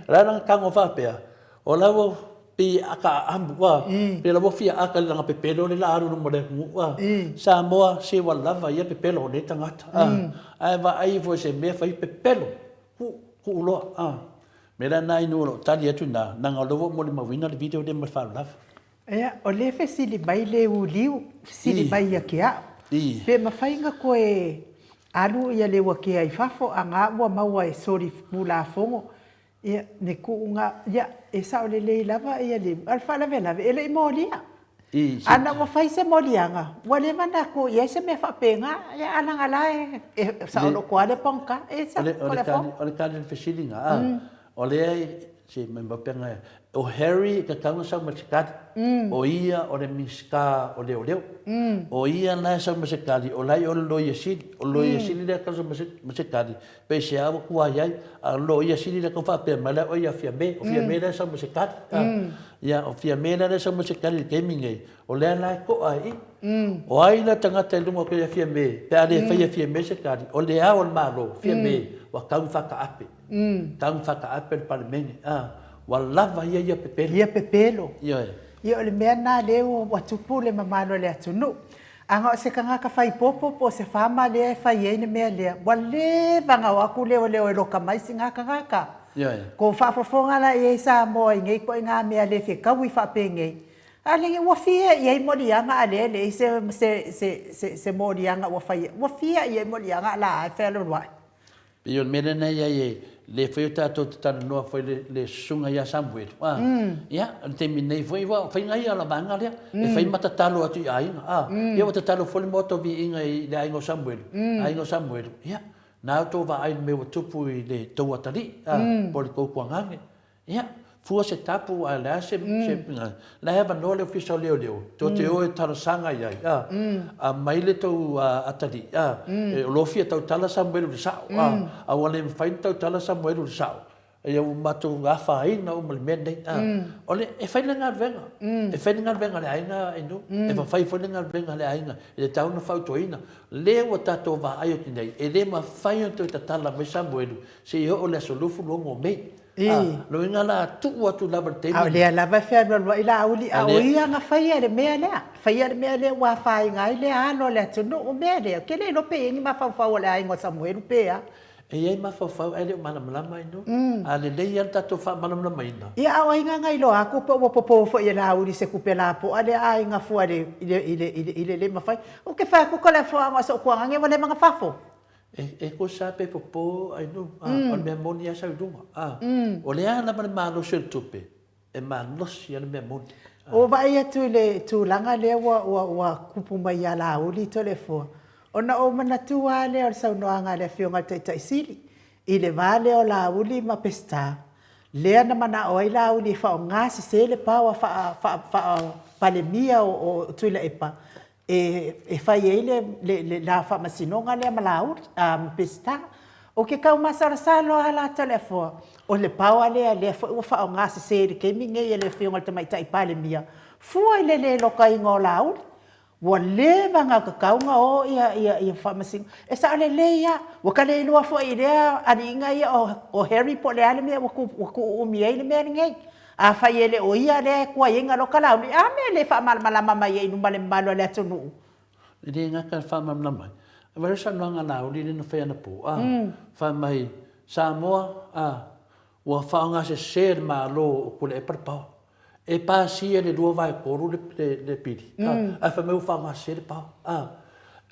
O le a lana tago faapea? O la ua pei e aka aamu a, pe la ua fia aka i lana pepelo le la alu luma o le atunuu a. Samoa, se ua lava ia pepelo o nei tagata a. Ae vaai ifo i se mea fai pepelo, ku, kuu loa a. Mea la na inu o lou tali atu ina, naga o lea ua ou molimauina le video lea ma le faalolava. Ia, o lea e fesili mai le uliu, fesili mai ia te au, pe mafai ona toe alu ia le uatea i fafo aga ua maua e soli Tulafono Ia, le kuuga, ia, e sao lelei lava ia le, a o le faalavelave, e le i molia. Ana ua fai se moliaga, ua leva ona tuu i ai se mea faapena, ia, a leaga la e saoloto lava le pogata. E sao, o le fo. O le tali o le fesili na, o lea e, se mai mau pea na, o Harry e tatau ona sau ma se tali, o ia o le Minisita o Leoleo, o ia la e sau ma se tali, o la e o le Loia Sili, o le Loia Sili lea e tatau ona sau ma se tali, Peisea ua tuai ai, a o loia sili lea tau faapea mai lea, oi ia Fiame, o Fiame lea e sau ma se tali. Ia, o Fiame lea e sau ma se tali i le taimi nei, o lea la e to'a i i. O ai la tagata i luga o kēia Fiame, pe a le faia e Fiame se tali, o le Ao o le Malo, Fiame, ua tau na faataape, tau na faataape le Palemene, ua lava ia ia pepelo. Ia pepelo. Ioe. Ia, o le mea lena lea ua tupu le mamalu o le atunuu. Ana o se tagata fai popo po o se farmer lea e fai ai le mea lea, ua leva ona o atu leoleo e loka mai sina tagata. Kou faafofoga la i ai Samoa i nei ituaiga mea le fetaui faapenei, a le ua fia i ai moliaga a lea e leai se, se, se, se, se moliaga ua faia, ua fia i ai moliaga a la e fealualuai. Pei o le mea lena e i ai e le fai o tatou te talanoa foi le, le susuga ia Samuelu. A, ia, o le taimi nei foi, ua faiga ia o la vaega lea, e fai ma tatalo atu i aiga. A, ia ua tatalo foi le Maota o Viiga i le aiga o Samuelu, aiga o Samuelu, ia, na outou vaai i le mea ua tupu i le tou atalii, a, po o le tou tuagane. Ia, fua se tapu ae le a se, se la e avanoa le Ofisa o Leoleo, tou te o e talosaga i ai, a, aumai le tou atalii, a, e, o lo o fia tautala Samuelu i le sao, a, a ua le mafai ona tautala Samuelu i le sao, ia ua matou afaina uma i le mea lenei, a. O le, e fai le galuega, e fai le galuega a le aiga i nuu, e fafai foi le galuega a le aiga i le tau ona fautuaina. Lea ua tatou vaai atu nei, e le mafai ona toe tatala mai Samuelu seia oo i le aso 26 o Mei. A, lona uiga la tuu atu lava i le taimi. A o lea lava e fealualuai Laauli, a o ia na faia le mea lea, faia le mea lea ua afaina ai le alo o le atunuu. O mea lea, ou te le iloa pe i ai ni mafaufau o le aiga o Samuelu pe a. E i ai mafaufau ae le o malamalama ai nuu. A lelei lava le tatou faamalamalamaina. Ia, a o ai na na iloa atu pe ua popo foi e Laauli se tupe lapoa lea a aiga fua i le, i le, i le le mafai. Ou te fai atu Toleafoa a Soatuagane ua leva na fafo. E kosa pe popo ai nu, a, o le mea moni a sau i luga, a. O le a lava le malosi o le tupe, e malosi a le mea moni. Ua vaai atu i le tulaga lea ua, ua, ua kupu mai ia Laauli Toleafoa, ona ou manatu lava lea o le saunoaga a le Afioga i le Taitai Sili, i le va lea o Laauli ma Peseta, lea na manao ai Laauli e faaaoga sese le power faa, faa, faa-Palemia o, o Tuilaepa, e fai ai le la faamasinoga lea ma Laauli, ma Peseta. O ke kau masalosalo a la Toleafoa, o le power lea, lea foi ua faaaoga sese i le taimi lenei e le Afioga i le Tamaitai Palemia, fua i le le lokaina o Laauli. Ua leva ona tatau ona o ia faamasinoga. E sao lelei lava, ua ta le iloa foi i lea alii ia o Harry po o le a le mea ua tuuumi ai le mea lenei. Afai e le o ia lea e tuai ai ona loka Laauli, a mea e le faamalamalama mai ai i luma le mamalu o le atunuu? E le gata i le faamalamalama ai, ae vaai le saunoaga a Laauli lea na fai anapo, a, fai mai, Samoa, a, ua faaaogasese e le Malo o Tuilaepa le paoa. E pasia i le 2/3 le pili, a, ae fai mai ua faaaogasese le paoa, a.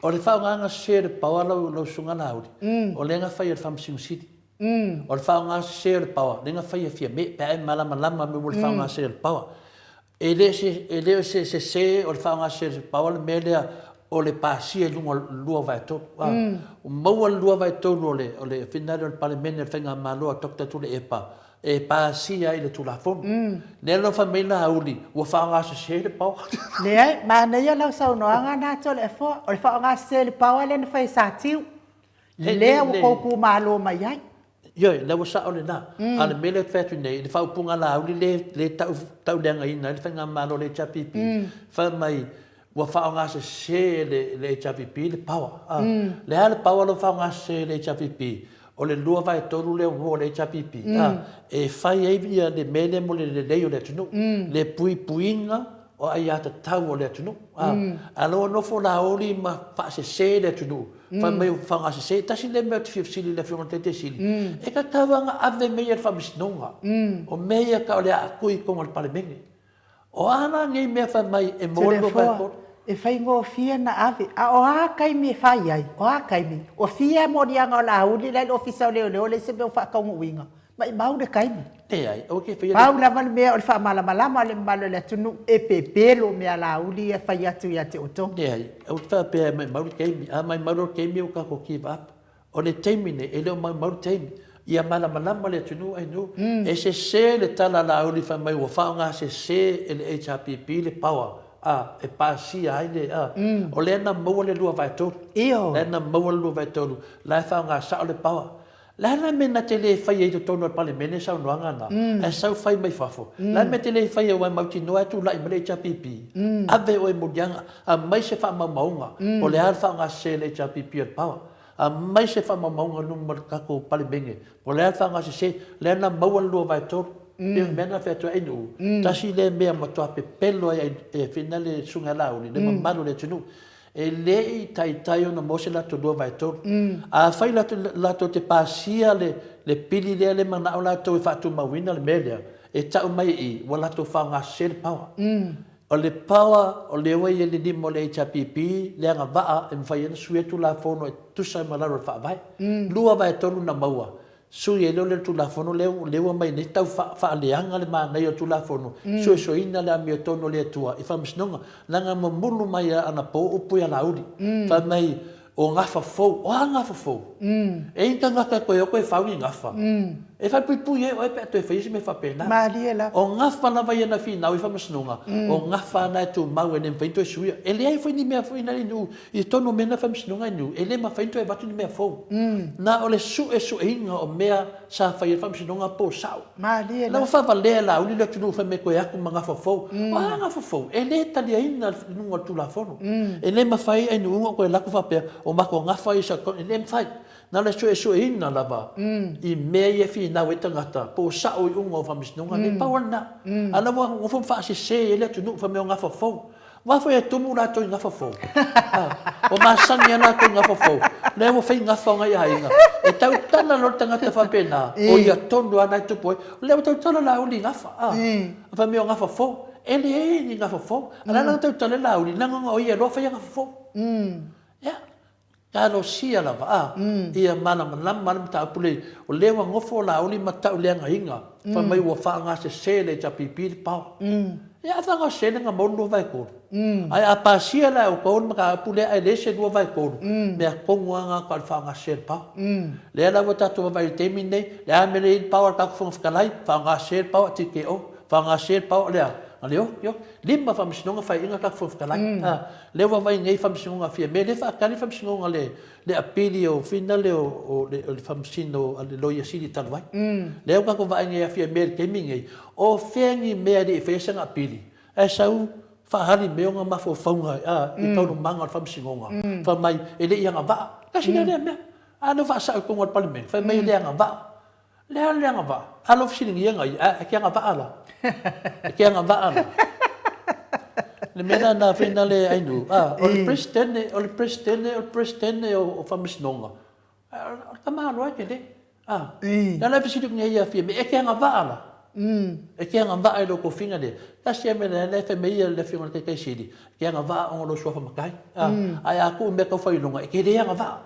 O le faaaogaina sese o le paoa lau Susuga Laauli, o lea na fai e le Faamasino Sili. O le faaaogasese o le paoa, lea na fai e Fiame, pe a e malamalama i mea mo le faaaogasese o le paoa. E le e le o se sese o le faaaoga pau le mea lea o le pasia i luga o le 2/3. Ua maua le 2/3 o le o le finale o le Palemene o le Faigamalo a Doctor Tuilaepa e pasia ai le Tulafono. Lea la ua fai mai Laauli ua faaaoga sese le power. Leai, manaia lau saunoaga na Toleafoa, o le faaaoga sese o le power lea na fai e Satiu, lea ua tou tumalo mai ai. Ioe, lea ua sao lena. A o le mea lea ou te fai atu nei, i le faaupuga Laauli lea e tauleagaina ai le faigamalo a le HRPP, fai mai ua faaaogasese e le HRPP le power. O le a le power lea ua faaaogasese e le HRPP? O le 2/3 lea ua maua e le HRPP e fai ai le mea lea mo le lelei o le atunuu, le puipuiga o aiatatau a le atunuu. A o lea ua nofo Laauli ma faasese le atunuu, fai mai ua faaaogasese. Tasi lea mea ou te fia fesili i le Afioga i le Taitai Sili, e tatau lava ona ave mea ia i le Faamasinoga. O mea ia tau o le aatui i totonu o le Palemene. O a la nei mea fai mai e maua le 2/3? E faigofie ona ave, a o a taimi e fai ai? O a taimi? Ua fia moliaga o Laauli la e i le Ofisa o Leoleo leai se mea o faataunuuina. Maimau le taimi. Leai, aua te faia. Pau lava le mea o le faamalamalama o le mamalu o le atunuu e pepelo mea Laauli ia e fai atu ia te outou. Leai, aua te faapea e maimau le taimi. A maimau loa le taimi ua tatou give up. O le taimi nei, e le o maumau le taimi. Ia malamalama le atunuu ainu. E sese le tala a Laauli fai mai ua faaaogasese e le HRPP le power a, e pasia ai le, a. O lea na maua le 2/3. Ioe. Lea na maua le 2/3, la e faaaoga sao le power. Le a la mea na te le faia i totonu o le Palemene saunoaga na, ae sau fai mai fafo? Le a le mea te le faia aua e mautinoa e tulai mai le HRPP, ave oe i moliaga, aumai se faamaumauga po o le a le faaaogasese e le HRPP o le power. Aumai se faamaumauga i luma o le tatou Palemene po o le a le faaaogasese, lea na maua le 2/3. Pei o le mea lena na fai atu ai Ainuu, tasi lea mea matua pepelo ai e whina le Susuga ia Laauli, le mamalu o le atunuu. E le i taitai ona maua se latou 2/3. Afai latou te pasia le pili lea le manao latou e faatumauina le mea lea, e tau mai i i, ua latou faaaogasese le power. O le power o lea ua i le lima o le HRPP le agavaa e mafai ai ona suia Tulafono e tusa ai ma lalo o le Faavae. 2/3 na maua, Sui ai lea o le Tulafono lea lea ua aumai nei tau faaleaga le manaia o le Tulafono, suesueina le amiotonu a le Atua i Faamasinoga. Leaga mamulu mai a anapo upu ia Laauli, fai mai o gafa fou. O a gafa fou? E i ai ni tagata e toe o toe fau ni gafa? E falepuipui ai oe pe a toe faia se mea faapena. Malie lava. O gafa lava ia na finau i Faamasinoga, o gafa na e tumau e le mafai ona toe suia. E leai foi ni mea foi na i nuu I totonu o mea na faamasinoga i Niu, e le mafai ona toe avatu ni mea fou. Na o le suesueina o mea sa fai e le faamasinoga po o sao. Malie la. La ua faavalea e Laauli le atunuu fai mai toe atu ma gafa fou. O a gafa fou? E le taliaina i luga o le Tulafono. E le mafai ai Niu ona toe alu atu faapea o matou gafa ia sa totonu. E le mafai. Na o le suesueina lava i mea ia e finau ai tagata po o sao iuga o faamasinoga nei. Pau lava lena. A o la ua nofo ma faasese ai le atunuu fai mai o gafa fou. Aua foi e tumu latou i gafa fou. Ua masani lava latou i gafa fou. Lea ua fai gafa o nai aiga. E tautala loa le tagata faapena, o ia tonu lava na e tupu ai. O lea ua tautala Laauli i gafa. Fai mai o gafa fou. E leai ni gafa fou. A o le a la na tautala ai Laauli, leaga o ia loa faia gafa fou. Ia, Talosia lava, a, ia malamalama le mataupu lea, o lea ua nofo Laauli ma tauleagaina, fai mai ua faaaogasese le HRPP le power. Ia a faaaogasese le gamau le 2/3. Ae a pasia la e outou le mataupu lea ae leai se 2/3, mea tonu lava lena tau o le faaaogasese o le power. Lea la ua tatou vaavaai i le taimi lenei, le a le mea lea e i ai le power a le tatou Fofoga Fetalai, faaaogasese le power TKO, faaaogasese le power lea. Na le oki oki. Lima faamasinoga faaiuga tatou Fofoga Fetalai. A, lea ua aumai nei faamasinoga a Fiame, lea e faatali le faamasinoga le le apili o fina le o le o le faamasino a le Loia Sili talu ai. Lea ua tatou vaai nei ia Fiame i le taimi lenei, o fea ni mea e le i faia sana apili, ae sau faaali mai ona mafaufauga a i taualumaga o le faamasinoga, fai mai e le i agavaa. Tasi la lea mea. A lea ua faasao i totonu o le Palemene, fai mai e le agavaa. Le a le agavaa? A lou fesiligia na ia, a e te agavaa la? E te agavaa la? Le mea la na fai na le ainu, a, o le Peresetene, o le Peresetene, o le Peresetene o Faamasinoga, o le tamaloa e tele. A, le ala e fesili atu nei ia Fiame, e te agavaa la? E te agavaa i lou tofiga lea? Tasi lava mea la e fai mai le Afioga i le Taitai Sili, e te agavaa ona o lou suafa matai. A, ae a tuu i mea tau faailoga, e te le agavaa.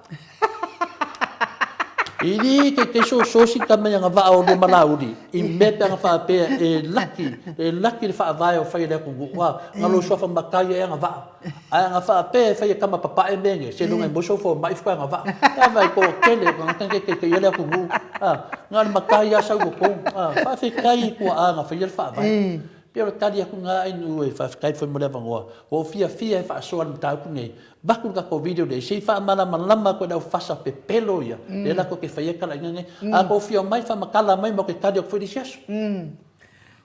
I le taitai soso si tama i agavaa o lua malauli i mea pe ana faapea e laki, e laki le faavae o fai e le atunuu, a, na lou suafa matai e agavaa. Ae ana faapea e fai e tama papae mea nei, seiloga e maua sou fomai faatoa agavaa. E a vaai toatele o tagata nei e taitaia le atunuu, a, na o le matai lava sau i totonu, a, faafetai i tuaa na faia le faavae. Pei o le tali atu lena Ainuu e faafetai foi mo le avanoa. Ua ou fiafia e faasoa i le mataupu lenei. Avatu le tatou video lenei se i faamalamalama atu e le aufasa pepelo ia, lea latou te faia talaiga nei. A tou fia omai, faamatala mai matou te tali atu foi le isi aso.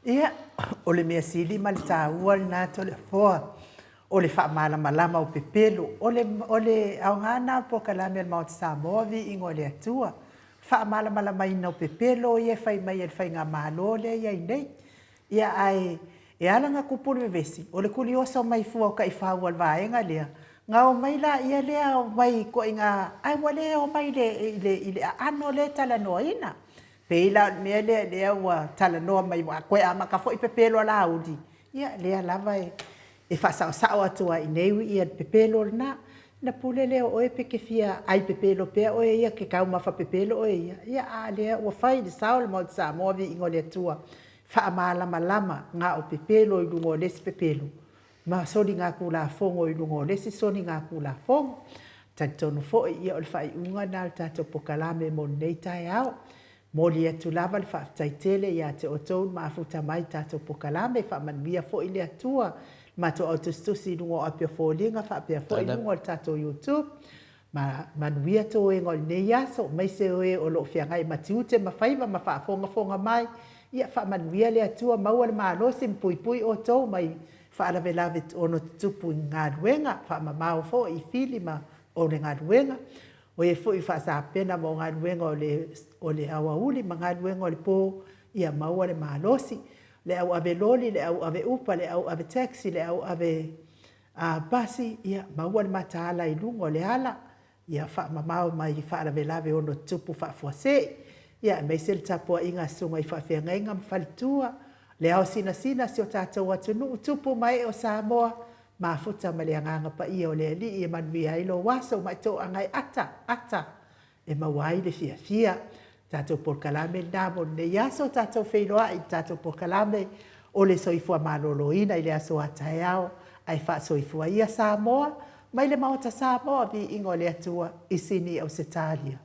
Ia, o le mea sili ma le taua lena Toleafoa, o le faamalamalama o pepelo. O le, o le aoga lena o le polokalame a le Maota Samoa, Viiga o le Atua, faamalamalamaina o pepelo ia e fai mai e le faigamalo lea e i ai nei. Ia, ae e ala ona tupu le vevesi, o le tulioso mai fua o taifau a le vaega lea, na omai laia lea omai ituaiga, ae ua le omai i le, i le, i le aano lea e talanoaina. Pei la o le mea lea, lea ua talanoa mai, ua toe amata foi pepelo a Laauli, ia, lea lava e, e faasaosao atu ai i inei ia le pepelo lena. Ona pule lea o oe pe te fia ai pepelo pea oe ia, ke taumafa pepelo oe ia, ia a lea ua fai le sao o le Maota Samoa, viiga o le Atua, faamalamalama na o pepelo i luga o le isi pepelo, ma soligatulafono i luga o le isi soligatulafono. Talitonu foi, ia o le faaiuga lena o le tatou polokalame mo lenei taeao. Momoli atu lava le faafetai tele ia te outou le mafuta mai i tatou polokalame, faamanuia foi le Atua i le matou autusitusi i luga o api o foliga faapea foi i luga o le tatou YouTube. Ma manuia toega o lenei aso, aemaise o e o lo o feagai ma tiute ma faiva ma faafogafoga mai. Ia faamanuia le Atua, maua le malosi ma puipui outou mai faalavelave ono tutupu i galuega, faamamao foi i fili ma o le galuega. O e foi faasapena mo galuega o le o le aoauli ma galuega o le po, ia maua le malosi. Le au ave loli, le au ave upa, le au ave taxi, le au ave a pasi, ia maua le mataala i luga o le ala, ia faamamao mai faalavelave ono tutupu faafuasei. Ia aemaise le tapuaiga a susuga i faafeagaiga ma faletua, le ao sinasina si o tatou atunuu, tupu ma ee o Samoa, Mafuta ma le Agaga Paia o le Alii e manuia ai lou aso ma e toaga e ata, ata e maua ai le fiafia. Tatou polokalame lena mo lenei aso, tatou feiloai i le tatou polokalame o le soifua maloloina i le aso a taeao, ae faasoifua ia Samoa mai le Maota Samoa, viiga o le Atua i Sini Ausetalia.